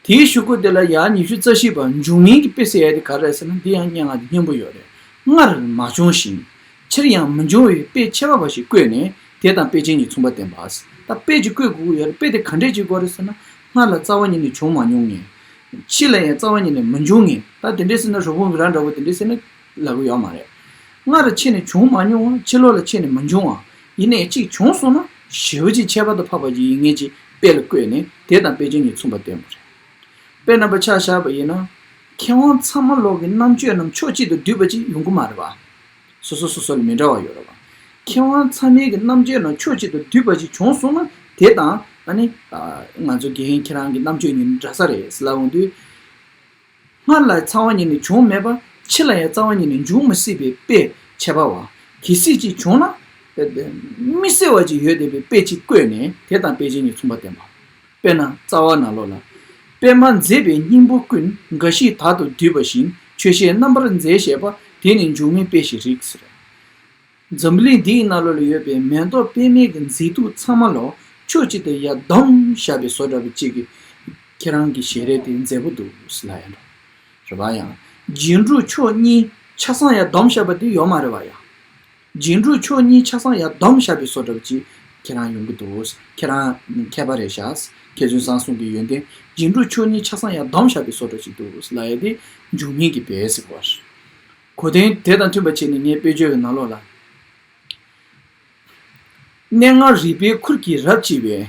དེའི་གཞུག་གུ་དེ་ལ་ཡང་ཉི་ཤུ་རྩ་བཞི་པ་འབྱུང་མིན་གྱི་དཔེ་ཟེར་ཡ་དེ་ག་རེ་རེད་ཟེར་ན་འདི་ཡང་སྙན་ངག་གི་སྙིང་པོ་ཡོད་རེད། སྔར་མ་བྱུང་ཞིང་། ཕྱིར་ཡང་མི་འབྱུང་བའི་དཔེ་ཁྱད་པར་བ་ཞིག་བཀོད་ནས་དེ་དང་དཔེ་ཅན་གཉིས་མཚུངས་པར་བསྟན་པ། ད་དཔེ་ཅིག་བཀོད་དགོས་ཀྱི་ཡོད་རེད། དཔེ་དེ་ག་འདྲས་ཅིག་དགོས་རེད་ཟེར་ན་སྔར་ལ་རྩ་བ་ཉིད་ནས་བྱུང་མ་མྱོང་ངེས། ཕྱི་ལ་ཡང་རྩ་བ་ཉིད་ནས་མི་འབྱུང་ངེས། ད་དེ་འདྲས་ཟེར་ན་རི་བོང་གི་རྭ་འདྲ་བོ་དེ་འདྲས་ཟེར་ན་ལབ་གི་ཡོད་མ་རེད། སྔར་ཕྱི་ནས་བྱུང་མ་མྱོང་བ་ཕྱི་ལོགས་ལ་ཕྱི་ནས་མི་འབྱུང་བ། ཡིན་ནའི་གཅིག་བྱུང་སོང་ན་ཞེ་པོ་ཅིག་ཁྱད་པར་དུ་འཕགས་པ་ཅིག་ཡིན་ངེས་ཀྱི་དཔེ་ལ་བཀོད་ནས་དེ་དང་དཔེ་ཅན་གཉིས་མཚུངས་པར་བསྟན་པ་རེད། དཔེར་ན་པ་ཆ་བཞག་པ་ཡིན་ན། མཁས་དབང་ཚད་མ་ལོག་གི་རྣམ་དཔྱོད་རྣམས་ཕྱོགས་གཅིག་ཏུ་བསྡུས་པ་ཅིག་ཡོང་གི་མ་རེད་པ། སོ་སོ་སོ་སོ་ལ་མི་འདྲ་བ་ཡོད་རེད་པ། མཁས་དབང་ཚད་མའི་གི་རྣམ་དཔྱོད་རྣམས་ཕྱོགས་གཅིག་ཏུ་བསྡུས་པ་ཅིག་བྱུང་སོང་ན་དེ་དང་ ཨ་ནི་ང་ཚོ་དགེ་རྒན་ཁྱེད་རང་གི་རྣམ་དཔྱོད་ཉིད་ནི་འདྲ་ས་རེད་ཟེར་ལབ་འོང་དུས། སྔར་ལ་རྩ་བ་ཉིད་ནས་བྱུང་མེད་པ་ཕྱི་ལ་ཡང་རྩ་བ་ཉིད་ནས་འབྱུང་མི་སྲིད་པའི་དཔེ་ཁྱད་པར་བ་གལ་སྲིད་ཅིག་བྱུང་ན། དམིགས་བསལ་བ་ཅིག་ཡོད་བསྡད་པའི་དཔེ་ཅིག་བཀོད་ནས་དེ་དང་དཔེ་ཅན་གཉིས་མཚུངས་པ་བསྟན་པ། དཔེར་ན་རྩ་བ་ནང་ལོགས་ལ། པདྨ་མཛེས་པའི་སྙིང་པོ་ཀུན། འགའ་ཞིག་དག་ཏུ་བསྡུས་པ་བཞིན། ཆོས་བཤད་རྣམ་པར་མཛེས་བྱས་པ། དེ་ནི་འབྱུང་མིན་དཔེ་ཞིག་རིགས་ཟེར། འཛམ་བུ་གླིང་འདིའི་ནང་ལོགས་ལ་ཡོད་པའི་མེ་ཏོག་པདྨའི་གི་མཛེས་སྡུག་ཚང་མ་ལོ་ཕྱོགས་གཅིག་ཏུ་ཡར་བསྡོམས་བཞག་པའི་བཟོ་འདྲ་པོ་གཅིག་གིས་ཁྱེད་རང་གི་ཞལ་རས་དེ་མཛེས་པོ་འདུག་ཟེར་ལབ་ཡ་འགྲོ། རེད་པ། ཡང་རྗེས་འགྲོ་ཕྱོགས་གཉིས་ཆ་ཚང་ཡར་བསྡོམས་བཞག་པ་དེ་ཡོད་མ་རེད་པ། ཡང་རྗེས་འགྲོ་ཕྱོགས་གཉིས་ཆ་ཚང་ཡར་བསྡོམས་བཞག་པའི་བཟོ་འདྲ་པོ་གཅིག་ཁྱེད་རང་ཡོང་གི་འདུག་ཁྱེད་རང་མཁས་པ་རེད་ཤག་མཁས་བཙུན་བཟང་གསུམ་གྱི་ཡོན་ཏན་རྗེས་འགྲོ་ཕྱོགས་གཉིས་ཆ་ཚང་ཡར་བསྡོམས་བཞག་པའི་བཟོ་འདྲ་ཅིག་འདུག་ལབ་ཡ་དེ་འབྱུང་མིན་གྱི་དཔེ་ཟེར་བ་རེད། གོ་དོན་དེ་དང་མཐུན་པ་བྱས་ནས་ངའི་དཔེ་བརྗོད་ཀྱི་ནང་ལོགས་ལ། གནས་ལྔ་རིག་པའི་ཁུར་གྱིས་རབ་གཅིག་པའི།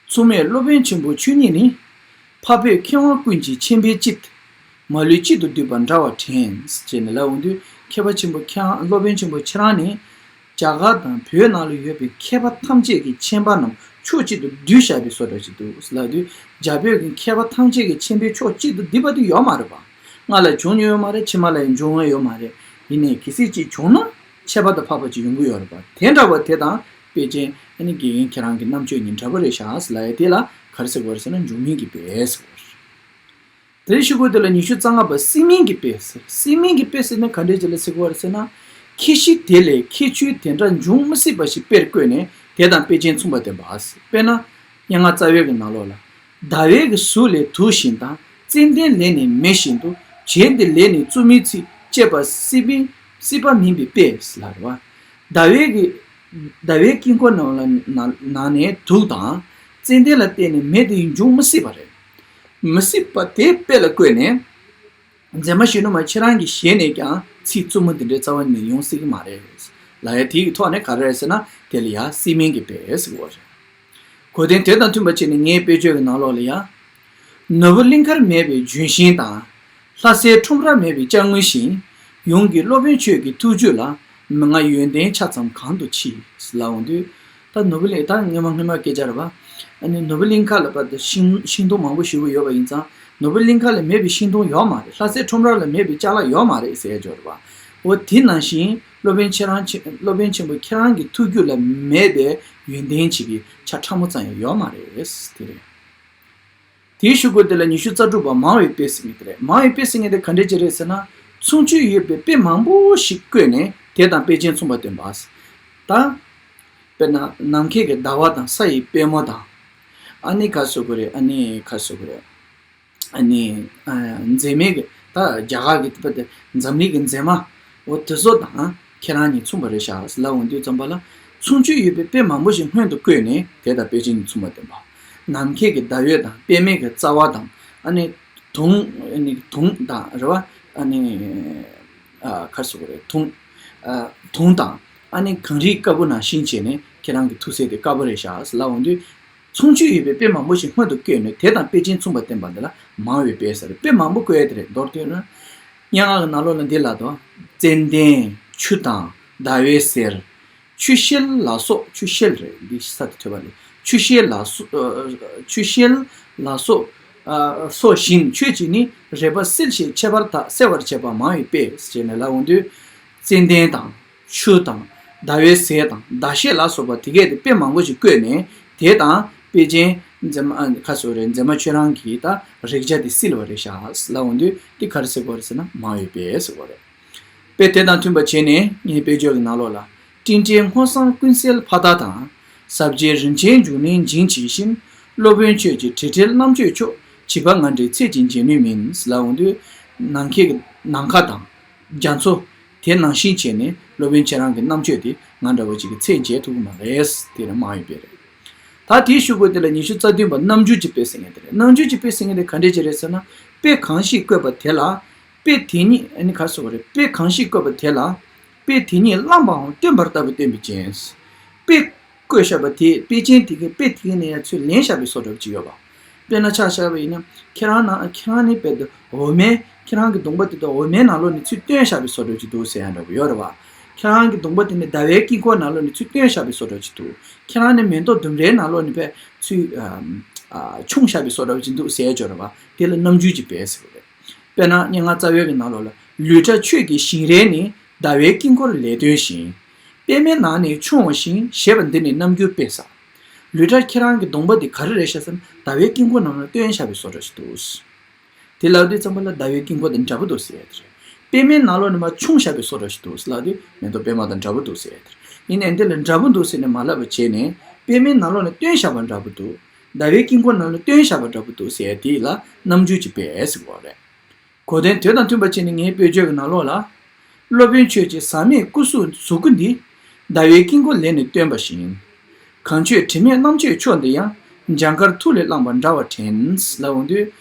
མཚུངས་མེད་སློབ་དཔོན་ཆེན་པོ་ཁྱོད་ཉིད་ནི། འཕགས་བོད་མཁས་དབང་ཀུན་གྱི་མཁྱེན་པའི་དཔྱིད། མ་ལུས་གཅིག་ཏུ་བསྡུས་པ་འདྲ་བར་དྲན། ཅེས་ནས་ལབ་འོང་དུས་མཁས་པ་ཆེན་པོ་ཁྱེད་རང་སློབ་དཔོན་ཆེན་པོ་ཁྱེད་རང་ནི། རྒྱ་གར་དང་བོད་ནང་ལ་ཡོད་པའི་མཁས་པ་ཐམས་ཅད་ཀྱི་མཁྱེན་པ་རྣམས་ཕྱོགས་གཅིག་ཏུ་བསྡུས་བཞག་པའི་བཟོ་འདྲ་ཞིག་འདུག་ལབ་དུས་རྒྱ་བོད་ཀྱི་མཁས་པ་ཐམས་ཅད་ཀྱི་མཁྱེན་པའི་ཕྱོགས་གཅིག་ཏུ་བསྡུས་པ་དེ་ཡོད་མ་རེད་པ། སྔ་ལ་བྱུང་མྱོང་ཡོད་མ་རེད། ཕྱི་མ་ལ་ཡང་འབྱུང་མྱོང་ཡོད་མ་རེད། ཡིན་ནའི་གལ་སྲིད་ཅིག་བྱུང་ན་ཁྱད་པར་དུ་འཕགས་པ་ཅིག་ཡོང་གི་ཡོད་རེད་པ། དེ་འདྲ་བ་དེ་དང་དཔེ་ཅན་ཨ་ནི་དགེ་རྒན་ཁྱེད་རང་གི་རྣམ་དཔྱོད་ཉིད་འདྲ་པོ་རེད་ཤག་ལབ་ཡ་དེ་ལ་ག་རེ་ཟེར་དགོས་རེད་ཟེར་ན་འབྱུང་མིན་གྱི་དཔེ་ཟེར་དགོས་རེད། དེའི་གཞུག་གུ་དེ་ལ་ཉི་ཤུ་རྩ་ལྔ་པ་སྲིད་མིན་གྱི་དཔེ་ཟེར། སྲིད་མིན་གྱི་དཔེ་ཟེར་ན་ག་འདྲས་ཅིག་ལ་ཟེར་གྱི་ཡོད་རེད་ཟེར་ན། ཁྱད་གཞི་དེ་ལས་ཁྱད་ཆོས་དེ་འདྲ་འབྱུང་མི་སྲིད་པ་ཞིག་དཔེར་བཀོད་ནས་དེ་དང་དཔེ་ཅན་མཚུངས་པ་བསྟན་པ་ཟེར། དཔེར་ན། སྙན་ངག་རྩ་བའི་གི་ནང་ལོགས་ལ། ཟླ་བའི་གི་གཟུགས་ལས་དུག་བཞིན་དང་། ཙན་དན་ལས་ནི་མེ་བཞིན་དུ། བྱེད་འདི་ལས་ནི་བཙུམ་མི་ཚིག་ཅེས་པ་སྲིད་པའི་སྲིད་པ་མིན་པའི་དཔེ་ཟེར་ལབ་རེད་བ། ཟླ་བའི་གི་ཟླ་བའི་དཀྱིལ་འཁོར་ནང་ལ་ནང་ནང་ནས་དུག་དང་། ཙན་དན་ལ་བརྟེན་ནས་མེ་དེ་འབྱུང་མི་སྲིད་པ་རེད། མི་སྲིད་པ་དེ་དཔེ་ལ་བཀོད་ནས། མཛེས་མ་གཞོན་ནུ་མ་ཁྱེད་རང་གི་ཞལ་ནས་ཀྱང་ཚིག་རྩུབ་མོ་འདི་འདྲའི་རྩ་བ་ནས་ཡོང་སྲིད་ཀྱི་མ་རེད། ལབ་ཡ་དེ་གི་ཐོག་ནས་ག་རེ་རེད་ཟེར་ན་དེ་ལ་ཡ་སྲིད་མིན་གྱི་དཔེ་ཟེར་གྱི་ཡོད་རེད། གོ་དོན་དེ་དང་མཐུན་པ་བྱས་ནས་ངའི་དཔེ་བརྗོད་ཀྱི་ནང་ལོགས་ལ་ཡ། ནོར་བུ་གླིང་ཁར་མེད་པའི་ལྗོན་ཤིང་དང་། ལྷ་སའི་ཁྲོམ་རར་མེད་པའི་ལྕགས་དངུལ་བཞིན། ཡོངས་ཀྱི་སློབ་དཔོན་ཁྱོད་ཀྱི་ཐུགས་རྒྱུད་ལ། མི་མངའ་ཡོན་ཏན་ཆ་ཙམ་གང་དུ་མཆིས། ལབ་འོང་དུས། ད་ནོར་བུ་གླིང་ད་སྔོན་མ་སྔོན་མ་སྐད་ཆ་རེད་པ། ཨ་ནི་ནོར་བུ་གླིང་ཁ་ལ་པ་དང་ཤིང་ཤིང་སྡོང་མང་པོ་ཞེ་པོ་ཡོད་པ་ཡིན་ཙང་ནོར་བུ་གླིང་ཁ་ལ་མེད་པའི་ཤིང་སྡོང་ཡོད་མ་རེད། ལྷ་སའི་ཁྲོམ་ར་ལ་མེད་པའི་ཅ་ལག་ཡོད་མ་རེད་ཟེར་ཡ་ཅིག་ཡོད་རེད་པ། འོ་དེ་ནང་བཞིན་སློབ་དཔོན་ཁྱེད་རང་ཆེ་སློབ་དཔོན་ཆེན་པོ་ཁྱེད་རང་གི་ཐུགས་རྒྱུད་ལ་མེད་པའི་ཡོན་ཏན་ཅིག་གི་ཆ་ཕྲ་མོ་ཙམ་ཡང་ཡོད་མ་རེད། དེ་རེད། དེའི་གཞུག་གུ་དེ་ལ་ཉི་ཤུ་རྩ་དྲུག་པ་མང་བའི་དཔེ་ཟེར་མཁན་དེ་རེད། མང་བའི་དཔེ་ཟེར་མཁན་དེ་ག་འདྲས་ཅིག་རེད་ཟེར་ན། མཚུངས་ཆོས་ཡོད་པའི་དཔེ་མང་པོ་ཞིག་བཀོད་ནས་དེ་དང་དཔེ་ཅན་མཚུངས་པ་སྟོན་པ། ད། དཔེར་ན་ནམ་མཁའི་གི་ཟླ་བ་དང་ས་ཡི་པད་མོ་དང་། ཨ་ནི་ག་ཟེར་དགོས་རེད། ཨ་ནི་ག་ཟེར་དགོས་རེད། ཨ་ནི། ཨ། མཛེས་མའི་གི་ད་རྒྱ་གར་གི་དཔེ་དེ་འཛམ་གླིང་གི་མཛེས་མ། འོ་དེ་ཚོ་དང་ཁྱེད་རང་གཉིས་མཚུངས་པ་རེད་ཤག་ལབ་འོང་དུས་ཙམ་པ་ལ། མཚུངས་ཆོས་ཡོད་པའི་དཔེ་མང་པོ་ཞིག་སྔོན་དུ་བཀོད་ནས་དེ་དང་དཔེ་ཅན་གཉིས་མཚུངས་པ་སྟོན་པ། ནམ་མཁའི་གི་ཟླ་འོད་དང་པདྨའི་གི་རྩ་བ་དང་། ཨ་ནི། དུང་། ཨ་ནི་དུང་དང་རེད་པ། ཨ་ནི། ཨ། ག་རེ་ཟེར་དགོས་རེད། དུང་། ཨ། དུང་དང་། ཨ་ནི་གངས་རིའི་རྐ་བུ་ནང་བཞིན་བྱས་ནས་ཁྱེད་རང་གི་ཐུགས་སྲས་དེ་དཀར་པོ་རེད་ཤག་ལབ་འོང་དུས། མཚུངས་ཆོས་ཡོད་པའི་དཔེ་མང་པོ་ཞིག་སྔོན་དུ་བཀོད་ནས་དེ་དང་དཔེ་ཅན་མཚུངས་པ་བསྟན་པ་འདི་ལ་མང་བའི་དཔེ་ཟེར། དཔེ་མང་པོ་བཀོད་ཡ་དེ་རེད། མདོར་བསྡུས་ན། སྙན་ངག་གི་ནང་ལོགས་ལ་འདི་ལ་དང་། ཙན་དན། ཆུ་དང་། ཟླ་བའི་ཟེར། ཆུ་ཤེལ་ལ་སོགས། ཆུ་ཤེལ་རེད། འདི་ས་དེ་ཐོས་པ་རེད། ཆུ་ཤེལ་ལ་སོ། ཨ། ཆུ་ཤེལ་ལ་སོགས། ཨ། སོགས་བཞིན་ཁྱོད་ཀྱིས་ནི་རེག་པ་སེལ་ཞིང་ཁྱད་པར་དག་གསལ་བར་བྱེད་པ་མང་བའི་དཔེ་ཞེས་ནས་ལབ་འོང་དུས། ཙན་དན་དང་། ཆུ་དང་། ཟླ་བའི་ཟེར་དང་ཟླ་ཤེལ་ལ་སོགས་པ་དེ་གས་དེ་དཔེ་མང་པོ་ཞིག་བཀོད་ནས་དེ་དང་དཔེ་ཅན་མཛེས་མ། ཨ། ག་ཟེར་དགོས་རེད། མཛེས་མ་ཁྱོད་རང་གིས་ད་རེག་བྱ་དེ་སེལ་བ་རེད་ཤག་ལབ་འོང་དུས་དེ་ག་རེ་ཟེར་དགོས་རེད་ཟེར་ན་མང་བའི་དཔེ་ཟེར་དགོས་རེད། དཔེ་དེ་དང་མཐུན་པ་བྱས་ནས་ངའི་དཔེ་བརྗོད་ཀྱི་ནང་ལོགས་ལ། སྤྲིན་བྲལ་སྔོ་བསངས་ཀུན་གསལ་ཕ་མཐའ་དང་། ཟབ་རྒྱས་རིན་ཆེན་འབྱུང་གནས་འཇིང་བྱེད་བཞིན། སློབ་དཔོན་ཁྱོད་ཀྱི་དྲི་བྲལ་རྣམ་དཔྱོད་མཆོག་བྱིས་པ་ང་འདྲའི་ཚད་ཀྱིས་འཇལ་ནུས་མིན། ལབ་འོང་དུས། ནམ་མཁའི་ནམ་མཁའ་དང་། རྒྱ་མཚོ། དེ་ནང་བཞིན་བྱས་ནས་སློབ་དཔོན་ཁྱེད་རང་གི་རྣམ་དཔྱོད་དེ་ང་འདྲ་བོ་ཅིག་གི་ཚད་འཇལ་ཐུབ་ཀྱི་མ་རེད། དེ་ནི་མང་བའི་དཔེ་རེད། ད་དེའི་གཞུག་གུ་དེ་ལ་ཉི་ཤུ་རྩ་བདུན་པ་རྣམ་འགྱུར་གྱི་དཔེ་ཟེར་མཁན་དེ་རེད། རྣམ་འགྱུར་གྱི་དཔེ་ཟེར་མཁན་དེ་ག་འདྲས་ཅིག་རེད་ཟེར་ན། དཔེ་གང་ཞིག་བཀོད་པ་དེ་ལ། དཔེ་དེ་ཉིད། ཨ་ནི་ག་རེ་ཟེར་དགོས་རེད། དཔེ་གང་ཞིག་བཀོད་པ་དེ་ལ། དཔེ་དེ་ཉིད་བླངས་པའམ་སྟོན་པ་ལྟ་བུ་སྟོན་པའི་རྐྱེན། དཔེ་བཀོད་བཞག་པ་དེ་དཔེ་ཅན་དེ་གའི་དཔེ་དེ་ནས་ཡང་ཚུར་ལེན་བཞག་པའི་བཟོ་འདྲ་ཅིག་ཡོད་པ། དཔེར་ན་ཆ་བཞག་པ་ཡིན་ན་ཁྱེད་རང་ན་ཁྱེད་རང་ནི་དཔེ་དེ་འོ་མའི། ཁྱེད་རང་གི་གདོང་པ་དེ་དག་འོ་མའི་ནང་ལོགས་ནས་ཚུར་བཏོན་བཞག་པའི་བཟོ་འདྲ་ཅིག་འདུག་ཟེར་ཡ་འདྲ་པོ་ཡོད་རེད་པ། ཁྱེད་རང་གི་གདོང་པ་དེ་ནི་ཟླ་བའི་དཀྱིལ་འཁོར་ནང་ལོགས་ནས་ཚུར་བཏོན་བཞག་པའི་བཟོ་འདྲ་ཅིག་འདུག་ཁྱེད་རང་ནི་མེ་ཏོག་ལྡུམ་རའི་ནང་ལོགས་ནས་ཕར་ཚུར་ཨ་ཨ་མཆོངས་བཞག་པའི་བཟོ་འདྲ་ཅིག་འདུག་ཟེར་སྦྱོར་བ་དེ་ལ་རྣམ་འགྱུར་གྱི་དཔེ་ཟེར་བ་རེད། དཔེར་ན་སྙན་ངག་རྩ་བའི་གི་ནང་ལོགས་ལ། ལུས་ཕྲ་ཁྱོད་ཀྱི་བཞིན་རས་ནི། ཟླ་བའི་དཀྱིལ་འཁོར་ལས་བཏོན་ཞིང་། པདྨའི་ནང་ནས་མཆོངས་པ་བཞིན། ཞེས་པ་འདི་ནི་རྣམ་འགྱུར་དཔེ་ཟེར། ལུས་ཕྲ་ཁྱེད་རང་གི་གདོང་པ་འདི་ག་རེ་རེད་ཤག་ཟེར་ན་ཟླ་བའི་དཀྱིལ་འཁོར་ནང་ལ་བཏོན་བཞག་པའི་བཟོ་འདྲ་ཞིག་འདུག་དེ་ལབ་དུས་ཙམ་པ་ལ་ཟླ་བའི་དཀྱིལ་འཁོར་དང་འདྲ་པོ་འདུག་ཟེར་ཡ་དེ་རེད། པདྨའི་ནང་ལོགས་ནས་མར་མཆོངས་བཞག་པའི་བཟོ་འདྲ་ཞིག་འདུག་ལབ་དུས་མེ་ཏོག་པདྨ་དང་འདྲ་པོ་འདུག་ཟེར་ཡ་དེ་རེད། ཡིན་ནའི་འདི་ལ་འདྲ་པོ་འདུག་ཟེར་ནས་མ་ལབ་པ་བྱས་ནས་པདྨའི་ནང་ལོགས་ནས་བཏོན་བཞག་པ་འདྲ་པོ་འདུག་ཟླ་བའི་དཀྱིལ་འཁོར་ནང་ལ་བཏོན་བཞག་པ་འདྲ་པོ་འདུག་ཟེར་ཡ་དེ་ལ་རྣམ་འགྱུར་གྱི་དཔེ་ཟེར་གྱི་ཡོད་རེད། གོ་དོན་དེ་དང་མཐུན་པ་བྱས་ནས་ངའི་དཔེར་བརྗོད་ཀྱི་ནང་ལོགས་ལ། སློབ་དཔོན་ཁྱོད་ཀྱི་ཟག་མེད་སྐུ་གཟུགས་གཟུགས་སྐུ་འདི། ཟླ་བའི་དཀྱིལ་འཁོར་ལས་ནི་བཏོན་པ་བཞིན། གང་ཁྱོད་དྲི་མེད་རྣམ་དཔྱོད་མཆོག་འདི་ཡང་། འཇམ་དཀར་ཐུགས་ལས་བླངས་པ་འདྲ་བར་དྲན། ལབ་འོང་དུས།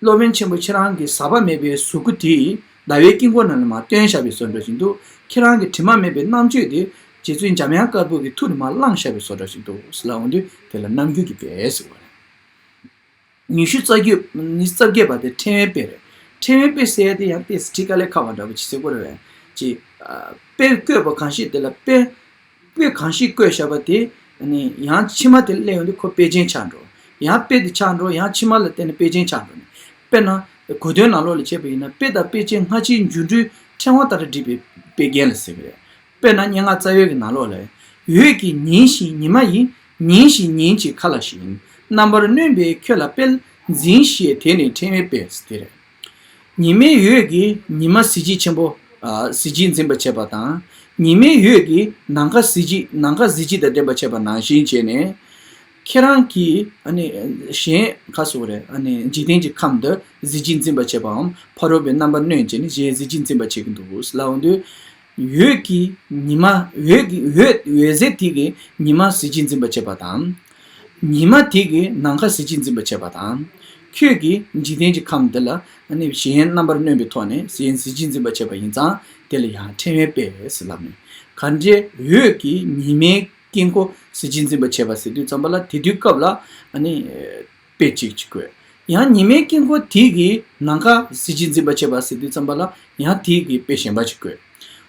སློབ་དཔོན་ཆེན་པོ་ཁྱེད་རང་གི་ཟག་པ་མེད་པའི་གཟུགས་སྐུ་དེ་ཟླ་བའི་དཀྱིལ་འཁོར་ནང་ལ་མར་བཏོན་བཞག་པའི་བཟོ་འདྲ་ཞིག་འདུག་ཁྱེད་རང་གི་དྲི་མ་མེད་པའི་རྣམ་དཔྱོད་དེ་རྗེ་བཙུན་འཇམ་དབྱངས་དཀར་པོ་གི་ཐུགས་ནས་མར་བླངས་བཞག་པའི་བཟོ་འདྲ་ཞིག་འདུག་ལབ་འོང་དུས་དེ་ལ་རྣམ་འགྱུར་གྱི་དཔེ་ཟེར་བ་རེད། ཉི་ཤུ་རྩ་བརྒྱད། ཉི་ཤུ་རྩ་བརྒྱད་པ་དེ་ཕྲེང་བའི་དཔེ་རེད། ཕྲེང་བའི་དཔེ་ཟེར་ཡ་དེ་ཡང་དཔེ་ཁྲིད་དཀའ་ལས་ཁག་པ་འདྲ་པོ་ཅིག་ཟེར་དགོས་རེད་པས། ཅིག་ཨ། དཔེ་བཀོད་པ་གང་ཞིག་དེ་ལ་དཔེ། དཔེ་གང་ཞིག་བཀོད་བཞག་པ་དེ། ནི་ཡང་ཕྱི་མ་དེ་སླེབས་ཡོང་དུས་ཁོ་དཔེ་ཅན་ཆགས་འགྲོ། ཡང་དཔེ་དེ་ཆགས་འགྲོ། ཡང་ཕྱི་མ་ལ་བརྟེན་ནས་དཔེ་ཅན་ཆགས་འགྲོ་ནས། དཔེར་ན། གོ་དོན་ནང་ལོགས་ལ་བྱས་པ་ཡིན་ན་དཔེ་དང་དཔེ་ཅན་སྔ་ཕྱིའི་འགྱུར་འགྲོས་ཕྲེང་བ་ལྟར་བསྒྲིགས་པའི་དཔེ་རྒྱན་ལ་ཟེར་གྱི་རེད། དཔེར་ན་སྙན་ངག་རྩ་བའི་གི་ནང་ལོགས་ལ། འོད་ཀྱིས་ཉིན་བཞིན་ཉི་མ་ཡི། ཉིན་བཞིན་ཉིན་གྱི་མཁའ་ལ་བཞིན། རྣམ་པར་གནོན་པས་ཁྱོད་ལ་སྤེལ། འཛིན་ཞེས་དེ་ནི་ཕྲེང་བའི་དཔེ་ཟེར་ཏེ་རེད། ཉི་མའི་འོད་ཀྱིས་ཉི་མ་གཟི་བརྗིད་ཆེན་པོ། ཨ། གཟི་བརྗིད་འཛིན་པར་བྱེད་པ་དང་། ཉི་མའི་འོད་ཀྱིས་ནམ་མཁའ་གཟི་བརྗིད་ནམ་མཁའ་གཟི་བརྗིད་དང་ལྡན་པར་བྱེད་པ་ནང་བཞིན་བྱས་ནས། ཁྱེད་རང་གིས་ཨ་ནི་གཞན་ག་ཟེར་དགོས་རེད། ཨ་ནི་འཇིག་རྟེན་གྱི་ཁམས་འདི་གཟི་བརྗིད་འཛིན་པར་བྱེད་པའམ་ཕ་རོལ་པོའི་རྣམ་པར་གནོན་བྱས་ནས་གཞན་གཟི་བརྗིད་འཛིན་པར་བྱེད་ཀྱི་འདུག་ལབ་འོང་དུས། འོད་ཀྱིས་ཉི་མ། འོད་ཀྱི་འོད་འོད་ཟེར་དེ་གིས་ཉི་མ་གཟི་བརྗིད་འཛིན་པར་བྱེད་པ་དང་། ཉི་མ་དེ་གིས་ནམ་མཁའ་གཟི་བརྗིད་འཛིན་པར་བྱེད་པ་དང་། ཁྱོད་ཀྱིས་འཇིག་རྟེན་གྱི་ཁམས་འདི་ལ་ཨ་ནི་གཞན་རྣམ་པར་གནོན་པའི་ཐོག་ནས་གཞན་གཟི་བརྗིད་འཛིན་པར་བྱེད་པ་ཡིན་ཙང་དེ་ལ་ཡང་ཕྲེང་བའི་དཔེ་ཟེར་ལབ་ནས། གང་འདྲའི་འོད་ཀྱིས་ཉི་མའི་དཀྱིལ་འཁོར་གཟི་བརྗིད་འཛིན་པར་བྱེད་པ་ཟེར་དུས་ཙམ་པ་ལ་དེ་དུས་སྐབས་ལ་ཨ་ནི། དཔེ་གཅིག་ཅིག་བཀོད། ཡང་ཉི་མའི་དཀྱིལ་འཁོར་དེ་གིས་ནམ་མཁའ་གཟི་བརྗིད་འཛིན་པར་བྱེད་པ་ཟེར་དུས་ཙམ་པ་ལ་ཡང་དེ་གི་དཔེ་གཞན་པ་ཅིག་བཀོད།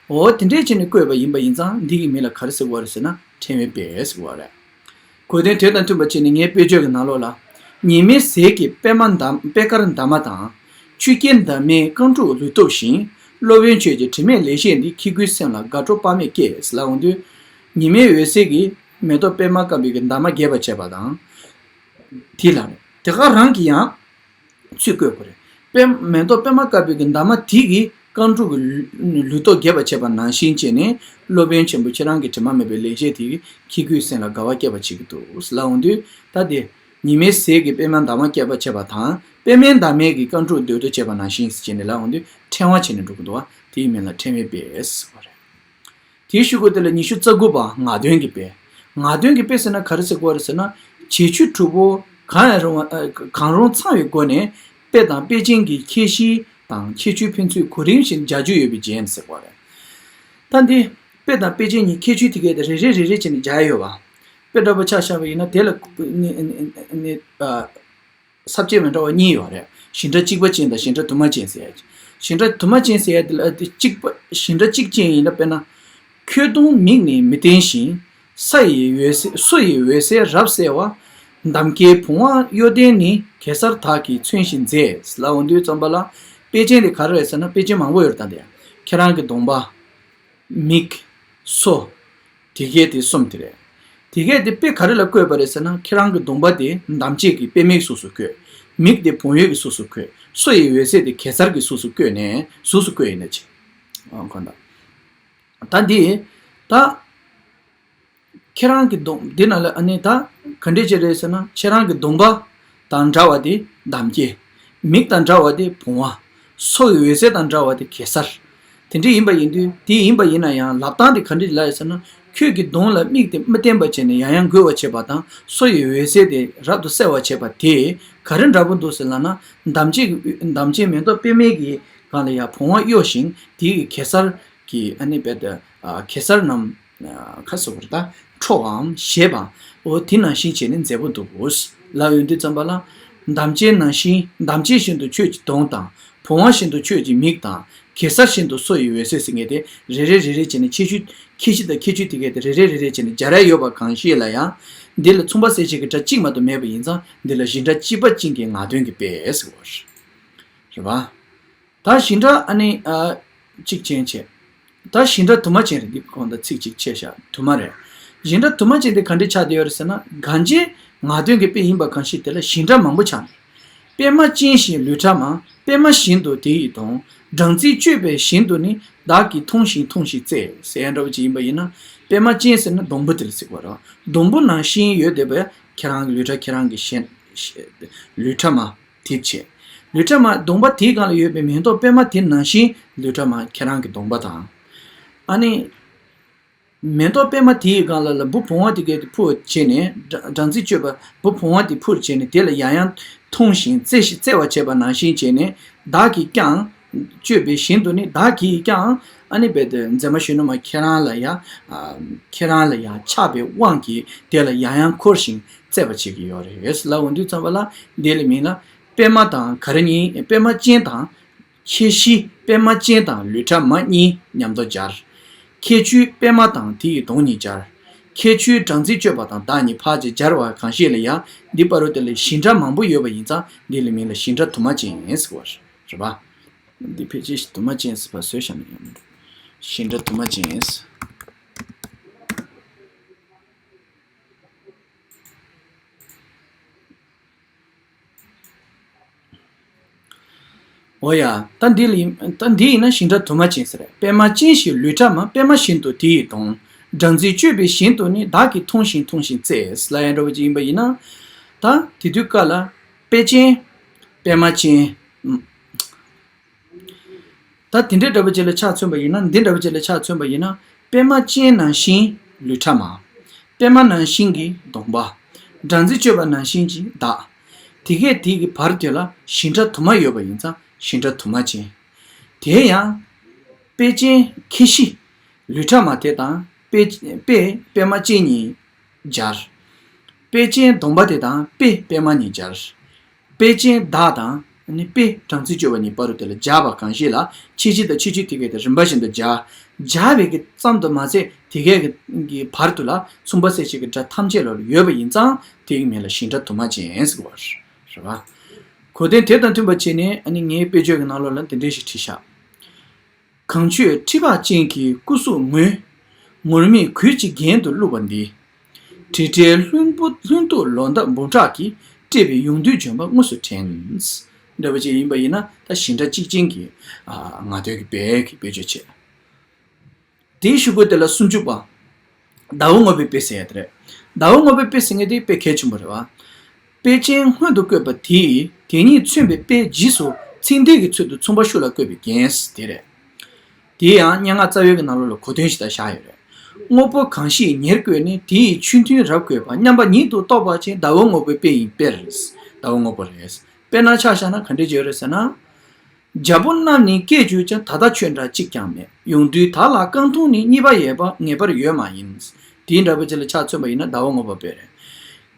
འོ་དེ་འདྲས་བྱས་ནས་བཀོད་པ་ཡིན་པ་ཡིན་ཙང་འདི་གི་མིང་ལ་ག་རེ་ཟེར་བ་རེད་ཟེར་ན་ཕྲེང་བའི་དཔེ་ཟེར་བ་རེད། གོ་དོན་དེ་དང་མཐུན་པ་བྱས་ནས་ངའི་དཔེར་བརྗོད་ཀྱི་ནང་ལོགས་ལ། ཉི་མའི་ཟེར་གྱི་པད་མ་འདབ་པད་དཀར་འདབ་མ་དང་། ཆུ་སྐྱེས་འདབ་མའི་རྐང་ཕྲུག་ལུས་སྟོབས་བཞིན། སློབ་དཔོན་ཁྱོད་ཀྱི་དྲི་མེད་ལེགས་བཤད་འདི། ཁྱེད་སྐུའི་སེམས་ལ་དགའ་སྤྲོ་དཔག་མེད་སྐྱེས། ལབ་འོང་དུས། ཉི་མའི་འོད་ཟེར་གྱིས་མེ་ཏོག་པད་མ་དཀར་པོའི་གི་འདབ་མ་རྒྱས་པར་བྱས་པ་དང་། དེ་ལ་རེད། དེ་ག་རང་གིས་ཡང་ཚུར་བཀོད་དགོས་རེད། པད་མེ་ཏོག་པད་མ་དཀར་པོའི་གི་འདབ་མ་དེ་གིས་རྐང་ཕྲུག་གི་ལུས་སྟོབས་རྒྱས་པར་བྱས་པ་ནང་བཞིན་བྱས་ནས། སློབ་དཔོན་ཆེན་པོ་ཁྱེད་རང་གི་དྲི་མ་མེད་པའི་ལེགས་བཤད་དེ་གིས་ཁྱེད་སྐུའི་སེམས་ལ་དགའ་བ་སྐྱེད་པར་བྱེད་ཀྱི་འདུག་ལབ་འོང་དུས། ད་དེ་ཉི་མའི་ཟེར་གྱི་པད་མ་འདབ་མ་རྒྱས་པར་བྱས་པ་དང་པད་མའི་འདབ་མའི་གི་རྐང་ཕྲུག་འདོད་དོ་བྱས་པ་ནང་བཞིན་བྱས་ནས་ལབ་འོང་དུས་ཕྲེང་བ་བྱས་ནས་འགྲོ་གི་འདུག་བ། དེའི་མིང་ལ་ཕྲེང་བའི་དཔེ་ཟེར་བ་རེད། དེའི་གཞུག་གུ་དེ་ལ་ཉི་ཤུ་རྩ་དགུ་པ་ངག་འདོན་གྱི་དཔེ། ངག་འདོན་གྱི་དཔེ་ཟེར་ན་ག་རེ་ཟེར་དགོས་རེད་ཟེར་ན། བྱེད་ཆོས་དྲུག་པོ་གང་ཡང་རུང་བ་གང་རུང་ཚང་བའི་སྒོ་ནས་དཔེ་དང་དཔེ་ཅན་གྱི་ཁྱད་གཞི་དང་ཁྱད་ཆོས་ཕན་ཚུན་གོ་རིམ་བཞིན་སྦྱར་རྒྱུ་ཡོད་པའི་རྒྱན་ཟེར་དགོས་རེད། ད་འདི་དཔེ་དང་དཔེ་ཅན་གཉིས་ཁྱད་ཆོས་དེ་གའི་དེ་རེ་རེ་རེ་རེ་བྱས་ནས་སྦྱར་ཡོད་པ། དཔེ་འདྲ་པོ་ཆ་བཞག་པ་ཡིན་ན་དེ་ལ་ནི་ནི་ནི་ཨ། ས་བཅད་མི་འདྲ་བ་གཉིས་ཡོད་རེད། བཞིན་སྒྲ་གཅིག་པ་ཅན་དང་བཞིན་སྒྲ་དུ་མ་ཅན་ཟེར་ཡ། བཞིན་སྒྲ་དུ་མ་ཅན་ཟེར་ཡ་དེ་ལ་དེ་གཅིག་པ་བཞིན་སྒྲ་གཅིག་ཅན་ཡིན་ན་དཔེར་ན། ཁྱོད་གདོང་མིག་ནི་མི་བརྟན་ཞིང་། ས་ཡི་འོད་ཟེར་སོ་ཡི་འོད་ཟེར་རབ་གསལ་བ། འདམ་སྐྱེས་བུང་བ་གཡོ་ལྡན་ནི། གེ་སར་དག་གིས་མཚོན་བཞིན་མཛེས། ལབ་འོང་དུས་ཙམ་པ་ལ། དཔེ་ཅན་དེ་ག་རེ་རེད་ཟེར་ན་དཔེ་ཅན་མང་པོ་ཡོད་རེད་ད་དེ། ཁྱེད་རང་གི་གདོང་པ། མིག་སོ། དེ་གས་དེ་གསུམ་དེ་རེད། དེ་གས་དེ་དཔེ་ག་རེ་ལ་བཀོད་པ་རེད་ཟེར་ན་ཁྱེད་རང་གི་གདོང་པ་དེ་འདམ་སྐྱེས་ཀྱི་པད་མའི་གཟུགས་སུ་བཀོད། མིག་དེ་བོང་ཡུག་གི་གཟུགས་སུ་བཀོད། སོ་ཡི་འོད་ཟེར་དེ་གེ་སར་གྱི་གཟུགས་སུ་བཀོད་ནས་གཟུགས་སུ་བཀོད་ཡིན་ན་ཅི། ཨ་ཁོ་ན། ད་འདི། ད། ཁྱེད་རང་གི་གདོང་འདི་ནང་ལ་ཨ་ནི་ད་ག་འདྲས་ཅིག་རེད་ཟེར་ན་ཁྱེད་རང་གི་གདོང་པ་དང་འདྲ་བ་དེ་འདམ་སྐྱེས། མིག་དང་འདྲ་བ་དེ་བོང་བ། སོ་ཡི་འོད་ཟེར་དང་འདྲ་བ་དེ་གེ་སར། དེ་འདྲས་ཡིན་པ་ཡིན་དུས་དེ་ཡིན་པ་ཡིན་ན་ཡང་ལབ་སྟངས་དེ་ག་འདྲས་ལབ་ཡོད་ཟེར་ན་ཁྱོད་ཀྱི་གདོང་ལ་མིག་དེ་མི་བརྟན་པ་བྱས་ནས་ཡང་ཡང་འགུལ་བ་བྱེད་པ་དང་སོ་ཡི་འོད་ཟེར་དེ་རབ་ཏུ་གསལ་བ་བྱེད་པ་དེ་ག་རེ་འདྲ་པོ་འདུག་ཟེར་ལབ་ན་འདམ་སྐྱེས་འདམ་སྐྱེས་མེ་ཏོག་པད་མའི་གི་སྒང་ལ་ཡང་བོང་བ་གཡོ་ཞིང་དེ་གི་གེ་སར་གྱི་ཨ་ནི་བེད་གེ་སར་རྣམས། ཁ་སོགས་རེད་ད། ཁྲོ་བའམ་ཞེས་པ། འོ་དེ་ནང་བཞིན་བྱས་ནས་མཛེས་པོ་འདུག་གོ། ལབ་ཡོང་དུས་ཙམ་པ་ལ། འདམ་སྐྱེས་ནང་བཞིན་འདམ་སྐྱེས་བཞིན་དུ་ཁྱོད་ཀྱི་གདོང་དང་། བོང་བ་བཞིན་དུ་ཁྱོད་ཀྱི་མིག་དང་ གེ་སར་བཞིན་དུ་སོ་ཡི་འོད་ཟེར་ཟེར་མཁན་དེ་རེ་རེ་རེ་རེ་བྱས་ནས་ཁྱད་ཆོས་ཁྱད་གཞི་དང་ཁྱད་ཆོས་དེ་གས་དེ་རེ་རེ་རེ་རེ་བྱས་ནས་སྦྱར་ཡ་ཡོད་པ་གང་ཞིག་ལ་ཡང་། འདི་ལ་མཚུངས་པ་གསལ་བྱེད་ཀྱི་སྒྲ་གཅིག་མ་གཏོགས་མེད་པ་ཡིན་ཙང་འདི་ལ་བཞི་སྒྲ་གཅིག་པ་ཅན་གྱི་ངག་དོན་གྱི་དཔེ་ཟེར་བ་རེད། རེད་པ། ད་བཞི་སྒྲ་ཨ་ནི་ཨ། གཅིག་ཅན་བྱས། ད་བཞི་སྒྲ་དུ་མ་ཅན་རེད། འདི་གོང་དུ་ཚིག་གཅིག་ཆད་བཞག་དུ་མ་རེད། བཞི་སྒྲ་དུ་མ་ཅན་དེ་ག་འདྲས་ཆགས་བསྡད་ཡོད་རེད་ཟེར་ན། གང་ཅན་ངག་དོན་གྱི་དཔེ་ཡིན་པ་གང་ཞིག་དེ་ལ་བཞི་སྒྲ་མང་པོ་ཆགས་ནས། པད་མ་ཅན་ཞིག་ལུས་ཕྲ་མ། པད་མ་བཞིན་དུ་དེ་ཡི་གདོང་། སྦྲང་རྩིས་བསྐྱོད་པའི་བཞིན་དུ་ནི། བདག་གིས་མཐོང་ཞིང་མཐོང་ཞིང་བརྩེ་ཟེར་ཡ་འདྲ་བོ་ཅིག་ཡིན་པ་ཡིན་ན། པད་མ་ཅན་ཟེར་ན་སྡོང་པོ་དེ་ལ་ཟེར་བ་རེད། སྡོང་པོ་ནང་བཞིན་ཡོད་བསྡད་པའི་ཁྱེད་རང་གི་ལུས་ཕྲ་ཁྱེད་རང་གི་ཞེ་ལུས་ཕྲ་མ། དེ་བྱས། ལུས་ཕྲ་མ་སྡོང་པ་དེའི་སྒང་ལ་ཡོད་པའི་མེ་ཏོག་པད་མ་དེ་ནང་བཞིན་ལུས་ཕྲ་མ་ཁྱེད་རང་གི་གདོང་པ་དང་། ཨ་ནི། མེ་ཏོག་པད་མ་དེའི་སྒང་ལ་ལ་འབུ་བུང་བ་དེ་གས་དེ་འཕུར་བྱས་ནས་སྦྲ་སྦྲང་རྩི་གཅོད་པ་འབུ་བུང་བ་དེ་འཕུར་བྱས་ནས་དེ་ལ་ཡང་ཡང་མཐོང་ཞིང་བརྩེ་ཞིང་བརྩེ་བ་བྱེད་པ་ནང་བཞིན་བྱས་ནས་བདག་གིས་ཀྱང་གཅོད་པའི་བཞིན་དུ་ནི་བདག་གིས་ཀྱང་ཨ་ནི་རྦད་དེ་མཛེས་མ་གཞོན་ནུ་མ་ཁྱེད་རང་ལ་ཡང་ཁྱེད་རང་ལ་ཡང་ཆགས་པའི་དབང་གིས་དེ་ལ་ཡང་ཡང་འཁོར་ཞིང་བརྩེ་བ་བྱེད་ཀྱི་ཡོད་རེད་ལབ་འོང་དུས་ཙམ་པ་ལ་འདི་ལ་མིན་ལ་པད་མ་དང་ག་རེ་གཉིས་པད་མ་ཅན་དང་། ཁྱད་གཞི་པད་མ་ཅན་དང་ལུས་ཕྲ་མ་གཉིས་མཉམ་དུ་སྦྱར། ཁྱད་ཆོས་པད་མ་དང་དེ་ཡི་གདོང་གཉིས་སྦྱར། ཁྱད་ཆོས་སྦྲང་རྩི་གཅོད་པ་དང་བདག་གཉིས་ཕར་ཅིག་སྦྱར་བ་གང་ཞིག་ལ་ཡང་འདི་བར་དུ་དེ་ལ་བཞི་སྒྲ་མང་པོ་ཡོད་པ་ཡིན་ཙང་འདི་ལ་མིང་ལ་བཞི་སྒྲ་དུ་མ་ཅན་ཟེར་བ་རེད་པ། འདི་ཕལ་ཆེར་དུ་མ་ཅན་ཟེར་བ་བཟོས་བཞག་ན་ཡང་མི་འགྲོ། བཞི་སྒྲ་དུ་མ་ཅན། འོ་ཡ། ད་འདི་ལ་ཡིན་ད་འདི་ཡིན་ན་བཞི་སྒྲ་དུ་མ་ཅན་ཟེར། པད་མ་ཅན་ཞིག་ལུས་ཕྲ་མ། པད་མ་བཞིན་དུ་དེ་ཡི་གདོང་། སྦྲང་རྩིས་གཅོད་པའི་བཞིན་དུ་ནི། བདག་གིས་མཐོང་ཞིང་མཐོང་ཞིང་བརྩེ་ལབ་ཡ་འདྲ་བོ་ཅིག་ཡིན་པ་ཡིན་ན། ད་དེ་དུས་སྐབས་ལ་པད་ཅན། པད་མ་ཅན། ད་དེ་འདྲའི་འདྲ་པོ་ཅིག་ལ་ཆ་མཚོན་པ་ཡིན་ན། འདི་འདྲ་པོ་ཅིག་ལ་ཆ་མཚོན་པ་ཡིན་ན། པད་མ་ཅན་ནང་བཞིན་ལུས་ཕྲ་མ། པད་མ་ནང་བཞིན་གྱི་གདོང་པ། སྦྲང་རྩི་གཅོད་པ་ནང་བཞིན་གྱི་བདག་དེ་གས་དེ་གི་བར་དེ་ལ་བཞི་སྒྲ་དུ་མ་ཡོད་པ་ཡིན་ཙང་བཞི་སྒྲ་དུ་མ་ཅན། དེ་ཡང་། པད་ཅན་ཁྱད་གཞི། ལུས་ཕྲ་མ་དེ་དང་པད་པད་པད་མ་ཅན་གཉིས་སྦྱར། པད་ཅན་གདོང་པ་དེ་དང་པད་པད་མ་གཉིས་སྦྱར། པད་ཅན་བདག་དང་ནི་དཔེ་སྦྲང་རྩི་གཅོད་པ་གཉིས་བར་དུ་དེ་ལ་སྦྱར་བ་གང་ཞིག་ལ་ཁྱད་གཞི་དང་ཁྱད་ཆོས་དེ་གས་དེ་རིམ་པ་བཞིན་དུ་སྦྱར། སྦྱར་བའི་གི་ཙམ་དུ་མ་ཟད་དེ་གས་ཀྱི་བར་དུ་ལ་མཚུངས་པ་གསལ་བྱེད་ཀྱི་སྒྲ་ཐམས་ཅད་ལ་ཡོད་པ་ཡིན་ཙང་དེ་གི་མིང་ལ་བཞི་སྒྲ་དུ་མ་ཅན་ཟེར་བ་རེད་པ། གོ་དོན་དེ་དང་མཐུན་པ་བྱས་ནས་ཨ་ནི་ངའི་དཔེ་བརྗོད་ཀྱི་ནང་ལོགས་ལ་འདི་འདྲ་ཞིག་བྲིས་ཤག་གངས་ཆོས་ཁྲི་འཕགས་ཅན་གྱི་སྐུ་གཟུགས་ངུས། ངུར་སྨྲིག་གོས་ཀྱི་རྒྱན་དུ་བླུགས་པ་འདི། དྲི་བྲལ་ལྷུན་པོ་ལྷུན་སྟུག་ལོ་འདབ་འབུམ་ཕྲག་གིས། སྤྲས་པའི་ཡོངས་འདུའི་ལྗོན་པ་དངོས་སུ་དྲན། འདྲ་བ་ཅིག་ཡིན་པ་ཡིན་ན་ད་བཞི་སྒྲ་གཅིག་ཅན་གྱི་ཨ་ངག་དོན་གྱི་དཔེ་གི་དཔེ་བརྗོད་བྱས། དེའི་གཞུག་གུ་དེ་ལ་སུམ་ཅུ་པ། ཟླ་བོ་དངོས་པོའི་དཔེ་ཟེར་ཡ་དེ་རེད། ཟླ་བོ་དངོས་པོའི་དཔེ་ཟེར་མཁན་དེ་དཔེ་གལ་ཆེན་པོ་རེད་པ། དཔེ་ཅན་སྔོན་དུ་བཀོད་པ་དེས་དེ་ཉིད་མཚོན་པའི་དཔེ་རྗེས་སུ་ཚིག་འདས་ཀྱི་ཚུལ་དུ་མཚུངས་པ་ཤུགས་ལ་བཀོད་པའི་རྒྱན་དེ་རེད། དེ་ཡང་སྙན་ངག་རྩ་བའི་གི་ནང་ལོགས་ལ་གོ་དོན་ཞིག་ད་བཞག་ཡོད་རེད། དངོས་པོ་གང་ཞིག་ཉེར་བཀོད་ནས་དེ་ཡི་ཆོས་མཐུན་རབ་བཀོད་པ་མཉམ་པ་ཉིད་དུ་རྟོགས་པ་ཅན་ཟླ་བོ་དངོས་པོའི་དཔེ་ཡིན་པས། ཟླ་བོ་དངོས་པོ་རེད། དཔེར་ན་ཆ་བཞག་ན་ག་འདྲ་ཅིག་ཡོད་རེད་ཟེར་ན། རྒྱལ་པོ་རྣམས་ནི་སྐད་བསྒྱུར་ཀྱང་ད་ལྟ་ཁྱོད་འདྲ་གཅིག་ཀྱང་མེད། ཡོངས་འདུའི་དག་ལ་རྐང་འཐུང་ནི་གཉིས་པ་ཡོད་པ་ངེས་པར་ཡོད་མ་ཡིན། དེའི་འདྲ་པོ་ཅིག་ལ་ཆ་མཚོན་པ་ཡིན་ན་ཟླ་བོ་དངོས་པོ་དཔེ་རེད།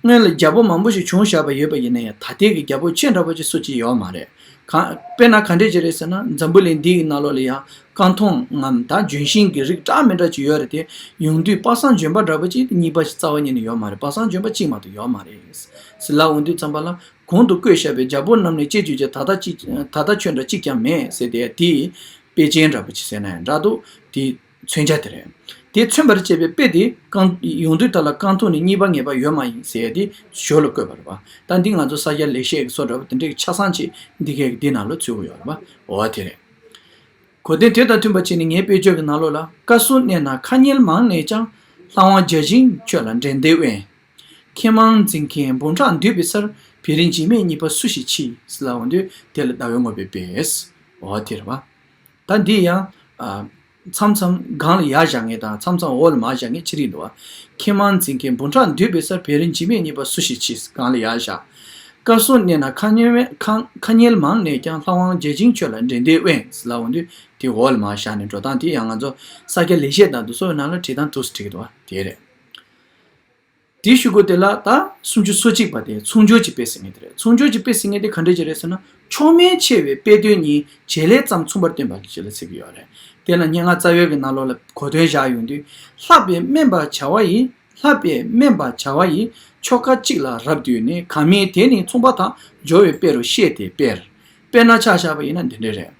སྔོན་ལ་རྒྱལ་པོ་མང་པོ་ཞིག་བྱུང་བཞག་པ་ཡོད་པ་ཡིན་ན་ཡང་ད་ལྟའི་གི་རྒྱལ་པོ་ཁྱེད་འདྲ་པོ་ཅིག་སུ་གཅིག་ཡོད་མ་རེད། གང་དཔེར་ན་ག་འདྲས་ཅིག་རེད་ཟེར་ན་འཛམ་བུ་གླིང་འདི་ཡི་ནང་ལོགས་ལ་ཡང་རྐང་འཐུང་ངམ་ད་ལྗོན་ཤིང་གི་རིགས་འདྲ་མི་འདྲ་ཅིག་ཡོད་རེད་དེ། ཡོངས་འདུས་པ་སངས་ལྗོན་པ་འདྲ་པོ་ཅིག་གཉིས་པ་ཞིག་རྩ་བ་ཉིད་ནས་ཡོད་མ་རེད། པ་སངས་ལྗོན་པ་གཅིག་མ་གཏོགས་ཡོད་མ་རེད། ཟེར་ལབ་འོང་དུས་ཙམ་པ་ལ། གོང་དུ་བཀོད་བཞག་པའི་རྒྱལ་པོ་རྣམས་ནི་སྐད་བསྒྱུར་ཀྱང་ད་ལྟ་གཅིག་ད་ལྟ་ཁྱོད་འདྲ་གཅིག་ཀྱང་མེད་ཟེར་ཏེ་དེ་དཔེ་ཅན་འདྲ་པོ་ཅིག་ཟེར་ན་ཡང་འདྲ་འདུག་དེ་མཚོན་བྱ་དེ་རེད། དེ་མཚོན་པར་བྱེད་པའི་དཔེ་དེ་རྐང་ཡོངས་འདུའི་དག་ལ་རྐང་འཐུང་ནི་གཉིས་པ་ངེས་པ་ཡོད་མ་ཡིན་ཟེར་ཏེ་ཞོར་ལ་བཀོད་པ་རེད་པ། ད་འདི་ང་ཚོ་ས་སྐྱ་ལེགས་བཤད་ཀྱི་སོ་འདྲ་པོ་དེ་འདྲའི་ཆ་ཚང་ཅིག་འདི་གའི་འདི་ནང་ལ་ཚུད་ཀྱི་ཡོད་རེད་པ། འོ་དེ་རེད། གོ་དོན་དེ་དང་མཐུན་པ་བྱས་ནས་ངའི་དཔེ་བརྗོད་ཀྱི་ནང་ལོགས་ལ། སྐབས་སུ་གནས་ན་ཁ་ཉེར་མང་ནས་ཀྱང་། ལྷ་དབང་བརྒྱ་བྱིན་ཁྱོད་ལ་འགྲན་ཟླའི་དབེན། མཁས་མང་འཛིན་མཁན་འབུམ་ཕྲག་འདུས་པའི་སར། བེ་རི་འཇིགས་མེད་གཉིས་པ་སུ་ཞིག་མཆིས། ཟེར་ལབ་འོང་དུས་དེ་ལ་ཟླ་བོའི་དངོས་པོའི་དཔེ། འོ་དེ་རེད་པ། ད་འདི་ཡང་། ཨ། མཚམས་མཚམས་སྒང་ལ་ཡར་བཞག་མཁན་དང་མཚམས་མཚམས་འོག་ལ་མར་བཞག་མཁན་ཅིག་རེད་འདུག་པ། མཁས་མང་འཛིན་མཁན་འབུམ་ཕྲག་འདུས་པའི་སར། བེ་རི་འཇིགས་མེད་གཉིས་པ་སུ་ཞིག་མཆིས། སྒང་ལ་ཡར་བཞག་སྐབས་སུ་གནས་ན་ཁ་ཉེར་མེད་ཁ་ཁ་ཉེར་མང་ནས་ཀྱང་། ལྷ་དབང་བརྒྱ་བྱིན་ཁྱོད་ལ་འགྲན་ཟླའི་དབེན། ཟེར་ལབ་འོང་དུས་དེ་འོག་ལ་མར་བཞག་ནས་འགྲོ་སྟངས་དེ་ཡང་ང་ཚོ་ས་སྐྱ་ལེགས་བཤད་དང་དུ་སོ་ཡི་ནང་ལ་བྲིས་སྟངས་དུ་སུ་བྲིས་ཀྱི་འདུག་པ་དེ་རེད། དེའི་གཞུག་གུ་དེ་ལ་ད་སུམ་ཅུ་སོ་གཅིག་པ་དེ་མཚུངས་སྦྱོར་གྱི་དཔེ་ཟེར་མཁན་དེ་རེད། མཚུངས་སྦྱོར་གྱི་དཔེ་ཟེར་མཁན་དེ་ག་འདྲ་ཅིག་རེད་ཟེར་ན། མཆོག་དམན་ཆེ་བའི་དཔེ་དོན་གཉིས་བྱེད་ལས་ཙམ་མཚུངས་པར་སྟོན་པ་ཞེས་ལ་ཟེར་གྱི་ཡོད་རེད། དེ་ལ་སྙན་ངག་རྩ་བའི་གི་ནང་ལོགས་ལ་གོ་དོན་བཞག་ཡོང་དུས། ལྷག་པའི་དམན་པར་བྱ་བ་ཡི། ལྷག་པའི་དམན་པར་བྱ་བ་ཡི། ཆོ་ག་གཅིག་ལ་རབ་བསྡུས་ནས། གང་མིན་དེ་ནི་མཚུངས་པ་དང་། སྦྱོར་བའི་དཔེ་རུ་བཤད་དེ་སྤེལ། དཔེར་ན་ཆ་བཞག་པ་ཡིན་ན་འདི་འདྲ་རེད།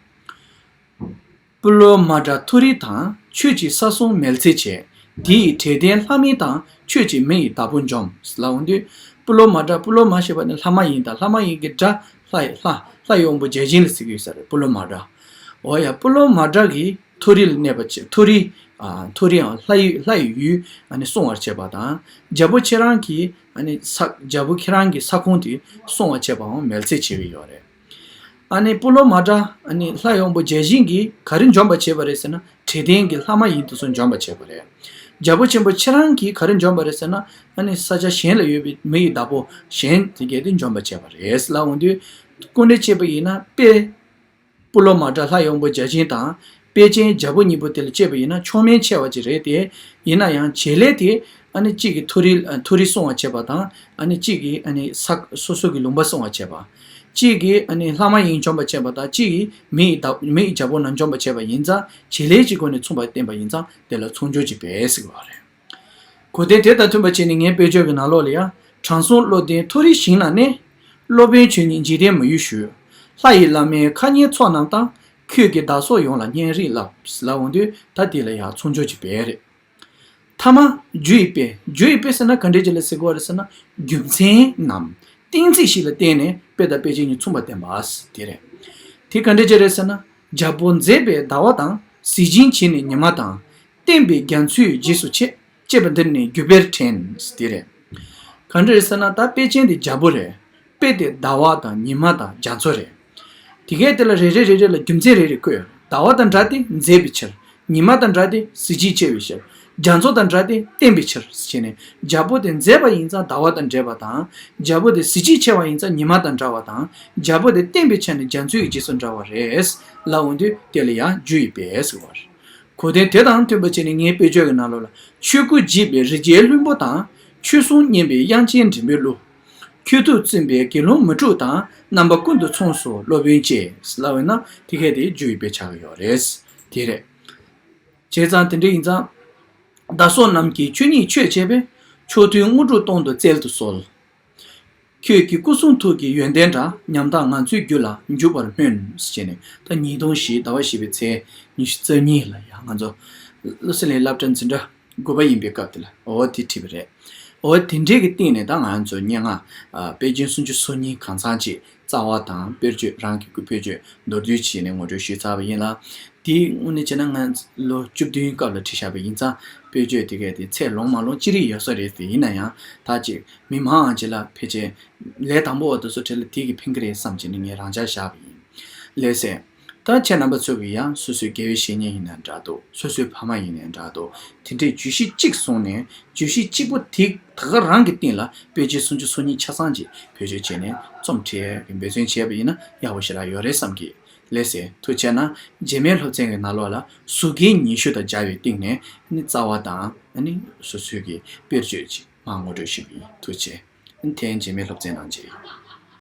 པུ་ལོ་མ་ཏྲ་མཐོ་རིས་དང་། ཆོས་ཀྱི་ས་གསུམ་མེལ་ཚེ་བྱེད། དེ་ཡི་འབྲས་ལྡན་ལྷ་མིན་དང་། ཆོས་ཀྱི་མི་ཡི་བདག་པོ་འཇོམས་ལབ་འོང་དུས། པུ་ལོ་མ་ཏྲ། པུ་ལོ་མ་ཞེས་པ་ནི་ལྷ་མ་ཡིན་དང་། ལྷ་མ་ཡིན་གྱི་སྒྲ་ལྷ་ཡི་ལྷ། ལྷ་ཡི་དབང་པོ་བརྒྱ་བྱིན་ལ་ཟེར་གྱི་ཡོད་ས་རེད། པུ་ལོ་མ་ཏྲ། འོ་ཡ། པུ་ལོ་མ་ཏྲ་གིས་མཐོ་རིས་ལ་གནས་པ་བྱེད། མཐོ་རིས། ཨ། མཐོ་རིས་ཨང་། ལྷ་ཡི་ལྷ་ཡི་ཡུལ་ཨ་ནི་སྲུང་བར་བྱེད་པ་དང་། རྒྱལ་པོ་ཁྱེད་རང་གིས་ཨ་ནི་ས། རྒྱལ་པོ་ཁྱེད་རང་གི་ས་ཁོངས་དེ་སྲུང་བར་བྱེད་པའང་མེལ་ཚེ་བྱེད་ཀྱི་ཡོད་རེད། ཨ་ནི་པུ་ལོ་མ་ཏྲ་ཨ་ནི་ལྷ་ཡི་དབང་པོ་བརྒྱ་བྱིན་གྱིས་ག་རེ་འཇོམས་པར་བྱེད་པ་རེད་ཟེར་ན། འབྲས་ལྡན་གྱི་ལྷ་མ་ཡིན་དེ་ཚོ་འཇོམས་པར་བྱེད་པ་རེད། རྒྱལ་པོ་ཆེན་པོ་ཁྱེད་རང་གིས་ག་རེ་འཇོམས་པ་རེད་ཟེར་ན། ཨ་ནི་ས་ཆ་གཞན་ལ་ཡོད་པའི་མི་ཡི་བདག་པོ་གཞན་དེ་གས་དེ་འཇོམས་པར་བྱེད་པ་རེད་ལབ་འོང་དུས། སྐུ་འདྲ་བྱས་པ་ཡིན་ན་དཔེ། པུ་ལོ་མ་ཏྲ་ལྷ་ཡི་དབང་པོ་བརྒྱ་བྱིན་དང་། དཔེ་ཅན་རྒྱལ་པོ་གཉིས་པོ་དེ་ལ་བྱས་པ་ཡིན་ན་མཆོག་དམན་ཆེ་བ་ཅིག་རེད་དེ། ཡིན་ན་ཡང་བྱེད་ལས་དེ་ཨ་ནི་གཅིག་གིས་མཐོ་རིས། མཐོ་རིས་སྲུང་བ་བྱེད་པ་དང་། ཨ་ནི་གཅིག་གིས་ཨ་ནི་ས། སོ་སོ་གི་ལུང་པ་སྲུང་བ་བྱེད་པ། གཅིག་གིས་ཨ་ནི་ལྷ་མ་ཡིན་འཇོམས་པ་བྱེད་པ་དང་། གཅིག་གིས་མི་ཡི་བདག་མི་ཡི་རྒྱལ་པོ་རྣམས་འཇོམས་པ་བྱེད་པ་ཡིན་ཙང་། བྱེད་ལས་ཀྱི་སྒོ་ནས་མཚུངས་པར་བསྟན་པ་ཡིན་ཙང་། དེ་ལ་མཚུངས་སྦྱོར་གྱི་དཔེ་ཟེར་གྱི་ཡོད་རེད། གོ་དོན་དེ་དང་མཐུན་པ་བྱས་ནས་ངའི་དཔེ་བརྗོད་ཀྱི་ནང་ལོགས་ལ་ཡང་། དྲང་སྲོང་བློ་ལྡན་མཐོ་རིས་ཞིང་ན་གནས། སློབ་དཔོན་ཆོས་ཉིད་འཇིག་རྟེན་མི་ཡུལ་བཞུགས། ལྷ་ཡི་བླ་མའི་ཁ་ཉེ་ཚོགས་རྣམས་དང་། ཁྱོད་ཀྱི་བདག་སོགས་ཡོངས་ལ་སྙན་རིགས་བསླབ། ལབ་འོང་དུས་ད་དེ་ལ་ཡང་མཚུངས་སྦྱོར་གྱི་དཔེ་རེད། ཐ་མ་རྒྱུ་ཡི་དཔེ། རྒྱུ་ཡི་དཔེ་ཟེར་ན་ག་འདྲས་ཅིག་ལ་ཟེར་གྱི་ཡོད་རེད་ཟེར་ན། རྒྱུ་མཚན་ནམ་གཏན་ཚིགས་ཤིག་ལ་བརྟེན་ནས་དཔེ་དང་དཔེ་ཅན་གཉིས་མཚུངས་པ་བསྟན་པ་དེ་རེད། དེ་ག་འདྲས་ཅིག་རེད་ཟེར་ན། རྒྱལ་པོ་མཛེས་པས་ཟླ་བ་དང་། གཟི་བྱིན་བྱིན་ནས་ཉི་མ་དང་། བསྟན་པའི་རྒྱ་མཚོས་རྗེས་སུ་བྱེད། ཅེས་པ་འདིར་ནི་རྒྱུ་དཔེར་དྲན། དེ་རེད། ག་འདྲ་རེད་ཟེར་ན། ད་དཔེ་ཅན་དེ་རྒྱལ་པོ་རེད། དཔེ་དེ་ཟླ་བ་དང་ཉི་མ་དང་རྒྱ་མཚོ་རེད། དེ་གས་དེ་ལ་རེ་རེ་རེ་རེ་ལ་རྒྱུ་མཚན་རེ་རེ་བཀོད། ཟླ་བ་དང་འདྲ་སྟེ་མཛེས་པའི་ཕྱིར། ཉི་མ་དང་འདྲ་སྟེ་གཟི་བརྗིད་ཆེ་བའི་ཕྱིར། རྒྱ་མཚོ་དང་འདྲ་སྟེ་བརྟན་པའི་ཕྱིར་ཟེར་ནས། རྒྱལ་པོ་དེ་མཛེས་པ་ཡིན་ཙང་ཟླ་བ་དང་འདྲ་བ་དང་། རྒྱལ་པོ་དེ་གཟི་བརྗིད་ཆེ་བ་ཡིན་ཙང་ཉི་མ་དང་འདྲ་བ་དང་། རྒྱལ་པོ་དེ་བརྟན་པའི་ཆ་ནས་རྒྱ་མཚོའི་རྗེས་སུ་འདྲ་བ་རེད། ལབ་འོང་དུས་དེ་ལ་ཡང་རྒྱུ་ཡི་དཔེ་ཟེར་བ་རེད། གོ་དོན་དེ་དང་མཐུན་པ་བྱས་ནས་ངའི་དཔེ་བརྗོད་ཀྱི་ནང་ལོགས་ལ། ཆོས་སྐུ་འཇིག་པའི་རི་རྒྱལ་ལྷུན་པོ་དང་། ཆོས་གསུང་སྙན་པའི་དབྱངས་ཅན་འགྲེང་བུའི་གླུ། ཁྱོད་ཐུགས་བཙུན་པས་དགེ་སློང་མི་དྲུག་དང་། རྣམ་པ་ཀུན་ཏུ་མཚུངས་སོ་སློབ་དཔོན་བཅས། ལབ་པ་ཡིན་ན་དེ་གས་དེ་རྒྱུ་ཡི་དཔེ་ཆགས་ཀྱི་ཡོད་རེད། དེ་རེད། བྱས་ཙང་དེ་འདྲ་ཡིན་ཙང་། བདག་སོགས་རྣམས་ཀྱི་ཆོས་ཉིད་མཆོད་བྱས་པས། མཆོག་ཐུན་དངོས་གྲུབ་སྟོང་དུ་བསྩལ་དུ་གསོལ། ཁྱོད་ཀྱི་སྐུ་གསུང་ཐུགས་ཀྱི་ཡོན་ཏན་འདྲ། ཉམ་ཐག་ང་ཚོའི་རྒྱུད་ལ་འཇུག་པར་སྨོན། ཞེས་ནས། ད་ཉིས་སྟོང་བཞི་ཟླ་བ་བཞི་པའི་ཚེས་ཉི་ཤུ་རྩ་གཉིས་ལ་ཡང་ང་ཚོ་བློ་གསལ་གླིང་སློབ་གྲྭ་འཛིན་གྲྭ་དགུ་པ་ཡིན་པའི་སྐབས་དེ་ལ་འོ་དེ་བྲིས་པ་རེད། འོ་དེ་འདྲས་ཀྱི་སྟེང་ནས་ད་ང་ཚོ་སྙན་ངག་ཨ། དཔེ་རྒྱན་སུམ་ཅུ་སོ་གཉིས་གང་ཚང་ཅིག་རྩ་བ་དང་དཔེར་བརྗོད། རང་གི་སྐུ་དཔེར་བརྗོད་མདོར་བསྡུས་བྱས་ནས་ངོ་སྤྲོད་ཞུས་ཚར་བ་ཡིན་ལ། དེའི་དངོས་གནས་བྱས་ན་ང་ལོ་བཅུ་བདུན་སྐབས་ལ་བྲིས་བཞག་པ་ཡིན་ཙང་། དཔེར་བརྗོད་དེ་གས་དེ་ཚད་ལོངས་མ་ལོངས་ཅི་རིགས་ཡོད་ས་རེད་དེ། ཡིན་ན་ཡང་ད་ཅིག་མི་མང་ཅིག་ལ་ཕལ་ཆེར་ལས་དང་པོ་བ་དེ་ཚོ་གྲས་ལ་དེ་གི་ཕན་གི་རེད་བསམ་བྱས་ནས་ངས་རང་འཇགས་བཞག་པ་ཡིན། ལགས་སེ། ད་ཁྱེད་རྣམ་པ་ཚོ་གིས་ཡང་སོ་སོའི་དགེ་བའི་བཤེས་གཉེན་ཡིན་ན་འདྲ་འདུག་སོ་སོའི་ཕ་མ་ཡིན་ནའི་འདྲ་འདུག་དེ་འདྲའི་བརྗོད་གཞི་གཅིག་བཟུང་ནས། བརྗོད་གཞི་གཅིག་པོ་དེ་ད་ག་རང་གི་སྟེང་ལ་དཔེ་རྒྱན་སུམ་ཅུ་སོ་གཉིས་ཆ་ཚང་ཅིག་བེད་སྤྱོད་བྱས་ནས་རྩོམ་བྲིས་འབད་བརྩོན་བྱས་པ་ཡིན་ན་ཡག་པོ་ཞེ་དྲག་ཡོད་རེད་བསམ་གི། ལགས་སེ། ཐུགས་རྗེ་གནང་། རྗེས་མའི་སློབ་ཚན་གྱི་ནང་ལོགས་ལ་ཟུར་རྒྱན་ཉི་ཤུ་དང་སྦྱར་བའི་སྟེང་ནས་ནི་རྩ་བ་དང་ནི་སོ་སོའི་གི་དཔེར་བརྗོད་ཅིག་མར་ངོ་སྤྲོད་ཞུས་པ་ཡིན། ཐུགས་རྗེ་ཆེ། དེ་རྗེས་མའི་སློབ་ཚན་ནང་མཇལ་ཡོང་།